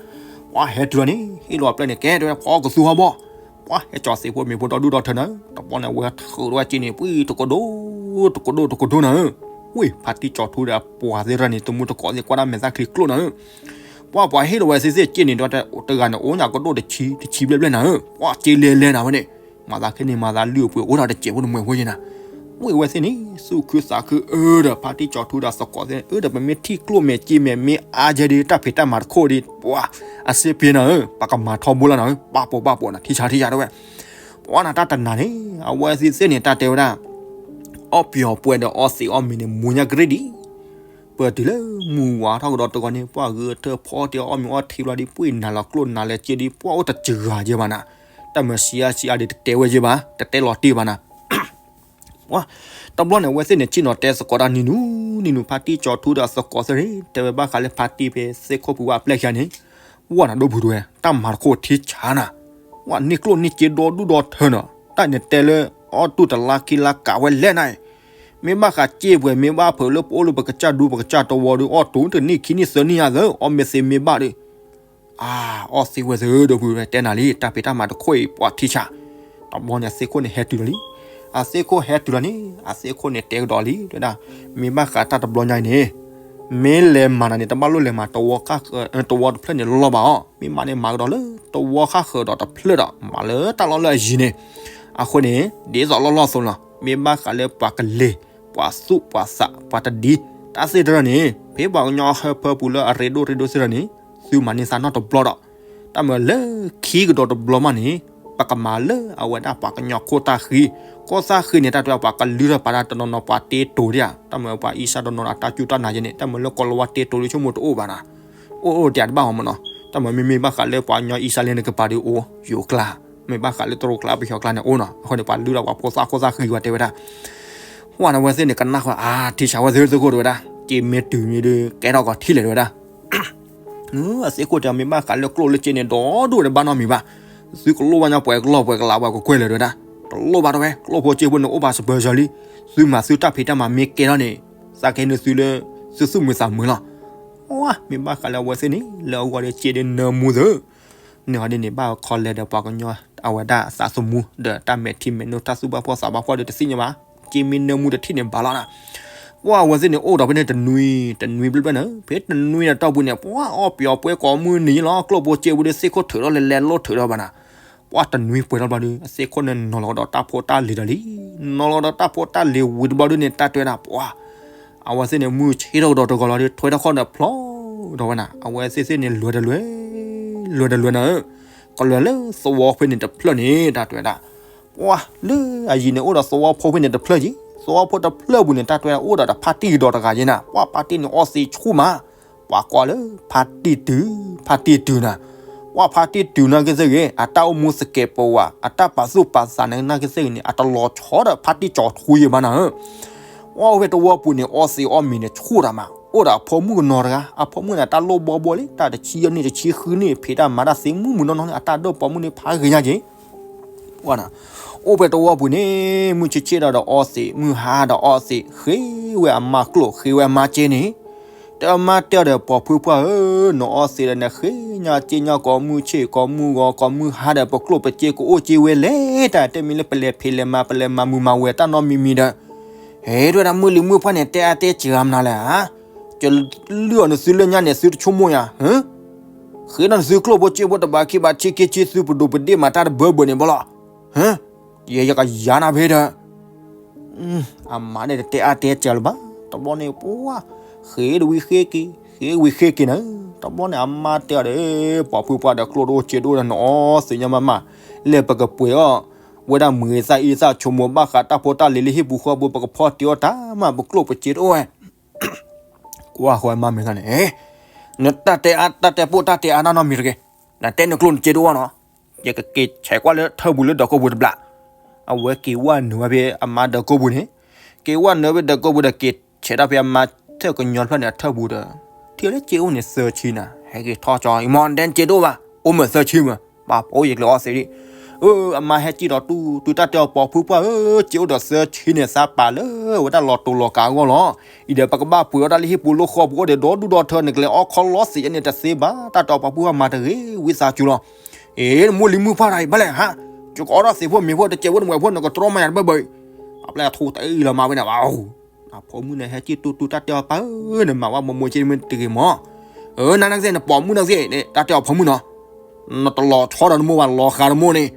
ပှၢ်ဟဲတုၤလီၤန့ၣ် ဟ့ၣ်လီၤအပျဲၢ်န့ၣ် ကဲတဲဝဲ ဖီကသူဟီဘီ ပှၢ်ဟဲကၠီၤသ့ၣ်ဖိမ့ၤဖိဒီဒိၣ်ဒီထၢနၤ, တဘျီန့ၣ် အဝဲထုးထီၣ်ဝဲက့ၤန့ၣ် ပှံၤတကဒိၣ်, တကဒိၣ်တကဒိၣ်နၤဧၢ. ဝ့ၢ် ဖါတံၢ်ကၠီၤထူဒီးပှၤသ့ၣ်တဖၣ်န့ၣ် တမူတကိးသ့ၣ်ကွၢ်ဒၣ်မဲာ်သၣ်ချံကျိၣ်နၤဧၢ. ပှၢ်ပှၤဟ့ၣ်လီၤဝဲသ့ၣ်သ့ၣ်က့ၤန့ၣ် တဂၤန့ၣ် အိၣ်ညါကဒိၣ်တဆံ, တဆံဘျဲၣ်ဘျဲၣ်နၤဧၢ. ပှၢ်က့ၤလဲၤလဲၤနၤဝဲန့ၣ်, မၤသးခဲန့ၣ် မၤသးလုၢ်အပှ့ၤအိၣ်ထီၣ်တစဲးဖိတမှဲၤဖိယဲနၤ. ဝ့ၢ်ဝဲသ့ၣ်န့ၣ် သူၣ်ခုသးခုအၢဒီး ဖါတံၢ်ကၠီၤထူဒီးသကိးသ့ၣ်န့ၣ် အၢဒီး ပမ့ၢ်ထံၣ်ကျိၣ်မဲာ်စ့မဲာ် မ့ၢ်အါယဲဒီး တၢ်ဖံးတၢ်မၤတခိၣ်ဒီး ပှၤအစ့ပ့ၤနၤဧၢ, ပကမၤထီဘိလီၤနၤဧၢ, ပာ်ပိာ်ပာ်ပိာ်နၤ ထံဆးထံဆးတဲဝဲ. ပှၢ်နၤတၢ်တနၤန့ၣ် အဝဲသ့ၣ်သ့ၣ်န့ၣ် တၢ်တဲဝဲဒၣ် အီၣ်ပျီၤပှဲၤဒီးအီသံးအီမ့ၤန့ၣ် မူညါကရ့ၣ်ဒံး. ပၢၢ်တုၤလၢမုၢ်ဝါထီၣ်ကဒီးတဂီၤန့ၣ် ပှၢ်ဂဲၤထၢၣ်ဖီတ့ၢ်အီၣ်မ့ၤအီထံဘျီဒီး ပှ့ၤနၤလီၤကျိၣ်နၤလၢစ့ဒီး ပှၢ်အိၣ်တစှၤယဲဘၣ်နၤ. တၢ်မၤဆံးအါဆံးအါဒီးတတဲဝဲယဲဘၣ်, တတဲလီၤတ့ၢ်ဘၣ်နၤ. တဘျီန့ၣ် အဝဲသ့ၣ်န့ၣ် ဆ့ၣ်နီၤတဲသကိးတၢ်နံၤနူၤနံၤနူၤ ဖါတံၢ်ကၠီၤထူဒီးသကိးသ့ၣ်န့ၣ် တဲဝဲဘၣ်ဃးလၢဖါတံၢ်ဖဲသ့ၣ်ခိၣ်ပူၤဝဲအပျဲၢ်ခံဂၤန့ၣ်, ဝဲနၤဒိၣ်ဖုးတဝဲ တၢ်မၤတခိၣ်ထံဆးနၤ, ဝဲန့ၢ်ကျိၣ်န့ၢ်စ့ဒီဒူၣ်ဒီထၢနၤ, တၢ်န့ၣ်တဲလၢ အီၣ်တူၢ်တလါခံလါကးဝဲလဲၣ်နၤအံၤ, မ့ၢ်ဘၣ်ဃးစ့ပှဲၤ မ့ၢ်ဘၣ်ဖုးလၢပအိၣ်လၢပကစၢ်ဒူပကစၢ်တဝီဒီး အီၣ်တူၢ်တနံၣ်ခံနံၣ်သၢနံၣ်ယၤသၢ အီၣ်မ့ၢ်သ့မ့ၢ်ဘၣ်ဒီး အါ, အီၣ်သ့ဝဲသ့ဒိၣ်ဖုးဝဲတဲနၤလံ တၢ်ဖံးတၢ်မၤတခိၣ်အံၤ ပှၤထံဆး. တဘျီန့ၣ် အသ့ၣ်ခိၣ်န့ၣ်ဟဲတုၤလီၤလံ. အသ့ၣ်ခိၣ်ဟဲတုၤလီၤန့ၣ် အသ့ၣ်ခိၣ်န့ၣ်တဲကဒီးလံ တဲဝဲဒၣ်, မ့ၢ်ဘၣ်ဃးတၢ်တဘျီညါအံၤန့ၣ် မ့ၢ်လဲၤမၤနၤန့ၣ် တဘၣ်လိၣ်လဲၤမၤတဝီဃၣ်ဃၢၤ, တဝီတဖျၢၣ်န့ၣ်လီၤဘၣ်အီၤ, မ့ၢ်မၤန့ၣ် မၤကဒီးလၢတဝီဃၣ်ဃၢၤဒီးတဖျၢၣ်ဒီး မၤလၢတၢ်လီၢ်လၢအယံၤန့ၣ်. အဃိန့ၣ် ဒ်သိးလီၢ်လီၢ်သိးလီၤ, မ့ၢ်ဘၣ်ဃးလၢပှၤကလ့ၤ, ပှၤသူၣ်ပှၤသး ပှၤတဒံ, တၢ်သ့ၣ်တဖၣ်န့ၣ် ဖဲပှၤကညီဟၢဖၢပူၤလၢအရ့ဒိၣ်ရ့ဒိၣ်သ့ၣ်တဖၣ်န့ၣ် သုမၤန့ၢ်သးနီတဘျီဒီး တၢ်မၤလၢခံကဒီးတဘျီမးန့ၣ် ပကမၤလၢအဝဲဒၣ်ပှၤကညီခိၣ်သၣ်ဃံ, ခိၣ်သၣ်ဃံန့ၣ် တၢ်တဲပှၤကလုၢ်ထီၣ်ပာ်တၢ်တနီၤနီၤ ပှၤတ့တိၤဒၣ်ဧါ, တၢ်မၤပှၤအံၣ်စၢ်တနီၤနီၤ အတၢ်စူၢ်တၢ်နာ်ယဲန့ၣ် တၢ်မၤလၢကိးလီၤဝါတ့တိၤဒ်ဆိကမိၣ်တအိၣ်ဘၣ်နၤ, အိၣ်အိၣ်တယၤတဘၣ်မးမးနီၤ, တၢ်မၤမ့မ့ၢ်ဘၣ်ဃးလၢပှၤကညီအံၣ်စၢ်လၢနကပၤဒီးအိၣ် ယိၤကျါ, မ့ၢ်ဘၣ်ဃးလၢတရူးကျါပယီၤကျါန့ၣ်အိၣ်နီၤ, အဃိန့ၣ် ပှၤလုၢ်ထီၣ်ပှၤဖိသၣ်ခိၣ်သၣ်ဃံဝဲတဲဝဲဒၣ် ဝဲန့ၣ်အဝဲသ့ၣ်န့ၣ် ကနၣ်ဃီ အါ ထံဆးဝဲသ့ၣ်သ့ၣ်ခိၣ်တဲဝဲဒၣ်, က့မ့ၢ်တုၤမ့ၢ်ဒုး ကဲထီၣ်ကီးထံလဲၣ်တဲဝဲဒၣ်. အသ့ၣ်ခိၣ်တဲ မ့ၢ်ဘၣ်ဃးလၢကျိၣ်လၢစ့န့ၣ် ဒီဒူၣ်ဒီးဘၣ်နီတမံၤဘၣ်. သုကလိၣ်ဘၣ်ညီပှဲၤကလီၢ်ပှဲၤကလးပှဲၤကကွဲၢ်လဲၣ်တဲဝဲဒၣ်. တလိၣ်ဘၣ်တဝဲ ကျိၣ်ဖိစ့ဖိန့ၣ် အိၣ်ပာ်စပၢၤစၢၤလံ. သုမၤသုတၢ်ဖံးတၢ်မၤမ့ၢ်ကဲထီၣ်န့ၣ် သးကဟ့ၣ်န့ၢ်သုလၢ သုသူၣ်မုာ်သးမုာ်လီၤ. ဝါ မ့ၢ်ဘၣ်ဃးလၢအဝဲသ့ၣ်န့ၣ် လၢအဂီၢ်ဒီးစ့ဒီးနၢမူသၢ န့ၣ်ဟီဒ်န့ၣ် ဘၣ်ခီလဲၤဒီးပှၤကညီအဝဲဒၣ်သးသမူ ဒီးတၢ်မဲာ်ထံမဲာ်နိ တၢ်သူၣ်ဘၣ်ဖှီၣ်သးဘၣ်ဖှီၣ်ဒီးတသ့ၣ်ညါဘၣ်. က့မ့ၢ်နၢမူတထံၣ်န့ၣ်ဘၣ်လီၤနၤ. ပှၢ်အဝဲသ့ၣ်န့ၣ် အိၣ်ဒီးဖဲန့ၣ်တနွံ တနွံဘျဲၣ်ဘျဲၣ်န့ၣ် ဖဲတနွံန့ၣ်တီၢ်ပူၤန့ၣ် ပှၢ်အီၣ်ပျီၤပှဲၤကိးမုၢ်နံၤလီၤ. ကျိၣ်ဖိစ့ဖိဒီးသ့ၣ်ခိၣ်ထုးထီၣ်လဲၤလဲၤလိၣ်ထုးထီၣ်ဘၣ်နၤ. ပှၢ်တနွံပှဲၤထီၣ်ဘျီဒီး အသ့ၣ်ခိၣ်န့ၣ်နီၤလီၤကဒီးတၢ်ဖိတၢ်လံၤဒီးလံ. နီၤလီၤဒီးတၢ်ဖိတၢ်လံၤဝံၤတဘျီဒုန့ၣ် တၢ်တဲဝဲဒၣ်ပှၢ် အဝဲသ့ၣ်န့ၣ် မုၢ်ဆ့ၣ်ထီၣ်ကဒီးတဂီၤလီၤဒီး ထွဲထီၣ်ခီၣ်ဒီးဖျီဒီးဝဲနၤ. အဝဲသ့ၣ်သ့ၣ်န့ၣ် လဲၤတလဲၤ လဲၤတလဲၤနၤဧၢ, ကလဲၤလၢသဝီဖဲန့ၣ်တဖျၢၣ်န့ၣ် တၢ်တဲဝဲဒၣ်. ပှၢ်လၢအယံၤန့ၣ် အိၣ်ဒီးသဝီဖိဖဲန့ၣ်တဖျၢၣ်က့ၤ, သဝီဖိတဖျၢၣ်ပူၤန့ၣ် တၢ်တဲဝဲဒၣ် အိၣ်ဒီးတၢ်ဖါတံၢ်ကဒီးတဂၤက့ၤနၤ. ပှၢ်ဖါတံၢ်န့ၣ် အီသံးဆူၣ်မး, ပှၤကွၢ်လၢဖါတံၢ်တုၤ, ဖါတံၢ်တုၤနၤ, ပှၤဖါတံၢ်တုၤနာ်က့သ့ၣ်ဂ့ၤ အတၢ်အိၣ်မူသကဲးပဝး အတၢ်ပာ်သူၣ်ပာ်သးန့ၣ် နာ်က့သ့ၣ်ဂ့ၤန့ၣ် အတလီၤဆီဒီးဖါတံၢ်ကၠီၤထူယံၤဘၣ်နၤဧၢ. အိၣ်ဖဲတဝီပူၤန့ၣ် အီသံးအီမံၤန့ၣ် ဆူၣ်တၢ်မး, အိၣ်ဒီးအဖိမုၣ်ကနီၤတဂၤ, အဖိမုၣ်န့ၣ် တၢ်လိၣ်ဘီဘီလံ, တၢ်တဆံယဲၢ်နံၣ်တဆံဃုနံၣ် ဖံးတၢ်မၤတၢ်သ့မုၢ်မုၢ်နီၢ်နီၢ်လံ, အတၢ်ဒၢၣ်ပိာ်မုၣ်န့ၣ် ဖးဂ့ၤညါက့ၤ အိၣ်ဖဲတဝီပူၤန့ၣ် မုၢ်ဆ့ၣ်ဆ့ၣ်ဒီးဒီးအီသံး, မုၢ်ဟါဒီးအီသံး, ဃ့ဝဲအမါကျိၣ်, ဃ့ဝဲအမါစ့န့ၣ်, တမါတဲအီၤဒီး ပိာ်ဖုပှၢ်ဧၢ, နအီသံးဒီးနဃ့ညါစ့ညါ ကိးမုၢ်ဆ့ၣ် ကိးမုၢ်ဂီၤ ကိးမုၢ်ဟါဒီး ပကျိၣ်ပစ့ကအိၣ်က့ၤဝဲလဲၣ်, တၢ်တဲမ့ၢ်လၢပလဲၤဖံးလဲၤမၤ ပလဲၤမၤမုာ်မၤဝဲတၢ်နီတမံၤမံၤဒီး, ဟဲ တဲဝဲဒၣ် မုၢ်လံၤမုၢ်ပှၢ်န့ၣ် တဲအါတဲစှၤမနုၤလဲၣ်ဧါ, ကလုၢ်အီၤနသုလၢညါန့ၣ် သုတဆိကမိၣ်ယၤ ဃ့ဒီးနသုကျိၣ်ဖိစ့ဖိတဘၣ်ခံဘၣ် ဆ့က့ဆ့ သုပဒိၣ်ပဒ့ၣ်မၤတၢ်တဘၢဘၢန့ၣ်ဘၣ်လီၤ. ယဲယကယၤနၤဖဲဒီး, အမါန့ၣ်တတဲအါတဲစှၤလၢၤဘၣ်, တဘျီန့ၣ်ပှၢ်, ဃ့တဝံၤဃ့က့ၤ, ဃ့ဝံၤဃ့က့ၤနၤ, တဘျီန့ၣ်အမါတဲအီၤဒီး ပိာ်ဖုပှၢ်ဒီး ကျိၣ်တအိၣ်စ့တအိၣ်ဒီး နအီသံးညါမးမး, လၢပကပှဲၤအီၣ်ဝဲဒၣ်မုၢ်ဂ့ၤသးအ့သး ဆိကမိၣ်ဘၣ်ဃးတၢ်ဖိတၢ်လံၤလၢဟံၣ်ပူၤဃီပူၤ ပကဖီတ့ၢ်အီၣ်တၢ်မး ပကျိၣ်ပစ့တအိၣ်ဝဲ ကွၢ်ဃီအမါမဲာ်သးန့ၣ်, နတၢ်တဲအါ တၢ်တဲပိၢ်တၢ်တဲအါတၢ်နီတမံၤတဂ့ၤ, နတဲနကျိၣ်နစ့တအိၣ်နီၤ, ယကက့ၤဆဲးကွၢ်လၢထၢၣ်ပူၤလၢဒီးကိးပူၤတဘျီ, အဝဲက့ၤဝဲနုာ်ဝဲဖဲအမါဒီးကိးပူၤန့ၣ်, က့ၤဝဲနုာ်ဝဲဒီးကိးပူၤဒီး က့ၤဆဲးတၢ်ဖဲအမါထၢၣ်ကညီဖျၢၣ်န့ၣ် အထၢၣ်ပူၤဒီး, ထံၣ်လၢစ့အိၣ်န့ၣ်သၢဆံနၤ, ဟဲက့ၤထီၣ်ကၠီ အံၤမ့ၢ်ဒဲစ့တအိၣ်ဘၣ်, အိၣ်မ့ၢ်သၢဆံမး, ဘၣ်ပအိၣ်ယကျဲၤအီသံးဒံး အမါဟဲစံၣ်ဒီးတူၢ် တုၤတၢ်တဲအီၤ ပိာ်ဖုပှၢ်ဧၢ, စ့အိၣ်ဒီးသၢဆံန့ၣ် သးပာ်လၢဝဲဒၣ်လီၤတိၤလီၤကးအဂီၢ်လီၤ. အံၤဒီးပကဘၣ်ပှ့ၤအီၣ်တၢ်လၢဟံၣ်ပူၤလၢဃီပူၤအိၣ်ဒီး ဒီဒူၣ်ဒီထၢ နကလဲၤအီခီလီသံးယဲန့ၣ်တသ့ဘၣ်, တၢ်တဲအီၤ ပိာ်ဖုပှၢ်မၤတဂ့ၤ ဝံသးစူၤလီၤ. အ့ နမိၢ်လံၤမုၢ်ပှၢ်တၢ်အံၤဘၣ်လဲၣ်ဟါ, ယကအီၣ်ထီၣ်သံးဖိမ့ၤဖိ တစဲးဖိတမှဲးဖိ နကတြီမၤယၤတဘၢဘၢအံၤ, အပျဲၢ်ထူတအံၤလီၤမၤဝဲန့ၣ်ဘၣ် အဖိမုၣ်န့ၣ် ဟဲစံၣ်တူၢ်တူၢ်တၢ်တဲအီၤ ပၢ်ဧၢ, နမၤဝဲမိၢ်မိၢ်က့မ့ၢ်တဂ့ၤမး, အၢ နနာ်က့သ့ၣ် နပိာ်မုၣ်နာ်က့သ့ၣ်န့ၣ် တၢ်တဲအီၤဖိမုၣ်နီၤ, နတလီၤဆီဒီးနမိၢ်ဘၣ် လီၤဃာ်နမိၢ်န့ၣ်,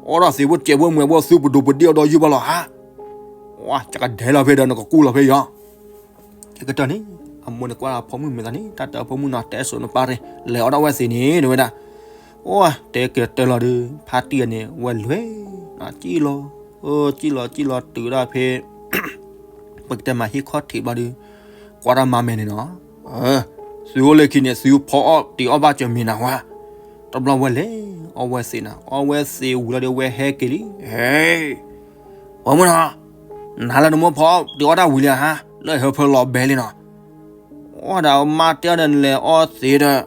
အီၣ်ထီၣ်သံးဖိတစဲးဖိတမှဲးဖိ သုပဒိၣ်ပဒ့ၣ်အီၤဒီးယုၢ်ဘၣ်လီၤဟါ, ယကဒဲလီၤဖဲဒီး နကကူၣ်လီၤဖဲအံၤ ကကတၢၢ်န့ၣ်, အမိၢ်န့ၣ်ကွၢ်အဖိမုၣ်မဲာ်သးန့ၣ် တၢ်တဲအီၤဖိမုၣ်နီၤ တဲစိာ်နပၢ်ရ့ၣ် လဲၤအီၣ်ဒၣ်ဝဲသ့ၣ်န့ၣ် တဲဝဲဒၣ်, အိၣ် တဲကတၢၢ်လီၤဒီး ဖါတံၢ်အန့ၣ် ဝဲလွဲၢ်, စံၣ်လီၤ, စံၣ်လီၤစံၣ်လီၤတုၤဒၣ်ဖဲ ပကတဲမၤဟံၣ်ခီၣ်ထံးဘျီဒီး, ကွၢ်တၢ်မၤမဲာ်န့ၣ်နီၤ, သုအိၣ်လၢခံန့ၣ် သုဖီအီၣ်တ့ၤအီၣ်ဘၣ်စၢၤမ့ၤနၤဝဲ, တဘျီဝဲလဲၤအီၣ်ဝဲသ့ၣ်နၤ အီၣ်ဝဲသ့ၣ်ဝံၤလီၤဒီး ဝဲဟဲက့ၤလံ, ဟဲ ဝဲမုၣ်နီၤ, နၤလၢနမိၢ်ဖီအီၣ်တ့ၤအီၣ်တၢ်ဝံၤလံဧါ, လၢဟၢဖၢလီၤဘဲလံနီၤ, အိၣ်ဒီးမါတဲအီၤဒီး နလဲၤအီၣ်သ့ဒီး,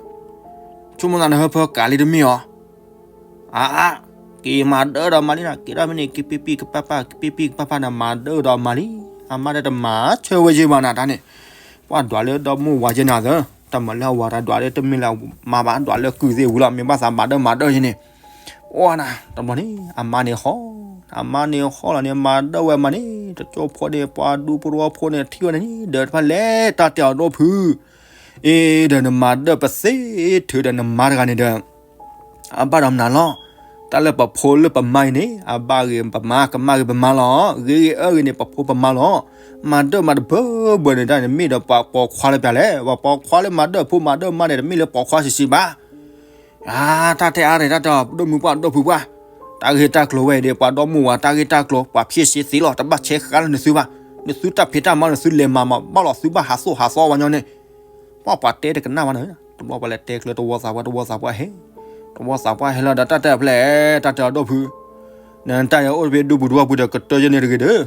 ဆိကမိၣ်သးနဟၢဖၢကးလံတမ့ၢ်ဧါ, အါအါ, က့ၤမၤဒၢဒီးမၤလံနီၤ က့ၤဒၣ်ဖဲန့ၣ် က့ၤပံပံကပာ်ပာ် က့ၤပံပံကပာ်ပာ်နၤ မၤဒၢဒီးမၤလံ, အမါဒီးတမၤဆၢဝဲယဲၢ်ဘၣ်နၤတၢ်န့ၣ်, ပှၤဒွးလၢဒီမိၢ်ဝၤယဲၢ်နၤသၢ, တမၤလၢအဝၤတၢ်ဒွးလၢတမ့ၢ်လၢမၤဘၣ် ဒွးလၢကုၢ်သ့ၣ်ဝံၤလီၤ မ့ၢ်ဘၣ်သးမၤဒၢမၤဒၢယဲၢ်န့ၣ်, အိၣ်နၤ တဘျီန့ၣ် အမါန့ၣ်ဟီ, အမါန့ၣ်ဟီလီၤန့ၣ် မၤဒၢဝဲမးန့ၣ် တကၠိဖိန့ၣ် ပှၤဒူဖိတဝီဖိန့ၣ် ထံၣ်ဝဲန့ၣ် ဒီးတဖၣ်လဲၤတၢ်တဲအီၤဒိၣ်ဖု အ့ ဒီးနမၤဒၢပသ့ထုးဒီးနမါတဂၤန့ၣ်ဒီး, အဘၣ်ဒီးမနုၤလီၤ, တၢ်လၢပဖိလၢပမါအံၤန့ၣ် အဘၣ်ဂ့ၤပမါ ကမၣ်ဂ့ၤပမါလီၤ, ဂ့ၤဂ့ၤအၢဂ့ၤန့ၣ် ပဖိပမါလီၤ, မၤဒၢမၤတဘၢဘၢန့ၣ်တၢ်န့ၣ် မ့ၢ်ဒီးပှၤပိာ်ခွါလၢပျၢၤလဲၣ်, ပှၤပိာ်ခွါလၢမၤဒၢဖိမၤဒၢမါန့ၣ် တမ့ၢ်လၢပိာ်ခွါဆံးဆံးဘၣ် အါ တၢ်တဲအါရ့ၣ် တၢ်တဲအီၤဒိၣ်မုၢ်ပှၢ်ဒိၣ်ဖုပှၢ်, တၢ်ဂ့ၢ်တၢ်ကျိၤဝဲအံၤဒီး ပှၤဒီမိၢ်ဝၤတၢ်ဂ့ၢ်တၢ်ကျိၤ ပှၤဖျ့ၣ်စ့သ့လီၤ တဘၣ်ဆဲးဃာ်လၢနသုဘၣ်, နသုတၢ်ဖံးတၢ်မၤ နသုလဲၤမၤမၤဘၣ်လီၤ သုဘၣ်ဟးသိၣ်ဟးသီဝဲညီန့ၣ်, ပှၤပှၤတဲတကနၣ်ဘၣ်န့ၣ်, တဘျီပှၤလဲၤတဲကျၢၤတဝီသးပှၢ် တဝီသးပှၢ်ဟဲ, တဝီသးပှၢ်ဟဲလီၤဒီး တၢ်တဲအီၤဖျဲၣ် တၢ်တဲအီၤဒိၣ်ဖု နတၢ်အံၤအိၣ်ဖဲဒူပူၤဒူပူၤဒီး ကတၢၢ်ယဲၢ်န့ၣ်တဂ့ၤဒီး,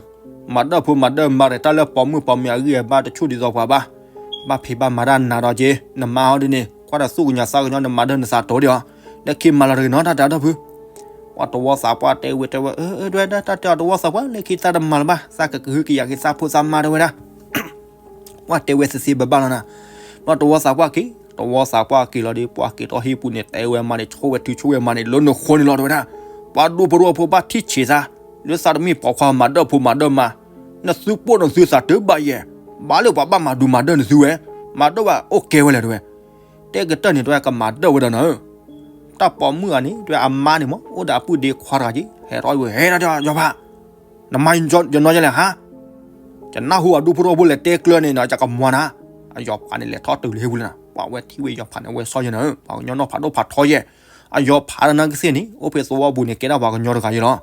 မၤဒၢဖိမၤဒၢမါရ့ၣ် တၢ်လၢပိာ်မုၣ်ပိာ်မၢၤအဂံၢ်အဘါတဆူၣ်ဒ်သိးပှၤဘၣ်, ဘၣ်ဖံးဘၣ်မၤတၢ်နးဒီးက့ၤ, နမါဟီဒ်န့ၣ် ကွၢ်ဒီးသူၣ်ကညီၤသးကညီၤ နမၤဒၢနသးတိၤဒံးအီၤ, လၢခံမၤလီၤတဂ့ၤနီၤ တၢ်တဲအီၤဒိၣ်ဖု ပှၤတဝီသးပှၢ်တဲဝဲတဲဝဲ အၢ အၢ ဒွဲဒၣ် တၢ်တဲအီၤတဝီသးပှၢ် လၢခံသးတမၤလၢၤဘၣ် သးကကဟုကယာ်က့ၤသးဖိသးမါတဲဝဲဒၣ် ပှၤတဲဝဲသ့သ့ဘၣ်ဘၣ်လီၤနၤ, ဘျီတဝီသးပှၢ်က့ၤ, တဝီသးပှၢ်က့ၤလီၤဒီး ပှၤက့ၤထီၣ်ဟံၣ်ပူၤန့ၣ် တဲဝဲမါန့ၣ် ဆိၣ်ဝဲထုဆိၣ်ဝဲမါန့ၣ် လၢနဃိန့ၣ်လီၤတဲဝဲဒၣ်, ပှၤဒူဖိတဝီဖိဘၣ်ထံၣ်ဆံးသး, လၢသးတမ့ၢ်ပိာ်ခွါမၤဒၢဖိမၤဒၢမါ, နသုပိာ်နသုသးတဘၣ်ယဲၢ်, ဘၣ်လၢပှၤဘၣ်မၤဒူမၤဒၢနသုဝဲ, မၤဒၢဘၣ်အိၣ်ကဲဝဲလဲၣ်တဲဝဲ, တဲကတၢၢ်န့ၣ် တဲဝဲကမၤဒၢဝဲဒီးနၤ တၢ်ပိာ်မုၣ်ဂၤန့ၣ် တဲဝဲအမါန့ၣ်မ့ၢ် အိၣ်ဒီးအပုၢ်ဒ့ခွါတဂၤက့ၤ ဟဲထီၣ်ဝဲ ဟဲထီၣ်ယီၤဖး, နမၤယနီယဲလဲၣ်ဟါ, ယနၢ်ဟူအဒူဖိတဝီဖိလဲၤတဲကျၢၤန့ၣ်နီၤ ယကမွၤနၤ, အယီၤဖးန့ၣ်လဲၤထီၣ်တုၤလၢဟံၣ်ပူၤလံနၤ, ပှၤဝဲထံၣ်ဝဲယီၤဖးန့ၣ် ဝဲဆီယဲၢ်နၤ, ပှၤကညီနီၢ်ဖးဒိၣ်ဖးထီယဲၢ်, အယီၤဖးတနာ်က့သ့ၣ်န့ၣ် အိၣ်ဖဲသဝီပူၤန့ၣ် ကဲဒၣ်ပှၤကညီတဂၤယဲၢ်လီၤ,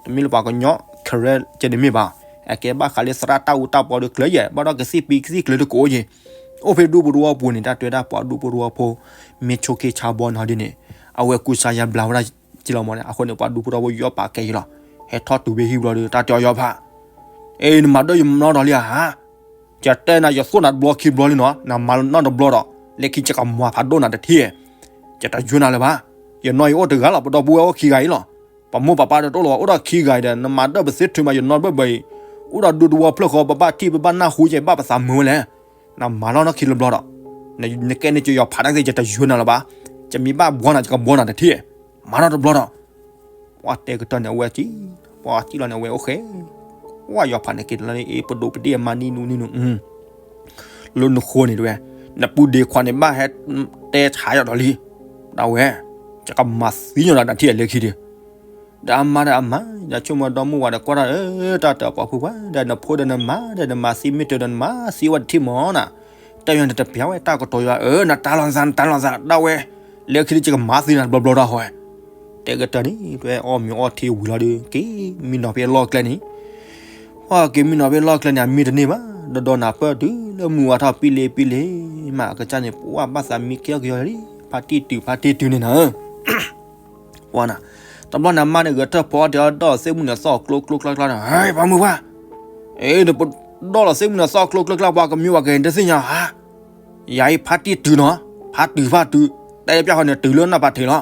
တမ့ၢ်လၢပှၤကညီ Karen ကဲန့ၣ်မ့ၢ်ဘၣ်, အကဲဘၣ်ဃးလၢသရၣ်တၢ်အူတၢ်ပီဒီးကျၢၤယဲၢ်, ဘၣ်ဒီးကသံၣ်ပံကသံၣ်ကျၢၤတကအိၣ်ယဲၢ် အိၣ်ဖဲဒူၣ်ဖိတဝီပူၤန့ၣ် တၢ်တဲဝဲဒၣ်ပှၤဒူၣ်ဖိတဝီဖိ မ့ၢ်ဆိးက့ဆါဘီနီၤဒ်န့ၣ် အဝဲကူစါယါဘျါဝဲဒၣ်က့လီၤမးန့ၣ် အဃိန့ၣ် ပှၤဒူၣ်ဖိတဝီဖိယီၣ်ပာ်ကဲယံလီၤ. ဟဲထီၣ်တုၤဖဲဟံၣ်ဘျီဒီး တၢ်တဲအီၤယီၣ်ဖး အ့ နမၤဒၢၣ်ယနီၢ်ဒီးလံဧါ. ယတဲနၤ ယသိၣ်နၤတဘျီခံဘျီလံနီၤ, နမၤနီၢ်တဘျီဒီး လၢခံယကမၤဖးဒိၣ်နၤတထံၣ်, ယတယွဲနၤလၢၤဘၣ်. ယနီၢ်အံၤအိၣ်တဂၤလီၤ, ပဒီပုၢ်ဝဲၢ်အိၣ်ခံဂၤအံၤလီၤ. ပမိၢ်ပပၢ်ဒီးတအိၣ်လၢၤဘၣ်, အိၣ်ဒီးခံဂၤအံၤဒီး နမၤဒၢၣ်ပသ့ထုးမး ယနီၢ်ဘၢၣ်ဘၢၣ်အံၤ, အိၣ်ဒီးဒူတဝီဖျၢၣ်ဃီ ပဘၣ်ထံၣ်ပဘၣ်နၢ်ဟူကဲ ဘၣ်ပသးမုာ်ဝဲလဲၣ်. နမၤနီၢ်နီၢ်ခံတဘျီဒီး နကဲန့ၣ် ယယီၣ်ဖးတၢ်သ့ၣ် ယတယွဲနၤလၢၤဘၣ်. ယမ့ၢ်ဘၣ်ဘှီနၤ ယကဘှီနၤတထံၣ်, မၤနီၢ်တဘျီဒီး ပှၤတဲကတၢၢ်န့ၣ် အဝဲကံ, ပှၤကံလီၤန့ၣ် အဝဲအိၣ်ဃဲ, ပှၤယီၣ်ဖးန့ၣ်က့ၤတလီၤန့ၣ် အ့ ပဒိၣ်ပဒ့ၣ်အမါနံၣ်နူနံၣ်နူ, လၢနဃိန့ၣ်တဲဝဲ, နပုၢ်ဒ့ခွါန့ၣ် ဘၣ်ဟဲတဲဆါယီၤဒီးလံ, ဒၣ်ဝဲ, ယကမၤသံညီနၤတထံၣ်အလၢခံဒီး ဒီးအမါဒီးအမါ, ယဆိကမိၣ်ဒီမုၢ်ဝၤဒီးကွၢ်တၢ်, တၢ်တၢ်ပှၤဖုပှၢ်ဒီး နဖိဒီးနမါဒီး နမၤသံမ့ၢ်တၢ်ဒီး နမၤသံဝဲတထံၣ်မးနၤ, တၢ်ယွၤန့ၣ်တပျးဝဲတၢ်ကတိၤယွၤဧၢ, နတၢ်လီၤသး နတၢ်လီၤသး ဒၣ်ဝဲ, လၢခံဒီးယကမၤသံနၤတဘျီဘျီဒီးဟီ, တဲကတၢၢ်န့ၣ် တဲအီၣ်မ့ၤအီထံဝံၤလီၤဒီး က့ၤမံနီၤဖဲအလီၢ်ကျဲန့ၣ်, ပှၤက့ၤမံနီၤဖဲအလီၢ်ကျဲန့ၣ် အမံတန့ၢ်ဘၣ်, ဒီးဒီးနၤပၢၢ်တုၤလၢမုၢ်ဝါထီၣ်ပံလ့ပံလ့မး အကစၢ်န့ၣ် ပှၤဘၣ်သးမံကဲအီၣ်က့ၤယီၤလံ, ဖါတံၢ်တုၤ ဖါတံၢ်တုၤန့ၣ်နၤ ပှၤနၤ, တဘျီန့ၣ်အမါန့ၣ် ဂဲၤထၢၣ်ဖီအီၣ်တ့ၢ်အီၣ်ဒီးသ့ၣ်မုၢ်န့ၣ်သီၣ်ကျိကျိကျါကျါန့ၣ်, ဟဲ ပှၤမုၢ်ပှၢ်, အ့ ဒီးသ့ၣ်မုၢ်န့ၣ်သီၣ်ကျိကျိကျါ ပှၤကမံဝဲကဟဲတသ့ၣ်ညါဧါ, ယၤအံၤဖါတံၢ်တုၤနီၤ, ဖါတုၤဖါတုၤ, တၢ်အပျၢ်ဃီန့ၣ် တုၤလၢနၢ်ပၤထံးလီၤ.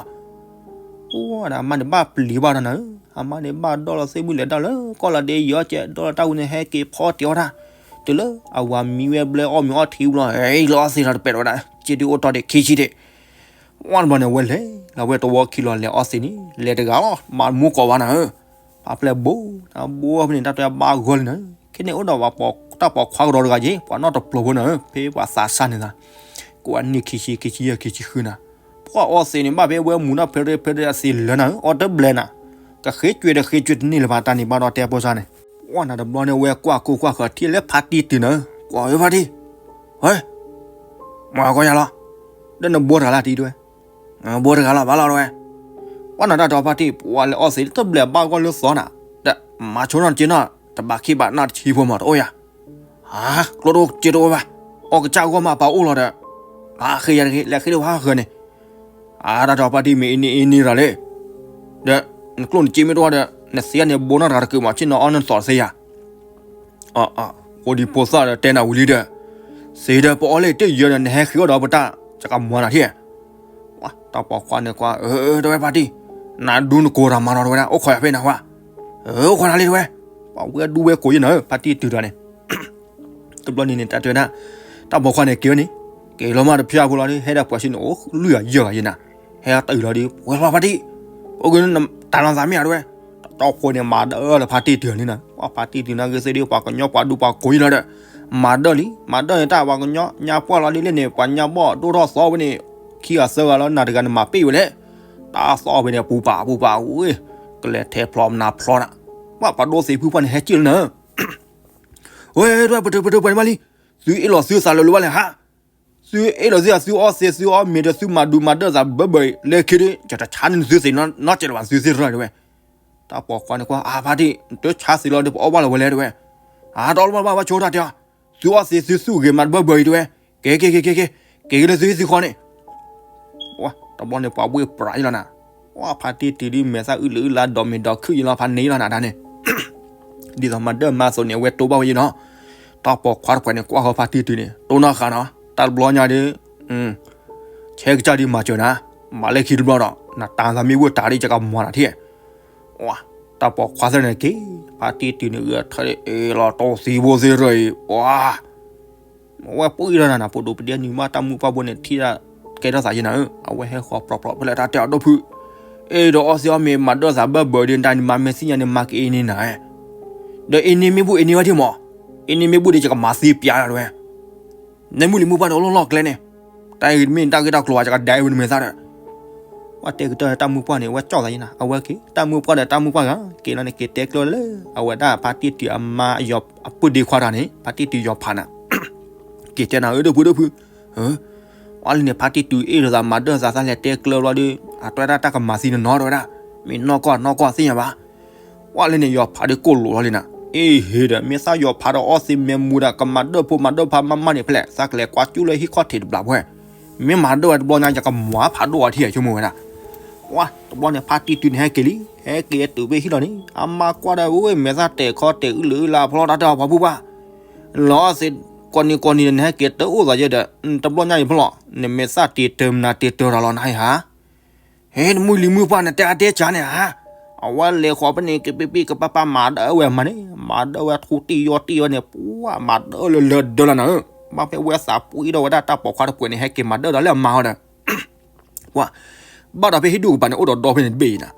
ပှၤဒီးအမါန့ၣ်ဘၣ်ပျံၤဘၣ်ဒီးနၤဧၢ, အမါန့ၣ်ဘၣ်ဒီၣ်လီၤသ့ၣ်မုၢ်လဲၤဒၣ်လၢ ကီၢ်လီၤဒ့ယီၤကဲ ဒီၣ်လီၤတၢ်ဝံၤန့ၣ် ဟဲက့ၤဖီအီၣ်တ့ၢ်အီၣ်တၢ်, တုၤလၢအဝၤမံဝဲဘျဲအီၣ်မ့ၤအီထံဘျီ ဟဲလီၤအီၣ်သ့ၣ်လီၤတပဲာ်ဝဲဒၣ်, က့ဒုးအိၣ်တီၢ်ဒံးခံဆံဒံး ဝံၤတဘျီန့ၣ် အဝဲလဲၤလီၤဝဲတဝီခံလီၤ လဲၤအီၣ်သ့ၣ်န့ၣ် လဲၤတဂၤလီၤ မၤမူကိးဘၣ်နၤဧၢ, ဖးဖျဲၣ်ဘိ, နဘိဖဲန့ၣ် တၢ်တဲဘၣ်ဂီၢ်လံနၤဧၢ, ခဲန့ၣ်အိၣ်ဒီးတၢ်ပိာ်ခွါကဒီးတဂၤက့ၤ ပှၤနီၢ်တပျီၤဖိနၤဧၢ, ဖဲပှၤသးစၢ်န့ၣ်သး, ကိးအနံၣ်ခံဆံ ခံဆံယဲၢ် ခံဆံဃုနၤ, ပှၤအီၣ်သ့ၣ်န့ၣ် ဘၣ်ဖဲဝဲမူၤနီၣ်ဖဲရ့ဖဲရ့အသ့ၣ်လၢနၤဧၢ, အီၣ်တဘျဲနၤ, ကဃ့ကွံာ်ဒီးဃ့ကွံာ်တန့ၢ်လၢၤဘၣ် တၢ်န့ၣ်ဘၣ်ဒီးတဲဖိစၢ်န့ၣ်, ပှၤနၤတဘျီန့ၣ် ဝဲကွၢ်ကိၢ်ကွၢ်ဃၢၤထံၣ်လၢဖါတံၢ်တုၤနၤဧၢ, ကွၢ်ဝဲဖါတံၢ်, ဟဲ မၤကီယၤလီၤ, ဒီးနဘိတဂၤလၢတံၤတဝဲ, ဘိတဂၤလီၤ ဘၣ်လီၤတဝဲ, ပှၤနၤတၢ်တီဖါတံၢ် ပှၤလဲၤအီၣ်သ့ၣ်တဘျဲဘၣ်ဂီၢ်လၢသီနၤ, ဒီးမၤဆိနီၢ်တက့နီၤ, တဘၣ်ခံဘၣ်နီၢ်တဆံဖိမး တအိၣ်ယၤ, ဟး ကျိတအိၣ်စ့တအိၣ်ဘၣ်, အီၣ်ကစၢ်ဂီၢ်မးပာ်အိၣ်လီၤဒီး, ဟးဃ့ယၤတဂ့ၤ လဲၤဃ့ဒၣ်ဝဲဟးဃၢၤန့ၣ်, အါ တၢ်တီဖါတံၢ်မ့ၢ်အံၤန့ၣ်အံၤန့ၣ်ရၤလံ, ဒီး နကျိၣ်နစ့မ့ၢ်တအိၣ်ဒီး နသ့န့ၣ်ဘိနီၢ်တဂၤတကုာ်မး ဆ့ၣ်နီၤအီၣ်နသီၣ်သ့ယၤ အ ဖိဒံဖိသၣ်ဒီးတဲနၤဝံၤလံဒီး, သ့ဒီးပအီၣ်လၢတ့ၢ်ယၢဒီး နဟဲဃ့အီၣ်ဒီးပတၢ် ယကမၤနၤထံၣ်, တၢ်ပိာ်ခွါန့ၣ်ကွၢ် အၢ တဝဲဖါတံၢ်, နဒူနကိးတၢ်မၤနီၤတဝဲဒၣ် အိၣ်ခိးယၤဖဲနၤဝဲ, အၢ အိၣ်ခိးနၤလံတဝဲ, ပှၤဝဲဒူဝဲကိးယဲနၤဧၢ ဖါတံၢ်တုၤတၢ်န့ၣ်, တဘျီန့ၣ်န့ၣ် တၢ်တဲဝဲဒၣ်, တၢ်ပိာ်ခွါန့ၣ်က့ၤဝဲန့ၣ်, က့ၤလီၤမးတဖျၢၣ်ဖိလီၤဒီး ဟဲဒီးပှၤဆ့ၣ်နီၤအိၣ်လွံၢ်ဂၤယဲၢ်ဂၤယဲနၤ, ဟဲတုၤလီၤဒီး ပဝဲလီၤဖါတံၢ်, အိၣ်ဂ့ၤနတၢ်လီၤသးမ့ၢ်ဧါတဝဲ, တၢ်တီခိၣ်န့ၣ် မၤဒၢၣ်လၢဖါတံၢ်တုၤန့ၣ်, ပှၤဖါတံၢ်တုၤန့ၣ်ဂ့ၤသ့ဒီး ပှၤကညီပှၤဒူပှၤကိးယံလီၤဒီး, မၤဒၢၣ်လံ မၤဒၢၣ်န့ၣ် တၢ်ပှၤကညီညါပှၢ်လီၤဒ်လဲၣ်န့ၣ် ပှၤညါဘီၣ်ဒိၣ်ထီၣ်သီဝဲန့ၣ်, ခံဂၤသၢဂၤလီၤ နၤတဂၤနမၤပ့ၢ်ဝဲလဲၣ်, တၢ်သီဝဲန့ၣ် ပူၤပာ်ပူၤပာ်ဝဲ, ကလဲၤထဲဖျီမနၤဖျီနၤ, ပှၤပှၤဒိၣ်သ့ၣ်ဖုပှၢ်န့ၣ် ဟဲစံၣ်လီၤနၤ ဝဲ ပတုာ်ပတုာ်ပှၤန့ၣ်ဘၣ်လံ, သုအ့ၣ်လိာ်သုသးလၢၤလၢၤဘၣ်လဲၣ်ဟါ, သုအ့ၣ်လိာ်သုသး သုအီၣ်သ့ သုအီၣ်မ့ၤဒီး သုမၤဒူမၤဒၢၣ်သးဘၢဘၢအံၤ လၢခံဒီး ယတဆါန့ၢ်သုသ့ၣ်နီတစဲးလၢၤဘၣ်သုသ့ၣ်တဖၣ်တဝဲ, တၢ်ပိာ်ခွါန့ၣ်ကွၢ် အါဖါတံၢ် နတဆါသ့လီၤဒီး ပအီၣ်ဘၣ်လီၤဝဲလဲၣ်တဝဲ, အါ တအီၣ်လၢၤဘၣ်ဘၣ်ဆိတၢ်တဲအီၤ, သုအီၣ်သ့ သုသူၣ်ဂ့ၤမၤတဘၢဘၢအံၤတဝဲ, က့ၤက့ၤက့ၤက့ၤက့ၤ, က့ၤက့ၤလၢသုဟံၣ်သုဃီန့ၣ် တဘျီန့ၣ် ပှၤဘှ့ၣ်ပြးယလီၤနၤ, ပှၤဖါတံၢ်တုၤဒ်မဲာ်သၣ်အုးလၢအုးလၢဒီးမ့ၢ်ဒီးခုၣ်ယလီၤဖးန့ၢ်ယလီၤနၤတၢ်န့ၣ်, ဒ်သိးမၤဒၢၣ်မၤသိးန့ၣ် အဝဲတိဘၣ်ဝဲယနီၤ, တၢ်ပိာ်ခွါတပှဲၤန့ၣ် ကွၢ်ဃီဖါတံၢ်တုၤန့ၣ် တိၢ်နီၢ်ဃာ်နီၤ တၢ်တဘျီညါဒီး, ဆဲးကစၢ်ဒ်မၤစၢၤနၤ, မၤလၢခံတဘျီဒီး နတၢ်သးမ့ၢ်ဝဲတၢ်ဒ်ယကမၤနၤထံၣ်, တၢ်ပိာ်ခွါသ့ၣ်န့ၣ်က့ၤ, ဖါတံၢ်တုၤန့ၣ် ဂဲၤထၢၣ်အ့ၣ်လီၤတိၢ်သံဘိသ့ၣ်ရၢအံၤ, ပှၤ အဝဲပှ့ၤလီၤနၤ ပဒိၣ်ပဒ့ၣ်နံၤမး တၢ်မုၢ်ပှၢ်ဘိန့ၣ် ထံၣ်ဒၣ်ကဲထီၣ်သးယဲနၤဧၢ, အဝဲဟဲဃီၤပြီပြီဖဲလဲၣ်တၢ်တဲအီၤဒိၣ်ဖု, အ့ၣ်ဒီးအီၣ်သ့အီၣ်မ့ၤ မၤဒၢၣ်သးဘၢဘၢဒီး တၢ်နံၤမၤမ့ၢ်သ့ၣ်ညါန့ၣ် မၤကအ့န့ၢ်နၤ, ဒီးအ့န့ၢ်မ့ၢ်ဘူၣ်အ့န့ၢ်ဝဲဒၣ်မး, အ့န့ၢ်မ့ၢ်ဘူၣ်ဒီး ယကမၤသံပျးလီၤတဝဲ, နမုၢ်လံၤမုၢ်ပှၢ်န့ၣ် အိၣ်လီၢ်လီၢ်ကျဲန့ၣ်, တၢ်အံၤမ့ၢ်တၢ်ဂ့ၢ်တၢ်ကျိၤဝဲ ယကဒဲဝဲနမဲာ်သၣ်ဒီး ပှၤတဲကတၢၢ်တၢ်မုၢ်ပှၢ်န့ၣ် အဝဲကၠီၣ်သးယဲနၤ, အဝဲက့ၤ တၢ်မုၢ်ပှၢ်ဒီးတၢ်မုၢ်ပှၢ်ဂၤ က့ၤလီၤန့ၣ် က့ၤတဲကျၢၤလၢ အဝဲဒၣ်ဖါတံၢ်တုၤအမါ အပုၢ်ဒ့ခွါတဂၤန့ၣ် ဖါတံၢ်တုၤယီၤဖးနၤ, က့ၤတဲနၤဧၢ ဒိၣ်ဖုဒိၣ်ဖု, အလံန့ၣ် ဖါတံၢ်တုၤအ့ၣ်လိာ်သးမၤဒၢၣ်သး သးလဲၤတဲကျၢၤဘျီဒီး အတၢ်တၢ်ကမၤသံနနီၤတဝဲဒၣ်, မ့ၢ်နီၢ်ကီၢ်နီၢ်ကီၢ်သ့ၣ်ညါဘၣ်, ပှၤလၢန့ၣ် ယီၤဖးဒုးကိၢ်လိာ်လီၤလံနၤ, အ့ဟ့ဒီး မ့ၢ်သးယီၤဖးဒီးအီသံးမဲာ်မူၤဒီး ကမၤဒၢၣ်ဖိမၤဒၢၣ်ဖးမးမးန့ၣ်ဖဲလဲၣ်, သးကလဲၤကွၢ်ကၠူလၢဟံၣ်ခီၣ်ထံးတဘျီဖဲ, မ့ၢ်မၤဒၢၣ်ဝဲတဘျီညါ ယကမၤဖးဒိၣ်အီၤထံၣ်ဆိကမိၣ်ဝဲဒၣ်. ဝါ တဘျီန့ၣ် ဖါတံၢ်တုၤန့ၣ်ဟဲက့ၤလံ, ဟဲက့ၤတုၤဖဲဟံၣ်လီၤန့ၣ် အမါကွၢ်ဒီး အိၣ်မဲာ်သၣ်တဲာ်ခီတဲာ်အုလၢအုလါဖျီတၢ်တဲအီၤ ပှၤဖိခွါ လီၤသ့ၣ်, ကိးနံၤကိးနံၤန့ၣ် နဟဲက့ၤတအိၣ်သးယဲဒီး တဘျီညါအံၤဖျီလီၤ, နမဲာ်သၣ်တံၢ်တၢၤမနၤတံၢ်တၢၤတၢ်လီၤနၤအံၤဧါ. ဟ့ၣ် နမုၢ်လံၤမုၢ်ပှၢ်န့ၣ် တဲအါတဲကၢန့ၣ်ဧါ. အဝဲလဲၤဃီၤဖဲန့ၣ် ကပ့ၤပ့ၤကပၤပၤမၤဒၢၣ်ဝဲမးန့ၣ်, မၤဒၢၣ်ဝဲထူတံၢ်ယီၤတံၢ်ဝဲန့ၣ် ပှၤမၤဒၢၣ်လၢလၢဒၢလီၤနၤဧၢ. ဘၣ်ဖဲဝဲသးပှံၢ်ဒီးဝဲဒၣ်တၢ်ပိာ်ခွါတပှဲၤန့ၣ် ဟဲက့ၤမၤဒၢၣ်ဒီးလၢအမါအီၤဒီး ပှၤ ဘၣ်ဒီးဖဲဟံၣ်ဒူၣ်ကပၤန့ၣ် အိၣ်ဒီးဒီဖဲန့ၣ်တဘ့ၣ်အံၤနၤ,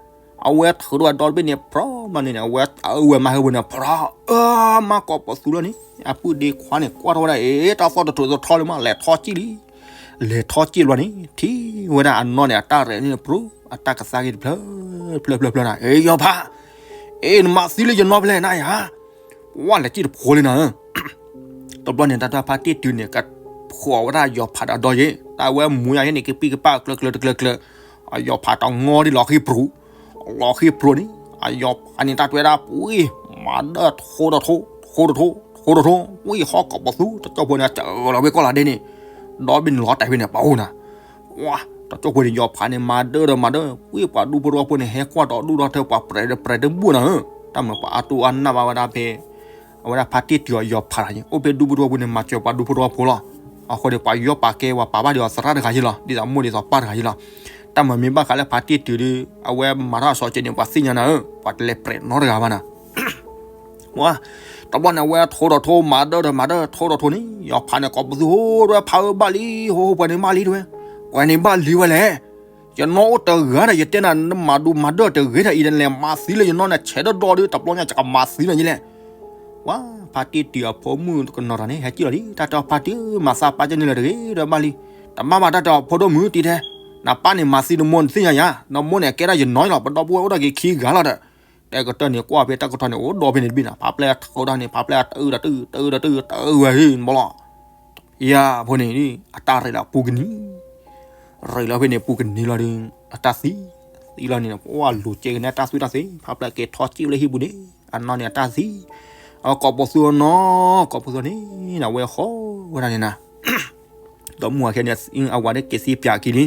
အဝဲထုးထီၣ်ဝဲဒီတဘ့ၣ်န့ၣ် ဖြီမးန့ၣ် အဝဲအၢဝဲမါဟဲဝဲန့ၣ် ဖြီ အၢ မါကိးပသူလီၤန့ၣ် အပုၢ်ဒ့ခွါန့ၣ် ကွၢ်ထီၣ်ဝဲဒၣ် အ့ တၢ်သီၣ်တထူးသထီလံမး လဲၤထီၣ်စံၣ်လံ, လဲၤထီၣ်စံၣ်ဘျီန့ၣ် ထံၣ်ဝဲဒၣ်အနီၢ်န့ၣ် အတၢ်ရဲၣ်န့ၣ်ပြူ အတၢ်ကသါက့ၤတဖျၢၣ် ဖျၢၣ်ဖျၢၣ်ဖျၢၣ်နၤ, အ့ ယီၤဖး အ့ နမၤသံလၢယနီၢ်ဖဲလဲၣ်နၤယၤ, ပှၤလဲၤစံၣ်တဖိလံနၤဧၢ. တဘျီန့ၣ် တၢ်တၢ်ဖါတံၢ်တုၤန့ၣ် ကဖှီၣ်ဝဲဒၣ်ယီၤဖးဒီးဒီယ့ၣ် တၢ်ဝဲမူၤယၤယ့ၣ်န့ၣ် ကပံၢ်ကပၢ်ကျၢၤကျၢၤတကျၢၤကျၢၤ, အယီၤဖးတငီဒ်လီၤဃံပြူၤ, လီၤဃံပြူၤန့ၣ် အယီၤဖးန့ၣ် တၢ်တွဲဒၣ်ပှံၢ် မၤဒၢၣ်ထိဒီးထိ ထိဒီးထိ ထိဒီးထိ ဝံၢ်ဟီၣ်ကိးပသူ တကၠိဖိန့ၣ် စၢၤလီၤဝဲကီၢ်လၢဒဲန့ၣ်, ဒီဘ့ၣ်န့ၣ်လီၤတဲာ်ဖဲန့ၣ် ပအိၣ်နၤ ဝါ တကၠိဖိန့ၣ် ယီၤဖးန့ၣ် မၤဒၢၣ်ဒီးမၤဒၢၣ် ဝံၢ်ပှၤဒူဖိတဝီဖိန့ၣ် ဟဲကွၢ်ဒီးဒူၣ်ဒီးထၢ ပှၤပြဲးဒီးပြဲးတဘူၣ်နၤဧၢ, တၢ်မၤပှၤအါတိအါနၢ်ဘၣ်ဝဲဒၣ်ဖဲ အဝဲဒၣ်ဖါတံၢ်တုၤအယီၤဖးတဂၤယ့ၣ် အိၣ်ဖဲဒူဖိတဝီဖိန့ၣ် မၤစၢၤပှၤဒူဖိတဝီဖိလီၤ. အဃိန့ၣ် ပှၤယီၤပာ်ကဲ ပှၤပာ်ဘၣ်ဒံးအီၤသရၣ်တဂၤယ့ၣ်လီၤ ဒ်သိးမိၢ်ဒ်သိးပၢ်တဂၤယ့ၣ်လီၤ. တၢ်မၤမ့ၢ်ဘၣ်ဃးလၢဖါတံၢ်တုၤဒီး အဝဲမၤထီၣ်အစီကဲန့ၣ် ပှၤသ့ၣ်ညါနၤဧၢ, ပှၤတလဲၤပြဲးနီတဂၤဘၣ်နၤ ဝါ တဘျီန့ၣ် အဝဲထိဒီးထိ မၤဒၢၣ်ဒီးမၤဒၢၣ် ထိဒီးထိန့ၣ် ယီၤဖးန့ၣ် ကိးပသူဟိဝဲ ဖးဧၢ ဘၣ်လံ ဟိဟိ ပှဲၤန့ၣ်ဘၣ်လံတဝဲ, ပှဲၤန့ၣ်ဘၣ်လံဝဲလဲၣ်, ယနီၢ်အိၣ်တဂၤဒီး ယတဲနၤ နမၤဒူမၤဒၢၣ်တဂ့ၤဒီးအံၤဒီး နလဲၤမၤသံလၢယနီၢ်န့ၣ် ဆဲးဒီဒီဒီး တဘျီညါ ယကမၤသံလၢနလဲၣ်. ဝါ ဖါတံၢ်တုၤအဖိမုၣ်ကနီၤတၢ်န့ၣ် ဟဲကံၣ်လီၤလံ တၢ်တဲအီၤ ဖါတံၢ်ဧၢ မၤသးပာ်ကဲန့ၣ်လၢတဂ့ၤဒီးဘၣ်လံ, တဘၣ်ဘၣ် တၢ်တဲအီၤ ဖိဒိၣ်မုၣ်တံၤထဲ, နပၢ်န့ၣ်မၤသံနမိၢ်နသ့ၣ်ညါယၤ, နမိၢ်န့ၣ်ကဲဒၣ်ယနီၢ်လီၤ ပဒီပုၢ်ဝဲၢ်အိၣ်ဒီးက့ၤခံဂၤလီၤဒီး တဲကတၢၢ်န့ၣ် ကွၢ်ဖဲတၢ်ကထီန့ၣ် အိၣ်ဒီဖဲန့ၣ်တဘ့ၣ်နၤ ဖးဖျဲၣ်ထီဒၣ်န့ၣ် ဖးဖျဲၣ်တအုၣ်ဒီးတအုၣ် တအုၣ်ဒီးတအုၣ် တအုၣ်ဝဲဟံၣ်ဘီလီၤ. ယၤဖိန့ၣ် အတၢ်ရ့လီၤပူၤကနံၤ, ရ့လီၤဖဲန့ၣ်ပူၤကနံၤလီၤဒီး အတၢ်သံ, သံလီၤန့ၣ် ပှၤလူၤကဲကန့ၣ် အတၢ်သွံၣ်တၢ်သ့ ဖးဖျဲၣ်က့ၤထီစံၣ်လၢဟံၣ်ပူၤန့ၣ် အနီၢ်န့ၣ်အတၢ်သံ, အကိးပသူအနီၢ် ကိးပသူန့ၣ် အဝဲဃီဝဲဒၣ်န့ၣ်နၤ ဒီးမုၢ်ဝၤခဲန့ၣ် အဝၤဒၣ်က့ၤသံပၠးခံလံ.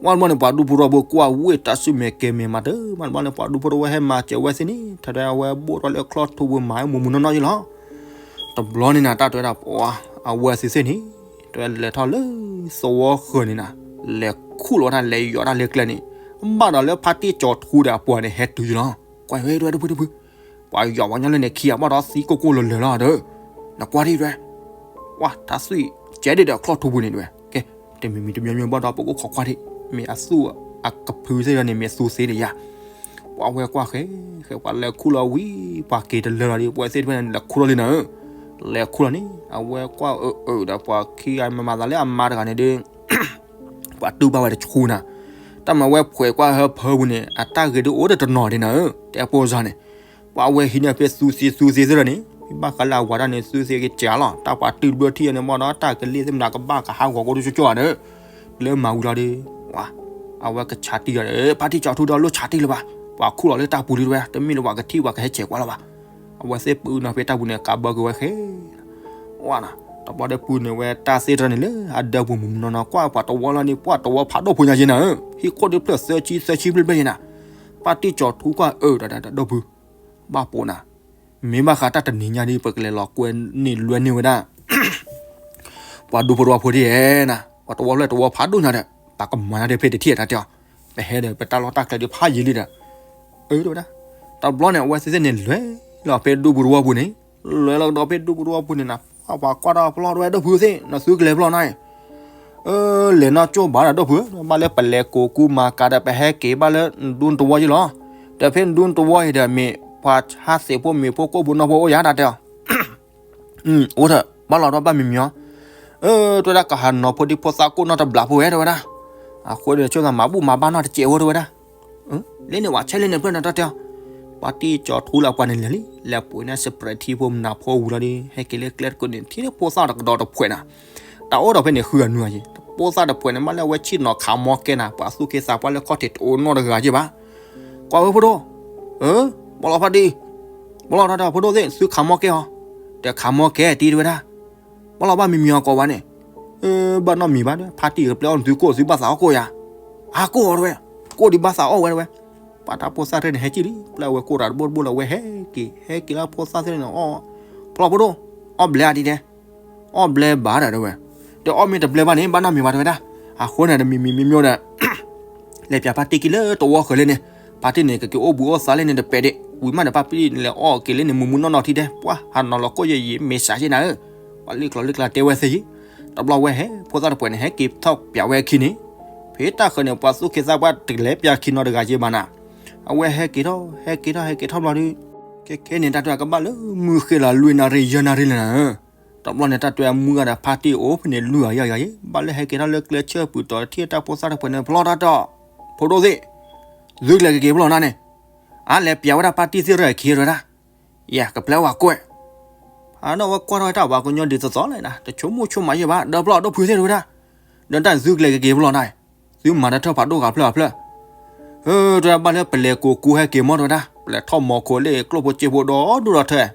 ဝံၤတဘျီန့ၣ် ပှၤဒူဖိတဝီဖိကွၢ်ဝံၣ်တၢ်ဆူၣ်မဲာ်ကဲၤမဲာ်မးတၢ် ဝံၤတဘျီန့ၣ် ပှၤဒူဖိတဝီဟဲမၤစၢၤဝဲသ့ၣ်န့ၣ် ထဲဒၣ်အဝဲဘိၣ်ထီၣ်လၢချီၣ်ထူပူၤမၤမူးမူးနီၢ်နီၢ်ယ့လီၤ. တဘျီန့ၣ်နၤ တၢ်တဲဝဲဒၣ် ပှၤအဝဲသ့ၣ်သ့ၣ်န့ၣ် တဲလဲၤထီၣ်လၢသဝီဃၢၤန့ၣ်နၤ လဲၤခူၣ်လီၤတၢ်လဲၤယီၤတၢ်လၢကျဲန့ၣ် ဘၣ်ဒီးလၢဖါတံၢ်ကၠီၤထူဒီးအပှၤန့ၣ် ဟဲတုၤယ့လီၤ. ကွၢ်ဝဲတဝဲတဖုတဖု ပှၤယီၤပှၤညီလၢန့ၣ်ခံဂၤဘၣ်ဒီးသံကိၢ်ကိၢ်လၢၤလၢၤလီၤဒီး နကွၢ်ဒံးတဝဲ ဝါ တၢ်သွံၣ်ကဲဒံးဒီးချီၣ်ထူပူၤန့ၣ်တဝဲ ကဲ တမံၤမံၤတမံၤမံၤဘၣ်ဒီး ပကအိၣ်ခိးကွၢ်ဒံး မ့ၢ်အသူၣ်အကဖုသ့ၣ်ဒီးန့ၣ် မ့ၢ်အသူသ့ဒီးယၤ ပှၤဝဲကွၢ်ဃဲ ဃဲပှၤလဲၤခူၣ်လီၤဝံၤ ပှၤက့ၤတလၢလီၤဒီး ပှၤသ့ၣ်တဖၣ်န့ၣ် လဲၤခူၣ်လီၤလံနၤဧၢ လဲၤခူၣ်လီၤန့ၣ် အဝဲကွၢ်အၢအၢဒီး ပှၤခံဂၤမၤမၤသးလၢအမါတဂၤန့ၣ်ဒီး ပှၤတူၢ်ဘၣ်ဝဲတဆူနၤ တၢ်မၤဝဲဖှဲးကွၢ်ဟၢဖၢပူၤန့ၣ် အတၢ်ဂ့ၤဒ်အိၣ်ဒီးတနီၤဒံးနၤဧၢ တဲဖိစၢ်န့ၣ် ပှၤဝဲဟံးန့ၢ်ဖဲသူသ့သူသ့သ့ၣ်ဒီးန့ၣ် မ့ၢ်ဘၣ်ဃးလၢအဝၤတၢ်န့ၣ် သူသ့ကစၢ်လီၤ တၢ်ပှၤတုၤတဘျီထံၣ်အီၤန့ၣ် ဘၣ်ဒီးတၢ်ကလ့ၢ်သ့ၣ်မနၤကဘၣ်ကဟးဂီၤကိးဒိၣ်ကၠီကၠီဒီး လၢမၤဝံၤလီၤဒီး ဝါ အဝဲကဆးတံၢ်ဒီး ဖါတံၢ်ကၠီၤထူဒီးလိၣ်ဆးတံၢ်လၢၤဘၣ် ပှၤခူၣ်လီၤလၢတၢ်ပူၤလံတဝဲ တမ့ၢ်လၢပှၤကထံၣ်ပှၤကဟဲဆဲးကွၢ်လၢၤဘၣ် အဝဲသ့ၣ်ပုၢ်နီၤဖဲတၢ်ပူၤန့ၣ် ကးဘၢက့ၤဝဲဃဲ ဝါနီၤ တဘျီဒီးပုၢ်န့ၣ်ဝဲတၢ်သ့ၣ်တဖၣ်န့ၣ်လၢအဒၢပူၤမုၢ်မုၢ်နီၢ်နီၢ် ကွၢ်ပှၤတဝီလီၤန့ၣ် ပှၤတဝီဖးဒိၣ်ဖိညါယ့နၤဧၢ ဟံၣ်ခိၣ်ဒ်ဖျၢၣ်သၢဆံသၢဆံဖျၢၣ်ဖျၢၣ်ယ့နၤ ဖါတံၢ်ကၠီၤထူကွၢ်အၢ ဒီးဒီးဒီပုၢ် ဘၣ်ပိာ်နၤ မ့ၢ်ဘၣ်ဃးတၢ်တနံၤညါဒီး ပကလဲၤလီၤကွဲန့ၢ်လွဲန့ၢ်ဝဲဒၣ် ပှၤဒူဖိတဝီဖိဒ်ဧဲနၤ ပှၤတဝီဖျၢၣ်တဝီဖးဒိၣ်ညါဒီး ပကမၤနၤဒီးဖဲတထံၣ်အတၢ်တဲအီၤ ပဟဲဒီးပတၢ်လီၢ်တၢ်ကျဲဒီးဖးယံာ်လံဒီး အၢ တဲဝဲဒၣ် တဘျီန့ၣ် အဝဲသ့ၣ်သ့ၣ်န့ၣ်လဲၤလီၤဖဲဒူပူၤတဝီပူၤန့ၣ် လဲၤလီၤကဒီးဖဲဒူပူၤတဝီပူၤန့ၣ်နၤ ပှၤကွၢ်တၢ်ဖျီၣ်တဝဲဒီပုၢ်သ့ၣ် နသုကလဲၤဖျီၣ်နၤအံၤ အၢ လဲၤနီၢ်ကၠိဘၣ်ဒီးဒီပုၢ် ဘၣ်လၢပလဲၤကိးကူမၤကၤဒီးပဟဲက့ၤဘၣ်လၢနဒူတဝီယ့လီၤ ဒီးဖဲနဒူတဝီအံၤဒီးမ့ၢ် ပှၤဟးသ့ၣ်ဖိမ့ၢ်ဖိကိၣ်ဖိနီၢ်ဖိအိၣ်ယါတၢ်တဲအီၤ အိၣ်ဒီး ဘၣ်လီၤဒီးဘၣ်မံၤမံၤအီၤ အၢ တဲဝဲဒၣ် ကဟးနီၤဖိဒံဖိသၣ်ကိၣ်နီၢ်တဘျီဖိဝဲ တဲဝဲဒၣ် အဃိန့ၣ် ဆိမိၣ်သးမၤဘူၣ်မၤဘၣ်နီၢ်တစဲးဝဲ တဲဝဲဒၣ် လၢန့ၣ်ဝဲဆဲးလၢန့ၣ်ဖျၢၣ်နၤတၢ်တဲအီၤ ပှၤတံၢ်ကၠီၤထူလၢအပှၤန့ၣ်လဲၤလံ လဲၤပှ့ၤန့ၢ်စပြဲးထံဖိမနၤဖိဝံၤလီၤဒီး ဟဲက့ၤလၢကျဲတကိးန့ၣ် ထံၣ်လၢဖိသၣ်တကဒီးတဖှဲးနၤ တၢ်အိၣ်ဒီးဖဲန့ၣ်ဃုဂၤနွံဂၤယ့ၣ် ဖိသၣ်တဖှဲးန့ၣ် ဘၣ်လၢအဝဲဆ့ၣ်နီၤခးမီကဲနၤ ပှၤသူၣ်က့သးပှၢ်လၢခီၣ်ထံးတအိၣ်နီတဂၤယ့ၣ်ဘၣ် ကွၢ်ဝဲဖိဒိၣ် အၢ ဘၣ်လီၤဖါတံၢ် ပလီၢ်တၢ်ဒီး ဖိဒိၣ်သ့ၣ် သုခးမီၢ်ကဲအီၤ, ဒီးခးမီၢ်ကဲတံၤတဝဲဒၣ်, ပလီၢ်ဘၣ်မံမံအီၤကိးဝဲန့ၣ်, ဘၣ်နီတမံၤဘၣ်ဒီး ဖါတံၢ်ကပျဲအီၣ်နသုကိၣ် သုဘၣ်သးအီၣ်ကိၣ်ယၤ, အကိၣ်အီၤတဝဲ, ကိၣ်ဒံးဘၣ်သးအီၣ်ဝဲတဝဲ, ပှၤတၢ်ဖိသၣ်သ့ၣ်န့ၣ် ဟဲက့ၤလံ ပျဲဝဲကိၣ်တၢ်တဘိတဘိလၢအဝဲဟဲက့ၤ ဟဲက့ၤလၢဖိသၣ်သ့ၣ်န့ၣ်အီၣ်, ပလီၢ်ဖိဒိၣ်, အီၣ်ဘျဲအါဒံးဒဲး အီၣ်ဘျဲဘၣ်ဒီးတဝဲ, ဒီးအီၣ်မ့ၢ်တဘျဲဘၣ်န့ၣ် ဘၣ်နီတမံၤဘၣ်တဝဲဒၣ်, အဃိန့ၣ်ဒီးမံမံမံမံဒီး လဲၤပၠးဖါတံၢ်က့ၤလၢတဝီဃၢၤလၢန့ၣ်, ဖါတံၢ်န့ၣ် ကက့ၤအိၣ်ဘှံးအိၣ်သါလၢန့ၣ်တပဲာ်ဒံး, ဝံၤမးဒီးဖါတံၢ်န့ၣ် လဲၤအီၣ်က့ၤလၢန့ၣ် မူမူနီၢ်နီၢ်ထံတဲ, ပှၤဟးနီၤလီၤကိၣ်ယဲယံာ် မ့ၢ်စးယဲနၤဧၢ, ပှၤလံၣ်ကျီၤလံၣ်ကျါတဲဝဲသ့ယံာ်, တဘျီဝဲဟဲ ဖိသၣ်တပှဲၤန့ၣ် ဟဲက့ၤထီၣ်ပၠးဝဲအခံန့ၣ်, ဖဲတၢ်ဃၢၤန့ၣ် ပှၤသူၣ်က့သးပှၢ်တလဲၤပၠးခံနီတဂၤက့ဘၣ်နၤ, အဝဲဟဲက့ၤထီၣ် ဟဲက့ၤထီၣ် ဟဲက့ၤထီၣ်ဘျီဒီး, ခဲခဲန့ၣ် တၢ်တဲကဘၣ်လၢမုၢ်ဃ့လီၤလွံၢ်နၣ်ရံၣ်ယဲၢ်နၣ်ရံၣ်လၢနၤဧၢ, တဘျီန့ၣ် တၢ်တဲမုၢ်ဂၤဒီးဖါတံၢ်အိၣ်ဖဲန့ၣ်လွံၢ်ဂၤယဲၢ်ဂၤယဲၢ်, ဘၣ်လၢဟဲက့ၤထီၣ်လၢကျဲဆၢၣ်ပူၤတီၤထံၣ်တၢ်ဖိသၣ်တပှဲၤန့ၣ် ပလီၢ်တၢ်ဒီး, ဖိဒိၣ်သ့ၣ်, သုကလဲၤကက့ၤပလီၢ်နၤန့ၣ်, အလဲၤပၠးဝဲဒၣ်ဖါတံၢ်သ့ၣ်ရၢၣ်ခံတဝဲဒၣ်, ယကပျဲဝဲကွဲး ဖးဒီးဝဲကွၢ်ထီၣ်ဝဲတၢ်ပှၤကညီဒ်သိးသိးလဲၣ်နၤ တဆိကမိၣ်ဆိကမးယဲၢ်ဘၣ် ဒီးပလီၢ်ဒီပုၢ်သ့ၣ်တဝဲဒၣ်, ဒီးတၢ်န့ၣ်သုကလဲၤကက့ၤပလီၢ်နၤ, သုမၤတၢ်ထၢၣ်ဖးဒိၣ်ဂၤဖျၢၣ်ဂၤဖျၢၣ်, တဝဲဒၣ်ဘၣ်လၢပလဲၤကိးကူဟဲက့ၤမီၢ်တဝဲဒၣ် ပလဲၤထီၣ်မီၤခိၣ်လၢကျိၣ်ဖိစ့ဖိဒီဒူၣ်ဒီထၢ,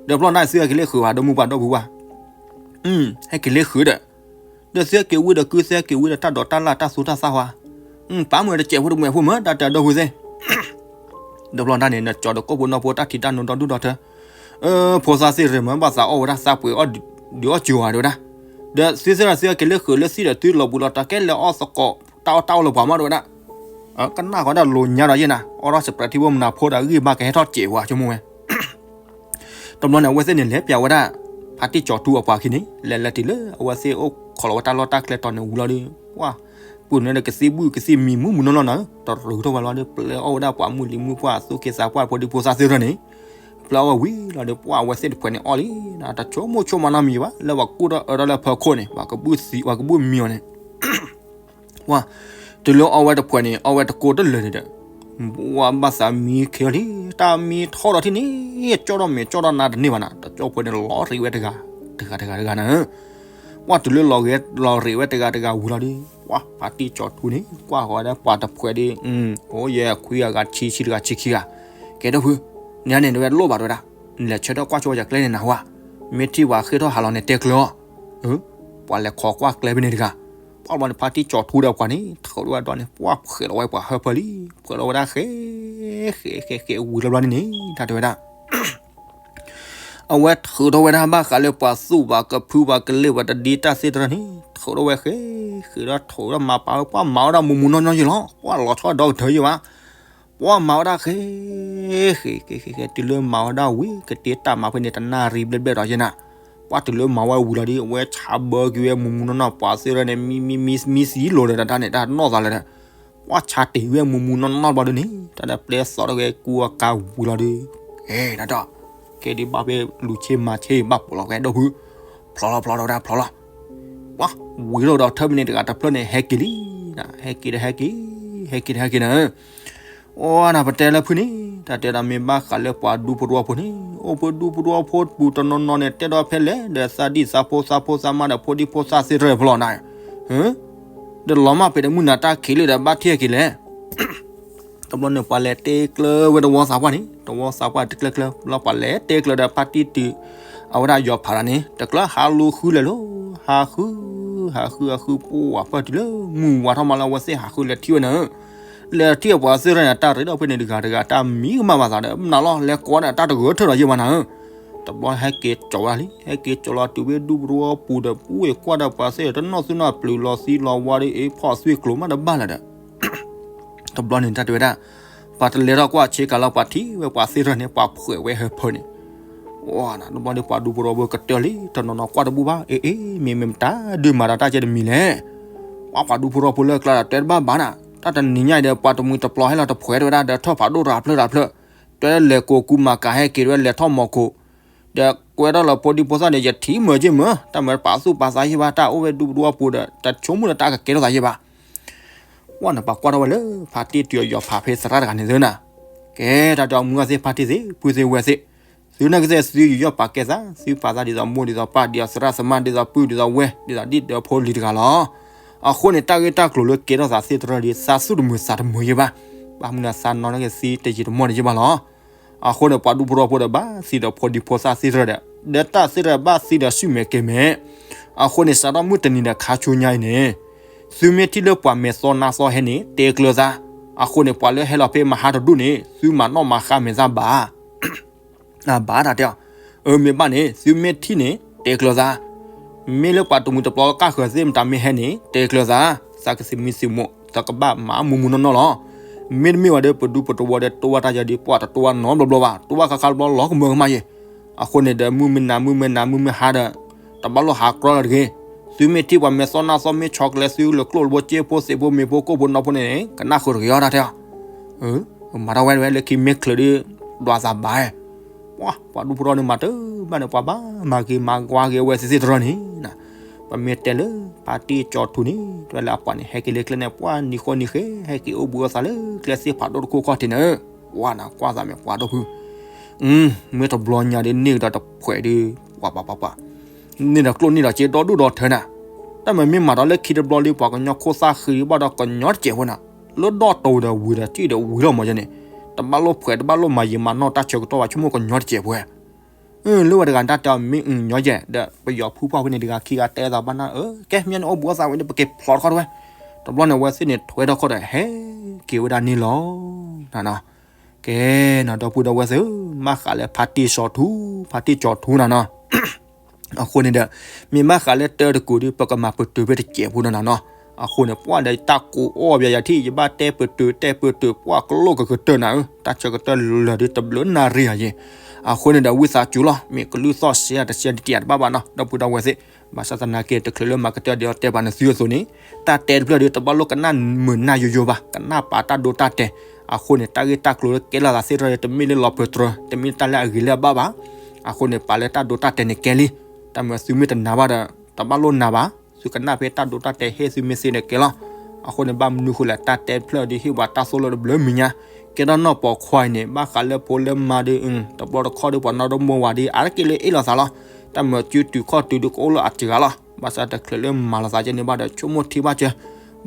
ဒီးပလီၢ်နၤသုဟဲက့ၤလၢဃုာ်ဘၣ် ဒီမုၢ်ပှၢ်ဒီပုၢ်ပှၢ် ဟဲက့ၤလၢဃုာ်ဒီး, ဒီးသုဟဲက့ၤဝံၤဒီးကု သုဟဲက့ၤဝံၤဒီးတၢ်ဒိးတၢ်လၢ်တၢ်သူတၢ်သၣ်ဝါ, ပာ်မုာ်တစဲးဖိတမုာ်ဖိမုာ် တၢ်တဲဒီပုၢ်သ့ၣ်, ဒီးပလီၢ်နၤန့ၣ် နကၠီဒီးကိၣ်ဖိနီၢ်ဖိတၢ်ထံတၢ်နိဒီဒူၣ်ဒီထၢ, ဖိသၣ်သ့ၣ်ရၢၢ်မး ဘၣ်သးအီၣ်ဝဲဒၣ်သးပှ့ၤအီၣ်ဒုးအီၣ်စၢၤဝဲတဝဲဒၣ်, ဒီးသုသ့ၣ်ဒီးသုဟဲက့ၤလၢဃုာ်လၢသံဒီးသုလီၤဘူးလီၤတီၤကဲလဲၤအီၣ်သကိး တၢ်အီၣ်တၢ်အီလၢပှၤမးတဝဲဒၣ် ကနၣ်ဃီဒၣ်လိာ်ညါဒီးယဲၢ်နၤ အီၣ်ထီၣ်စပြဲးထံဖိမနၤဖိဒီးဂံၢ်ဘါကဟဲထီၣ်စဲးဝဲဆိကမိၣ်ဝဲ, တဘျီန့ၣ် အဝဲသ့ၣ်န့ၣ် လဲၤပၠးဝဲဒၣ် ဖါတံၢ်ကၠီၤထူအပှၤခံန့ၣ် လဲၤလဲၤတုၤလၢအဝဲသ့ၣ်အိၣ်ခိးလီၤဝဲတၢ်လီၢ်တၢ်ကျဲတီၤန့ၣ်ဝံၤလီၤဒီး, ပှၤ, ပုၢ်န့ၣ်ဒီးကသံၣ်ဘုၣ်ကသံၣ်မံၤမုၢ်မုၢ်နီၢ်နီၢ်နၤ, တရူးထီၣ်ဝဲလီၤဒီး ပျဲအီၣ်ဝဲဒၣ်ပှၤမုၢ်လံၤမုၢ်ပှၢ်သူၣ်က့သးပှၢ်ဖိဒံဖိသၣ်သ့ၣ်တဖၣ်န့ၣ်, ပျဲအီၣ်ဝဲဝံၤလီၤဒီး ပှၤအဝဲသ့ၣ်တဖၣ်န့ၣ်အီၣ်လံ, တဆိကမိၣ်ဆိကမးနီတမံၤဘၣ် လၢပှၤကူၣ်ထီၣ်အၢထီၣ်လၢဖီခိၣ်န့ၣ် ပှၤကဘုၣ်သံ ပှၤကဘုၣ်မံအီၤန့ၣ် ပှၤ, တုၤလၢအီၣ်ဝဲတဖှဲးန့ၣ် အီၣ်ဝဲတကိးတလၢာ်န့ၣ်ဒီး, ပှၤဘၣ်သးမံခ့အီၤလံ, တၢ်မံထီၣ်ဒီးထံၣ်န့ၣ်, ကၠီၣ်ထီၣ်မ့ၢ်ကၠီၣ်ထီၣ်နးတန့ၢ်ဘၣ်နၤ, တကၠီၣ်ဖိန့ၣ်လီၤရံးဝဲတဂၤ, တဂၤတဂၤတဂၤနၤဧၢ, ပှၤတုၤလၢလီၤဂဲၤလီၤရံးဝဲတဂၤတဂၤဝံၤလီၤဒီး, ပှၤဖါတံၢ်ကၠီၤထူန့ၣ် ကွၢ်ဃီၤဝဲဒၣ်ပှၤတဖှဲးဒီး, အိၣ်ယဲၢ်ခွံအဂၤဆံဆံတဂၤဆံခံဂၤ, ကဲဒီပုၢ်, နၤန့ၣ်နဝဲလိၣ်ဘၣ်တဝဲဒၣ်, နလဲၤဆၢထၢၣ်ကွၢ်ဆိဝဲယကျဲန့ၣ်နၤဝဲ, မ့ၢ်ထံၣ်ပှၤဃ့ၢ်ထီၣ်ဟးလီၤန့ၣ်တဲကျၢၤအီၤ ပှၤလဲၤခိးကွၢ်ကျဲဖဲန့ၣ်တဂၤ, ပှၤဘျီန့ၣ် ဖါတံၢ်ကၠီၤထူဒီးပှၤန့ၣ် ထုးထီၣ်ဝဲဒီးန့ၣ် ပှၤဖှဲးလီၤဝဲပှၤဟၢဖၢလံ, ဖှဲးလီၤဝဲဒၣ်ဃဲ, ဃဲဃဲဃဲဝံၤလီၤဘျီန့ၣ်န့ၣ် တၢ်တဲဝဲဒၣ် အဝဲထုးထီၣ်ဝဲဒၣ်ဘၣ်ဃးလၢပှၤသူၣ်ပှၤကလ့ၢ်ပှၤတဒ့တၢ်သ့ၣ်တဖၣ်န့ၣ် ထုးထီၣ်ဝဲဃဲ, ဃဲဒီးထုးဒီးမၤပာ်ဝဲ ပှၤမၤဝဲဒၣ်မူမူနီၢ်နီၢ်ယဲၢ်လီၤ, ပှၤလီၤဆီဒီကတၢၢ်ယဲၢ်ဘၣ်, ပှၤမၤဝဲဒၣ်ဃဲ, ဃဲဃဲဃဲဃဲ တုၤလၢမၤဝဲဒၣ်ဝံၤ ကတ့တၢ်မၤဖဲန့ၣ် တနၣ်ရံၣ်ဘျဲၣ်ဘျဲၣ်ဒီးယဲၢ်နၤ, ပှၤတုၤလၢမၤဝဲဝံၤလီၤဒီး အဝဲဆါဘၢက့ၤဝဲမူမူနီၢ်နီၢ် ပှၤသ့ၣ်တဖၣ်န့ၣ် မံမံမံမံသံလိၤဒီးတၢ်န့ၣ် တၢ်နီၢ်သးလၢဒီး ပှၤဆါတ့ၢ်ဝဲမူမူနီၢ်နီၢ်ဘျီဒုန့ၣ် တၢ်ဒီးပျဲသိးထီၣ်ဝဲကူအကါဝံၤလီၤဒီး, ကဲဒၣ်ဒီး, ကဲဒ်ဘၣ်ဖဲလူၤဆ့မၤဆ့ဘၣ်ပိာ်လီၤကဲဒီပုၢ်, ဖျီလီၤဖျီလီၤဝဲဒၣ်ဖျီလီၤ, ပှၤဝံၤထီၣ်ဒီးထၢမံၤန့ၣ်တဂၤတဖျၢၣ်န့ၣ် ဟဲက့ၤလံ, ဟဲက့ၤဒီးဟဲက့ၤ, ဟဲက့ၤဒီးဟဲက့ၤနၤ, အိၣ်နၤပတဲလၢဖုန့ၣ် တၢ်တဲဒီးမ့ၢ်ဘၣ်ဃးလၢပှၤဒူဖိတဝီဖိန့ၣ် အိၣ်ဖဲဒူဖိတဝီဖိပူၤတနီၤနီၤန့ၣ် တဲဒီးဖဲလဲၣ် ဒီးသးဒံၣ်သးဖိသးဖိသးမါဒီးဖိဒံဖိသၣ်သ့ၣ်တဖၣ်ဖျီလီၤနၤ ဒီးလီၤမၢ်ပှဲၤတမုၢ်နၤတၢ်ခံးလံဒီးဘၣ်ထံၣ်က့ၤလဲၣ်, တဘျီန့ၣ် ပှၤလဲၤတဲကျၢဝဲတဝီသးပှၢ်န့ၣ် တဝီသးပှၢ်တကျၢကျၢ လီၤပှၤလဲၤတဲကျၢဒီးဖါတံၢ်တုၤ အဝဲဒၣ်ယီၤဖးတၢ်န့ၣ် တကျၢဟးလူၤဃုလဲၣ်လီၤ, ဟးဃု, ဟးဃုဟးဃု ပှၤဖၢတုၤလၢ မုၢ်ဝါထီၣ်မးလၢအဝဲသ့ၣ်ဟးဃုလဲၤထံၣ်ဝဲန့ၣ် လဲၤထံၣ်ပှၤသ့ၣ်တဖၣ်န့ၣ် တၢ်ရ့ဒီးဖဲန့ၣ်တဂၤတဂၤ တၢ်မံကမၣ်ဘၣ်သးဒီး မနုၤလီၤ လဲၤကိးန့ၣ် တၢ်တဂၢၢ်ထၢၣ်ဒီးယဲၢ်မးနၤဧၢ, တဘျီဟဲက့ၤကၠီၤဝဲဒၣ်လံ ဟဲက့ၤကၠီၤလီၤတုၤဝဲဒူပဒဝီပူၤဒီး ပူၤကွၢ်ဒီးပှၤသ့ၣ်တနီၤသုနီၤပျုၤလီၤသံလီၤဝါဒီး အ့ၣ်ဖီၣ်သွံၣ်ကျိၤမးတဘၣ်လၢၤဒီး တဘျီန့ၣ်တၢ်တဲဝဲဒၣ် ပှၤတလဲၤထီၣ်ကွၢ်ဆ့ကၤလီၤ ပှၤထံၣ်ဝဲပှၤသ့ၣ်တဖၣ်န့ၣ် ပှၤဖှဲးဝဲဟၢဖၢန့ၣ် ဝဲနၤ တဘျီဒီးပှၤဒူဖိဒီဖိကတၢၢ်လံ တနီၤနီၤကွၢ်တဘူၣ်ဘၣ် အ့ၣ် အ့ၣ် မ့ၢ်မတၤဒုးမၤဒီးတၢ်ကဲတမံၤလဲၣ်, ပှၤပှၤဒူဖိဒီဖိလၢကျါဒီးတဲတဘၣ်ဘၣ်နၤ တၢ်တနံၤညါအံၤဒီး ပှၤတမှံၤတပျီၤဟဲလီၤတဖှဲးတဲဝဲဒၣ်ဒီးထီၣ်ဖးဒိၣ်တဖျၢၣ်တဖျၢၣ် တဲလဲၤကိးကူမၤကၤဟဲက့ၤတဲဝဲလဲၤထီၣ်မီၤခိၣ် ဒီးကွဲထီၣ်လၢဖိဒံဖိသၣ်န့ၣ် ယထံၣ်မုာ်က့ၢ်မုာ် တၢ်မၤတပာ်သူၣ်ပာ်သးယဲၢ်ဘၣ် တၢ်အိၣ်ဝဲဒူပဒဝီပူၤဒီး တၢ်ဆိကမိၣ်ဒီးတၢ်ကကဲထီၣ်သးယဲၢ်ဘၣ် ဝဲနပှၤကွၢ်ထီၣ်ဝဲလၢ ဖါတံၢ်တုၤအယီၤဖးဖဲသရၣ်တဂၤန့ၣ်သ့နၤ, ကဲတၢ်ဒီးမုၢ်ဂၤသ့ၣ်ဖါတံၢ်သ့ၣ် ပုၢ်သ့ၣ်ဝဲၢ်သ့ၣ်, သုနာ်က့သ့ၣ်သုယူးယီၣ်ပာ်ကဲသး သုပာ်သးဒ်သိးမိၢ်ဒ်သိးပၢ် ဒ်သိးသရၣ်သမါ ဒ်သိးပုၢ်ဒ်သိးဝဲၢ် ဒ်သိးဒ်ဒီးဖိလံၤတဂၤလီၤ. အဃိန့ၣ် တၢ်ဂ့ၢ်တၢ်ကျိၤလၢကဲထီၣ်သးသ့ၣ်တဖၣ်ဒီး သးသူၣ်တမုာ်သးတမုာ်ယဲၢ်ဘၣ်, ဘၣ်မနုၤသးနီၢ်နာ်က့သံတယံာ်တမီၢ်န့ၣ်ယဲၢ်ဘၣ်လီၤ. အဃိန့ၣ် ပှၤဒူဖိထီဖိဒီးဘၣ်သံဒီးဖိဒံဖိသၣ်သ့ၣ်တဖၣ်ဒီး ဒီးတၢ်သ့ၣ်တဖၣ်ဘၣ်သံဒီးဆူၣ်မဲာ်ကဲၤမဲာ်. အဃိန့ၣ် စးထီၣ်မုၢ်တနံၤဒီးခါဆူညါအံၤန့ၣ် သုမ့ၢ်ထံၣ်လၢပှၤမဲာ်သီနါသီဟဲန့ၣ် တဲကျၢၤသး. အဃိန့ၣ် ပှၤလၢဟဲလီၤဖဲမဟါတဒူၣ်န့ၣ် သုမၤနီၣ်မၤဃါမဲာ်သၣ်ဘၣ် အဘၣ်တၢ်တဲအီၤ. အမ့ၢ်ဘၣ်န့ၣ် သုမ့ၢ်ထံၣ်န့ၣ် တဲကျၢၤသး. မ့ၢ်လၢပှၤတမုာ်တပျီၤကၣ်ဃၢၤသ့ၣ်မတၤမ့ၢ်ဟဲန့ၣ် တဲကျၢၤသး. သးကသမံသမိး သးကဘၣ်မၤမူမူနီၢ်နီၢ်လီၤ. မ့တမ့ၢ်ဝဲဒီး ပဒူပတဝီၤဒီး တိဝဲတၢ်ယၤဒီးပှၤတတိဝဲနီတဘျီဘျီဘၣ်, တိဝဲခါခါတဘျီလီၤကမၢကမၣ်ယဲၢ်. အဃိန့ၣ်ဒီး မုၢ်မ့ၢ်နၤမုၢ်မ့ၢ်နၤ မုၢ်မ့ၢ်ဟါဒီး တဘၣ်လိၣ်ဟးကြီလီၤတဂ့ၤ. သုမ့ၢ်ထံၣ်ပှၤမဲာ်သီနါသီမ့ၢ်ဆီတလဲသုလၢကျိၣ်တဘိ က့ဖိသံးဖိမ့ၤဖိကိၣ်ဖိနီၢ်ဖိန့ၣ် ကနၣ်ဃုာ်တဂ့ၤအီၤတၢ်တဲအီၤ. မၤထီၣ်ဝဲဝဲလၢခံမ့ၢ်ချုးဒီး ဒွးသးဘၣ်. ပှၤဒူဖိထီန့ၣ်မၤတဘၣ်န့ၣ် ပှၤဘၣ်မၤဂ့ၤမၤဝါဂ့ၤအဝဲသ့ၣ်သ့ၣ်တရီန့ၣ် ပမ့ၢ်တဲလၢ ဖါတံၢ်ကၠီၤထူန့ၣ် တဝဲလၢအပှၤန့ၣ် ဟဲက့ၤလၢကျဲန့ၣ် ပှၤနံၤဃီနံၤဃဲ ဟဲက့ၤအိၣ်ဘှံးအိၣ်သးလၢကျဲသ့ၣ်ဖးဒိၣ်တခိၣ်ခီၣ်ထံးန့ၣ် ဝါနၤကွၢ်သးမဲာ် ပှၤဒိၣ်ဖု မ့ၢ်တဘျီညါဒီးန့ၢ်ကဒီးတဖှဲးဒီး ပှၤပှၤပှၤပှၤ န့ၢ်ဒီးကျိၣ်န့ၢ်ဒီးစ့ဒီဒူၣ်ဒီထၢနၤ. တၢ်မၤမ့ၢ်မၤဒီးလၢခံတဘျီလံ ပှၤကညီခိၣ်သၣ်ဃံဘၣ်ဒီးကညီတစဲးဖိနၤ. လၢဒီၣ်တိၤဒီးဝံၤဒီး ထံၣ်ဒီးဝံၤလီၤမးယဲန့ၣ် တဘၣ်လိၣ်ဖှဲး တဘၣ်လိၣ်မၤယံာ်မၤနီၢ်တၢ်ဆၢကတီၢ်ဘၣ် ဆိကမိၣ်ကညီတစဲးဖိ လၢဝဲတဂၤတၢ်တဲအီၤ မ့ၢ်အညီယဲၢ် ဒီးပယီၤဖုဖီၣ်ဖဲန့ၣ် တဂၤခံဂၤတဲသးဘၣ်နၤ အၢ ကဲ မ့ၢ်န့ၣ်အိၣ်ဘှံးအိၣ်သးဝဲဒီး ပက့ၤဖျိးတခီတဝဲ. တဘျီန့ၣ် အဝဲသ့ၣ်န့ၣ် ထွဲထီၣ်ခီၣ်ဒီး ဟဲက့ၤဝဲဒၣ်န့ၣ်လီၤ. နၤနီၤ ကဲနီၤ ဒီပုၢ်ဒီဝဲၢ်သ့ၣ်ဧၢ, ဘၣ်ဃးလၢဖါတံၢ်စီၤထူ ဖါတံၢ်စီၤထူနၤနီၤ အဃိန့ၣ်ဒီး မ့ၢ်ဘၣ်ဃးလၢတၢတကိးဒီး ပကမၤပတုာ်ဖဲတစဲးဖိနၤနီၤ. အဃိန့ၣ် ပှၤဒီးတၢ်ကိးအီၣ်ဘၣ်ယၤထံၣ် ယဘၣ်တဲပတုာ်တဲပတုာ် ပှၤကလိၣ်ကကတၢၢ်နၤဧၢ, တၢ်ဆၢကတီၢ်လၢာ်ဒီးတဘျုးနၣ်ရံၣ်ဧါယဲၢ်. အဃိန့ၣ်ဒီး ဝံသးစူၤလီၤ မ့ၢ်ကလုၢ်သီၣ်စဲတစဲတတံၢ်တဘၣ်ဘၣ်နီၤ ဒီပုၢ်ဒီဝဲၢ်သ့ၣ်. ဘၣ်ဆၣ်သနာ်က့ တချုးလၢမၤကတၢၢ်ဒီး တဲပာ်နသုအသိးန့ၣ် တၢ်တဲတဖျၢၣ်ဒီး တဘၣ်လိၣ်ကနၣ်မုာ်နၢ်ယိယိဘၣ်, ကနၣ်ပာ်တၢ်ဒိတၢ်တဲာ်. အဃိန့ၣ် တၢ်ဂ့ၢ်တၢ်ကျိၤလၢကဲလိာ်သးသ့ၣ်တဖၣ်ဒီး တမ့ၢ်လၢလီၤပၢၤတြၢၤ တမ့ၢ်တၢ်လၢအဂ့ၤလၢအဘၣ်ဘၣ်. အဃိန့ၣ် ပာ်လၢတၢ်ဒိတၢ်တဲာ်န့ၣ်ကဲလံ. တၢ်မၤသုမ့ၢ်တနာ်ဘၣ်ဒီး တဘၣ်လိၣ်နာ်ဘၣ်, သုကနၣ်ဖဲတၢ်ဒိတၢ်တဲာ်ဟ့ၣ်သုမ့ၢ်သ့န့ၣ်ကဲလီၤ. အဃိန့ၣ် ဘၣ်မနုၤဃိလဲၣ် တၢ်တဲတဖျၢၣ်ဒီးဟ့ၣ်ပှၤတၢ်သိၣ်လိတဘျုးမံၤညါ, ကဲထီၣ်နီၢ်ပိာ်ခွါအံၤန့ၣ် ဘၣ်ဃးလၢဖိလၢမါဒီး တဘျီတခီၣ်ဒီးပှၤနီၢ်ဒီမိၢ်ဝၤဒီး အါတက့ၢ်လၢအ့ၣ်လိာ်သးလီၤ. တၢ်မၤစုတုၤခီၣ်တုၤဒီးကအိၣ်လၢအစှၤလီၤ. ဘၣ်ဆၣ်တချုးလၢမၤလိာ်သးကဲန့ၣ်ဘၣ်ဒီး ဆိကမိၣ်ထံဘၣ်စၢၤ,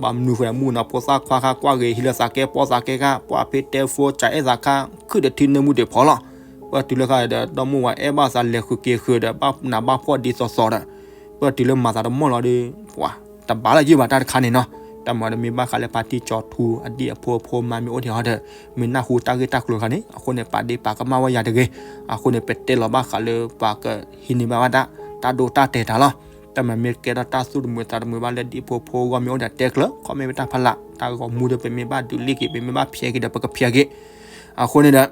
ဘၣ်မနုၤဃိလဲၣ် မုၢ်နၤဖိသၣ်ခွါခါကွၢ်ဂ့ၤ ဟံးလိာ်သးကဲ ပီၣ်သးကဲခါ ပှၤဖဲတဲဖိစးအဲၣ်သးခါ ခုၣ်ဒီးထံနၢမူဒံးဖီလီၤ. ပၢၢ်တုၤလၢခါဒီး ဒီမိၢ်ဝၤအဲၣ်ဘၣ်သးလဲၤဃုာ်က့ၤဃုာ်ဒီး ဘၣ်နးဘၣ်ဖှီၣ်ဒ်သိးသိးဒီး ပၢၢ်တုၤလၢမၤသးတမီၢ်လီၤဒီး ပှၤတဘၣ်လၢၤယုၢ်ဘၣ်တၢ်တခါန့ၣ်နီၤ. တၢ်မၤဒီးမ့ၢ်ဘၣ်ဃးလၢဖါတံၢ်ကၠီၤထူအဒံၣ်အဖိအဖိမါမ့ၢ်အိၣ်ဒံးဟီဒီး မ့ၢ်နၢ်ဟူတၢ်ဂ့ၢ်တၢ်ကျိၤတခါန့ၣ် အဃိန့ၣ် ပာ်ဒ့ပာ်ကမၣ်ဝဲယၤတဂ့ၤ. အဃိန့ၣ် ပတဲလီၤဘၣ်ဃးလၢပှၤကဟံးန့ၢ်ဘၣ်ဝဲဒၣ် တၢ်ဒိတၢ်တဲာ်တၢ်လီၤ. တၢ်မၤမ့ၢ်ကဲထီၣ်တၢ်သူၣ်တမုာ်သးတမုာ်ဘၣ်လၢဒ်ဖိဖိအဂီၢ်မ့ၢ်အိၣ်ဒီးတဲကျၢၤ ခီမ့ၢ်ဝဲတၢ်ဖးလၢ် တၢ်ဂီၤမူဒီး ပမ့ၢ်ဘၣ်ဒုးလံက့ၤ ပမ့ၢ်ဘၣ်ဖျဲးက့ၤဒီး ပကဖျဲးက့ၤ. အဃိန့ၣ်ဒီး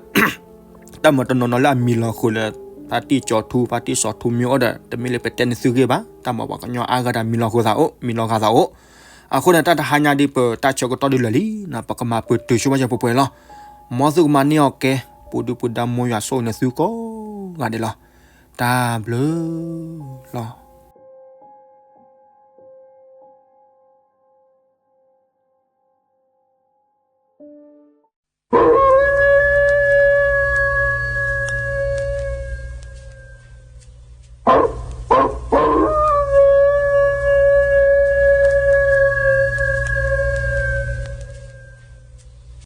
တၢ်မၤတနီၤနီၤလၢအမံၤလီၤဃုာ်လၢ ဖါတံၢ်ကၠီၤထူ ဖါတံၢ်စီၤထူမ့ၢ်အိၣ်ဒီး တမ့ၢ်လၢပတဲန့ၢ်သုဂ့ၢ်ဘၣ်. တၢ်မၤပှၤကညီအါဂၤဒီးမံၤလီၤဃုာ်သးအိၣ် မံၤလီၤဃာ်သးအိၣ်. အဃိန့ၣ် တၢ်တဟါညါဒ် ပတၢ်ဆၢကတီၢ်ဒ်လဲၣ်လံနီၤ ပကမၤပတုာ်ဆိဘၣ်စၢၤပှဲၤပှဲၤလီၤ. မ်သုကမၤန့ၢ်အီၤကဲ ပူၤဒုပူၤဒါ မ်ယွၤဆိၣ်ဂ့ၤန့ၢ်သုကိးဂၤဒဲးလီၤ. တၢ်ဘျုးလီၤ.